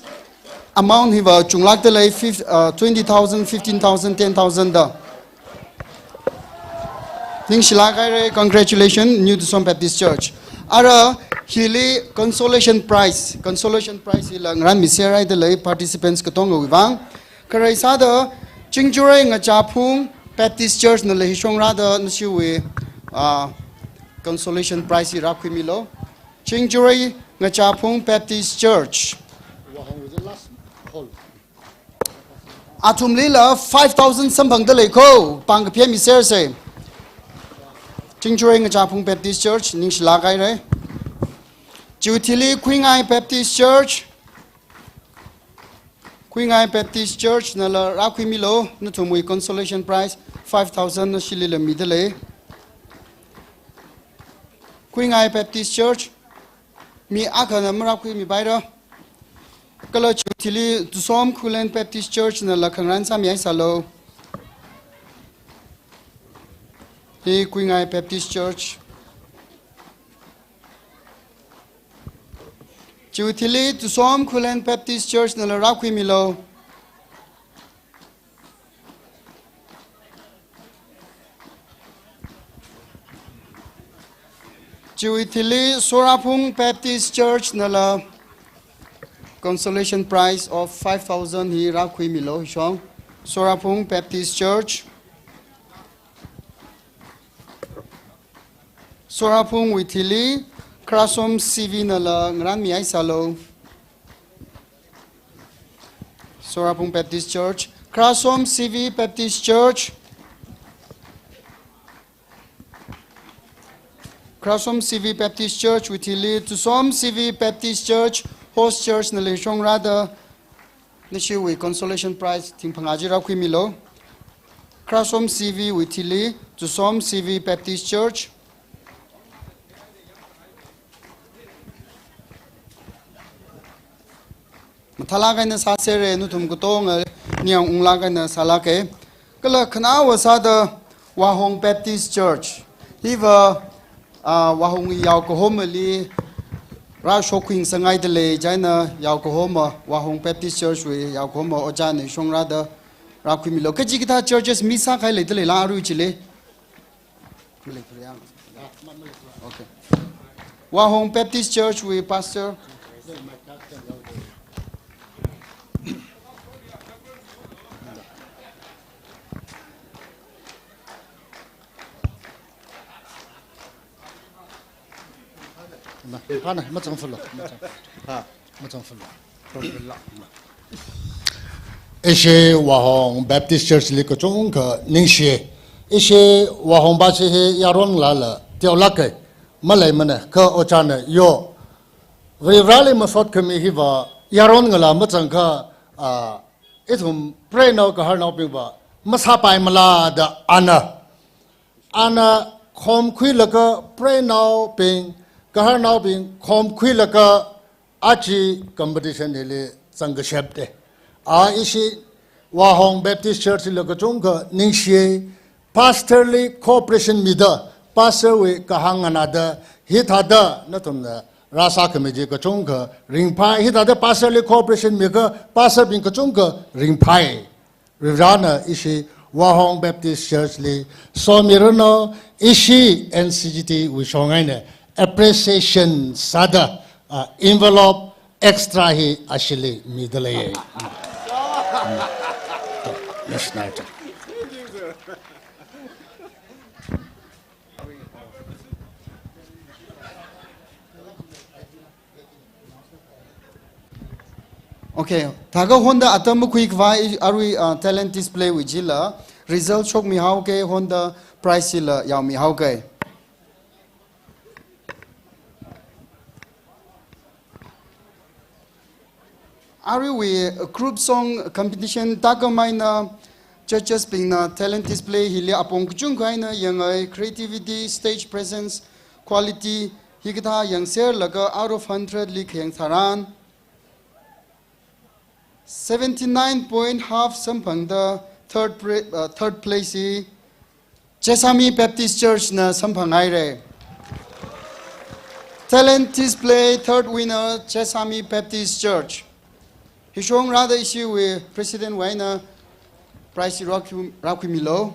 Amount hiva chunglākda lei, fif-, uh, twenty thousand, fifteen thousand, ten thousand da. Ningshilāk haira, congratulations, New Tusom Baptist Church. Ara hili consolation prize, consolation prize hila ngarānmiserhaida lei participants katongawui vang. Kharei sāda Chingjarei Ngachāphung Baptist Church nala hi shongrāda nashiwui, uh, consolation prize hi rākhuimilu. Chingjarei Ngachāphung Baptist Church. Athumlila five thousand samphangda lei ko, pāng kaphayā misersa. Chingjarei Ngachāphung Baptist Church, ningshilāk haira. Chiwui thili Khuingai Baptist Church, Khuingai Baptist Church nala rākhuimilu, nathumwui consolation prize five thousand nashilila mida lei. Khuingai Baptist Church, mi akhana marākhuimipaira. Kala chiwui thili Tusom Khullen Baptist Church nala khangarān sāmihaisālu. Hi Khuingai Baptist Church. Chiwui thili Tusom Khullen Baptist Church nala rākhuimilu. Chiwui thili Soraphung Baptist Church nala consolation prize of five thousand hi rākhuimilu hishong. Soraphung Baptist Church. Soraphungwui thili Kharasom C V nala ngarānmihaisālu. Soraphung Baptist Church, Kharasom C V Baptist Church, Kharasom C V Baptist Church wui thili Tusom C V Baptist Church, host church nala hi shongrāda nashiwui consolation prize thingphangā chi rākhuimilu. Kharasom C V wui thili Tusom C V Baptist Church. Mathālāk eina sāsera, nathum katonga ningyāng unglāk eina sālāka. Kala khanaowa sāda Wahong Baptist Church. Hiva, ah, Wahong yaokahomali rāshok khuingasakngaida lei, chieina yaokahoma, Wahong Baptist Church wui yaokahoma ojāna shongrāda rākhuimilu. Kachikathā churches mi sākahai leida leila arui chili? Okay. Wahong Baptist Church wui pastor. Na, hana, machang fulo, machang. Ha. Machang fulo. Ishi Wahong Baptist Church li kachungkha ningshi. Ishi Wahong ba chi hi yaron ngalāla teolāka, maleimana, kha ojāna yo, Varivarāli masot khami hiva yaron ngalā machangkha, ah, ithum preinao gaharnaobingva masāpaimala da ana, ana khomkhuilaga, preinaobing, gaharnaobing khomkhuilaga aja competition hili zangkashapta. A ishi Wahong Baptist Church li kachungkha ningshi, pastor li cooperation mida, pastor wui kahāng nganāda, hithāda nathumna rāsākhami chi kachungkha ringphai, hithāda pastor li cooperation mikha pastor bing kachungkha ringphai. Varivarāna ishi Wahong Baptist Church li somiranu, ishi N C G T wui shong eina appreciation sāda, ah, envelope extra hi ashili mida lei. Yes, Naito. Okay, thākha honda atam makhuikhavai arui, uh, talent display wui chila result shokmihaoka, honda prize chila yaomihaoka. Aruiwui group song competition thākha maina judges bingna talent display hili apong kachungkha eina yangai, creativity, stage presence, quality, hikathā yangserlaga out of hundred li khayang tharan seventy-nine point half samphangda third pre-, uh, third place hi Chesami Baptist Church na samphanghaira. Talent display third winner, Chesami Baptist Church. Hishong rāda ishiwui President wui eina prize rākhui-, rākhuimilu.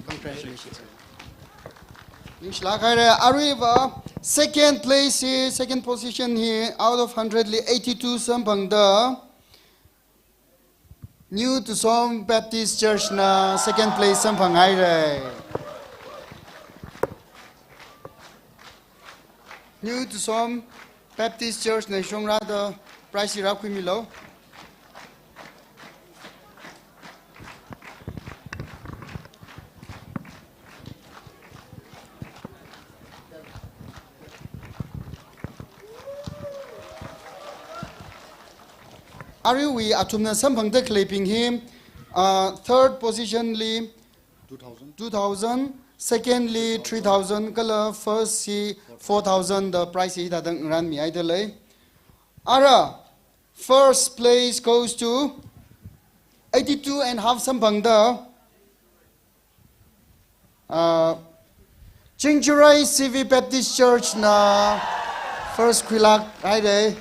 Congratulations. Ningshilāk haira. Aruiva second place hi, second position hi out of hundred li eighty-two samphangda New Tusom Baptist Church na second place samphang haira. New Tusom Baptist Church na shong rāda prize hi rākhuimilu. Aruiwui athumna samphangda khaleibing hi, ah, third position li two thousand. Two thousand, second li three thousand, kala first hi four thousand da prize hi hithāda ngaranmihaida lei. Ara, first place goes to eighty-two and half samphangda, uh, Chingjaroi C V Baptist Church na first khuilāk haira.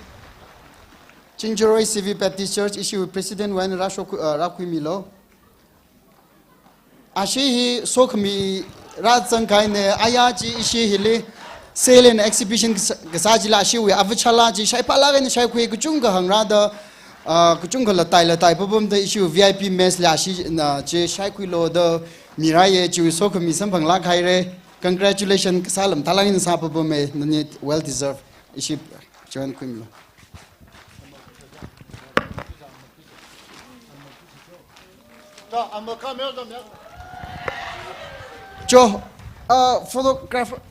Chingjaroi C V Baptist Church, ishiwui President wui eina rāshok, uh, rākhuimilu. Ashi hi sokhami rāzang kahaina, aya chi ishi hili sale and exhibition kasā, kasā chila ashiwui avāchala chi shaiphālāk eina shaikhui, kachungkha hāngrāda, ah, kachungkha latai latai papamda ishiwui V I P mess la ashi na chi shaikhuilu da mirāya, chiwui sokhami samphanglāk haira. Congratulations, kasā lam thalang eina sāpapama, nani well deserved. Ishi join khuimilu. Cho, uh, photographer.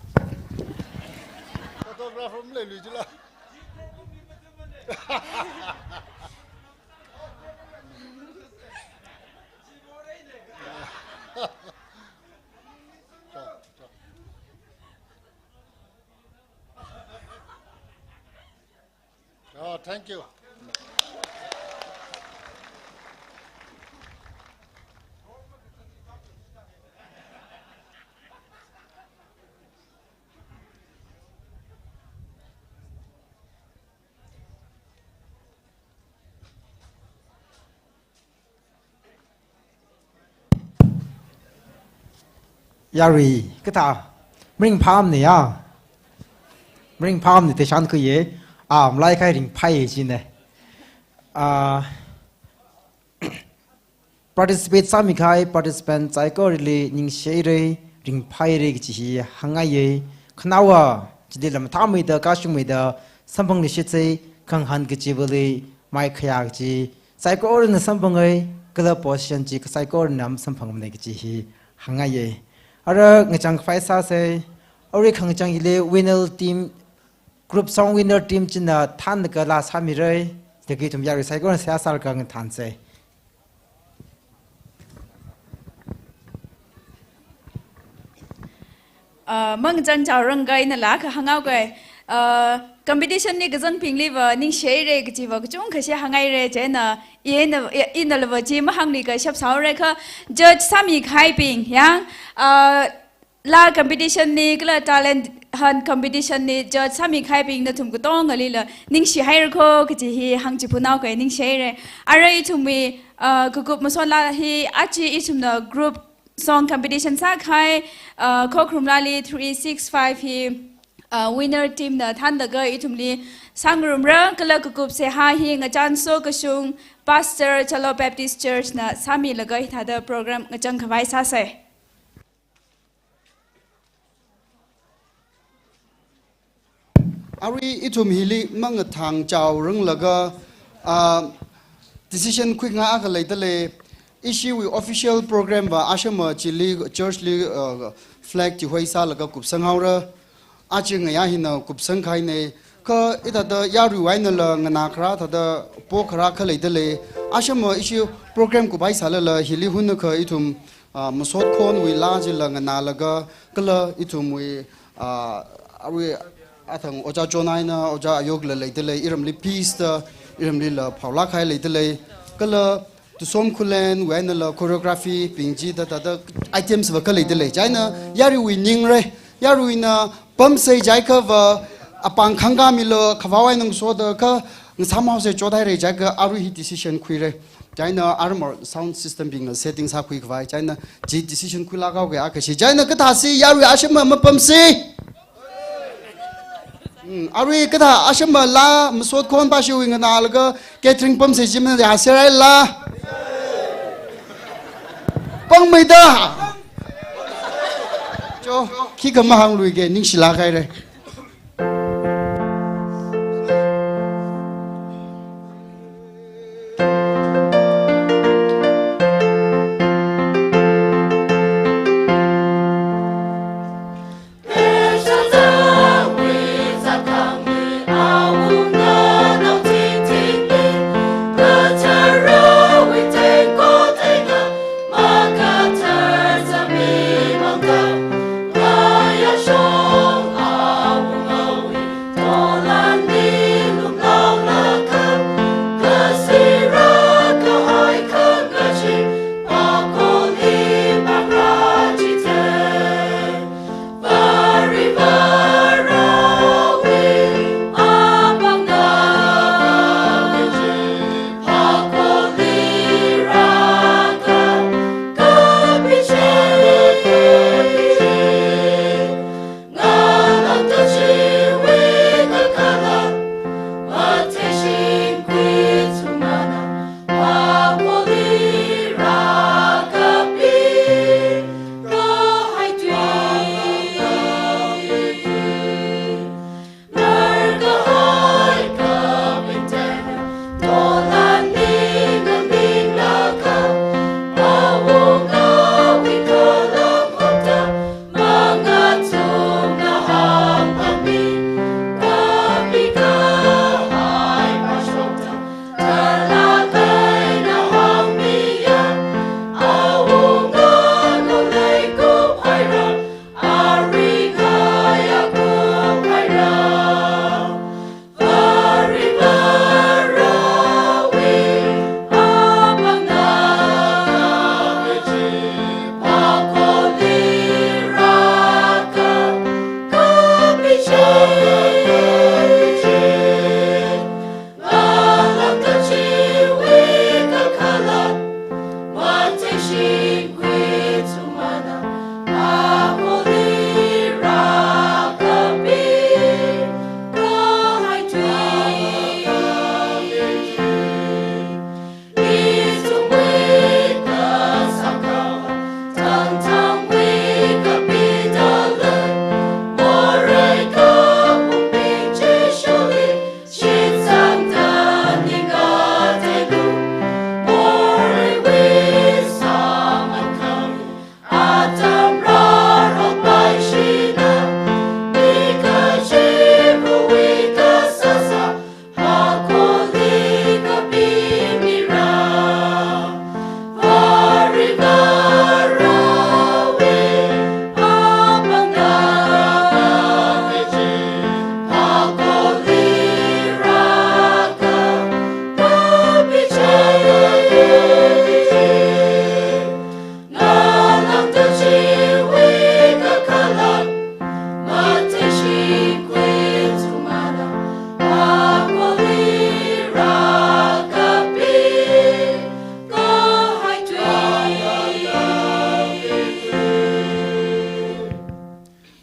Photographer maleilui jila. Oh, thank you. Yarui, kathā, maringphāmana ya. Maringphāmana te shankhuiya, ah, malai kahai ringphāya jina. Ah, participate sāmikahai participant saikorali ningshihaira, ringphāhaira kaji hi hāngngaiya. Khanaowa, chili lam thāmeida, kashungmeida, samphangluishitsa, khangahān kachivali, maikhayā kaji, saikorana samphanga, kala position chi kasaikorana samphangmana kaji hi hāngngaiya. Ara ngachang khavai sāsa, ara khangachang hili winner team, group song winner team china thānlaga laa sāmira, chithākha ithum yarui saikorana seihā sālaga ngathānsa. Ah, mangachang chaoranga ina laa kha hānghaoga. Ah, competition li kazangbingliva ningshihaira kajiva kachungkha shi hānghaira, chieina ina, i, inalava chi mahāngluiakha shap sāhaora kha judge sāmikahaibing, ya, ah, laa competition li kala talent hunt competition li judge sāmikahaibing nathum katongalila ningshihaira kho kaji hi hāngchiphunaoga, ningshihaira. Ara ithumwui, ah, kakup masot laa hi aja ithumna group song competition sākahai, ah, Khokharum laali three six five hi, ah, winner team na thānlaga ithumli sāngarumra, kala kakup seihā hi ngachānso kashung Pastor Chalo Baptist Church na sāmilaga hithāda program ngachang khavai sāsa. Arui ithum hili mangathang chaoranglaga, ah, decision khuingai akha leidalei, ishiwui official program va ashama chili church li, ah, flag chihoi sālaga kupsanghaora, aja ngayā hina kupsangkahaina, kha hithāda yaruiwui einala nganā kharā thāda po kharā kha leidalei, ashama ishi program kuphai sālala hili hunakha ithum ah, masot khonwui laa chila nganālaga, kala ithumwui, ah, arui athang Ojā Chonai na, Ojā Ayokla leidalei, iramli peace da, iramlila phaolāk kahai leidalei, kala Tusom Khullen wui einala choreography bing chi da da da items va khalei da lei. Chieina yaruiwui ning rei. Yaruina pamsei jiakhava apāng khangkāmilo khavao eina ngasoda kha ngasāmhaosei chothairei jiakha arui hi decision khuirei. Chieina armor sound system bingla setting sākhui khavai. Chieina chi decision khuilāk haoki akha shi. Chieina kathāsi yarui ashama mapamsi. Hmm, arui kathā ashama la masot khon pashiwui nganālaga catering pamsei jimna ya serai la. Pangmeida. Cho, khikha mahāngluiki ningshilāk hairei.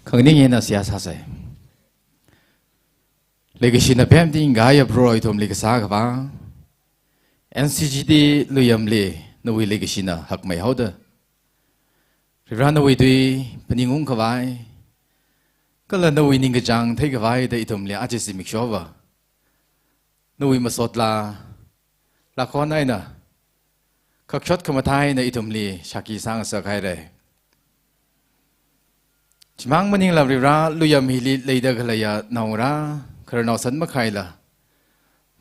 Khangning eina seihā sāsei. Leikashina pemting gaya bro ithumli kasā khavā. N C G T Luiyamli nawui leikashina hakmei haoda. Varivara nawui tui phaningungkhavai, kala nawui ningkachāng theikhavai da ithumli aja zimiksho va nawui masotla, lākhon eina khakshot khamathā eina ithumli shākhi sāngasak hairei. Chimang maningla Varivara Luiyam hili leida khaleiya naongarā, khararnao sanmakhaila,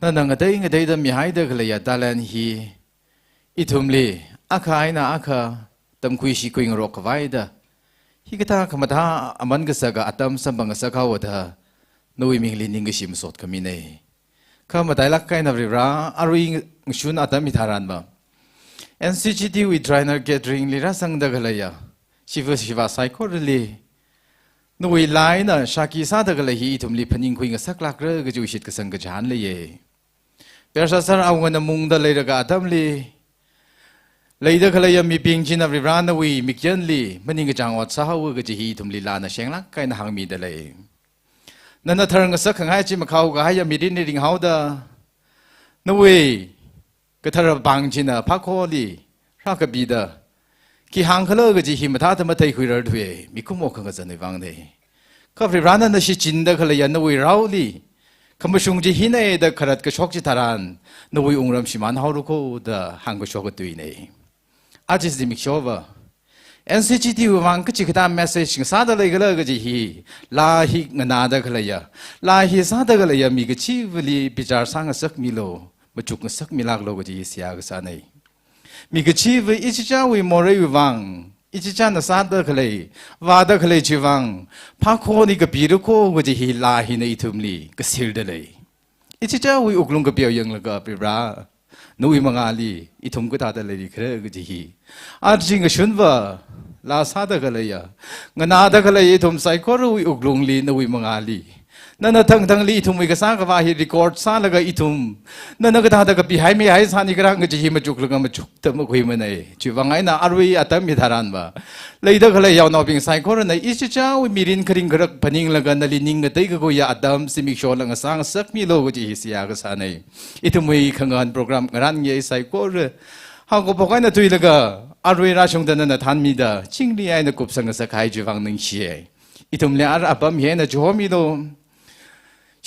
nana ngatei ngateida mihaida khaleiya talent hi ithumli akha eina akha tamkhui shikhui ngarokkhavai da, hikathā khamathā aman kasaka atam samphang ngasak haowa da nawui mingli ningkashi masot khaminei. Kha matailāk eina Varivara, arui ngashun atam hitharanva N C G T wui Triennial Gathering li rāsangda khaleiya shiva shiva saikorali, nawui laa eina shākhi sāda khalei hi ithumli phaningkhui ngasaklākra kajiwui shitkasang kachihān leiya. Phershāsar awungana mungda leilaga atamli, leida khaleiya mibing china Varivara nawui mikyanli maningkachāng ot sāhaowa kaji hi ithumli laana shenglāk eina hāngmida lei. Nana thar ngasak khangai chi makhao kahaiya mirinli ringhaoda, nawui kathara pāng china phakholi rākapida, khi hāngkhala kaji hi mathāda matheikhuirarthuwa, mikumo khangazanwui vāngna. Kha Varivarana nana shichinda khaleiya nawui raoli khamashung chi hina da kharat kashok chitharan, nawui wungram shimānhaora kho da hāngkashok katuina. Aja zimiksho va N C G T wui vāng kachikathā message ngasāda leikhala kaji hi, laa hi nganāda khaleiya, laa hi sāda khaleiya mi kachivali bichar sāngasakmilu, machuk ngasakmilāklu kaji hi seihā kasāna. Mi kachiva ichichāwui moreiwui vāng, ichichāna sāda khalei, vāda khalei chiwui vāng phakholi kapira kho kaji hi laa hina ithumli kasilda lei. Ichichāwui wuklung kapiao yanglaga Varivara, nawui mangāli ithum kathāda leili khala kaji hi. Aja ngashunva, laa sāda khaleiya, nganāda khalei ithum saikorawui wuklungli nawui mangāli, nana thangthangli ithumwui kasā khavā hi record sālaga ithum, nana kathāda kapihaimi haisāni kharang kaji hi machuklaga machukda makhuimana. Chiwui vāng eina arui atam hitharanva, leida khalei yaonaobing saikorana ichichāwui mirin kharing kharak phaninglaga nali ning ngateikakoya atam zimikshola ngasāngasakmilu kaji hi seihā kasāna. Ithumwui khangahān program ngarānye saikora, haokaphok eina thuilaga arui rāshungda nana thānmida chingri eina kupsang ngasakhai chiwui vāng ningshiya. Ithumli ara apam hi eina chihomilu.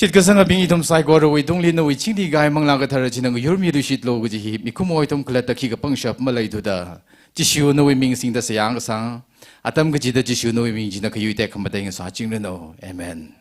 Shitkasangabing, ithum saikorawui tungli nawui chingri kahai Manglā Kathara china ngayurmiluishitlu kaji hi mikumo ithum khalatta khikha pangshap maleithuda, Jishu nawui ming singda seihā ngasā. Atam kachida Jishu nawui ming china khayui tekhamatei ngasāchingranu. Amen.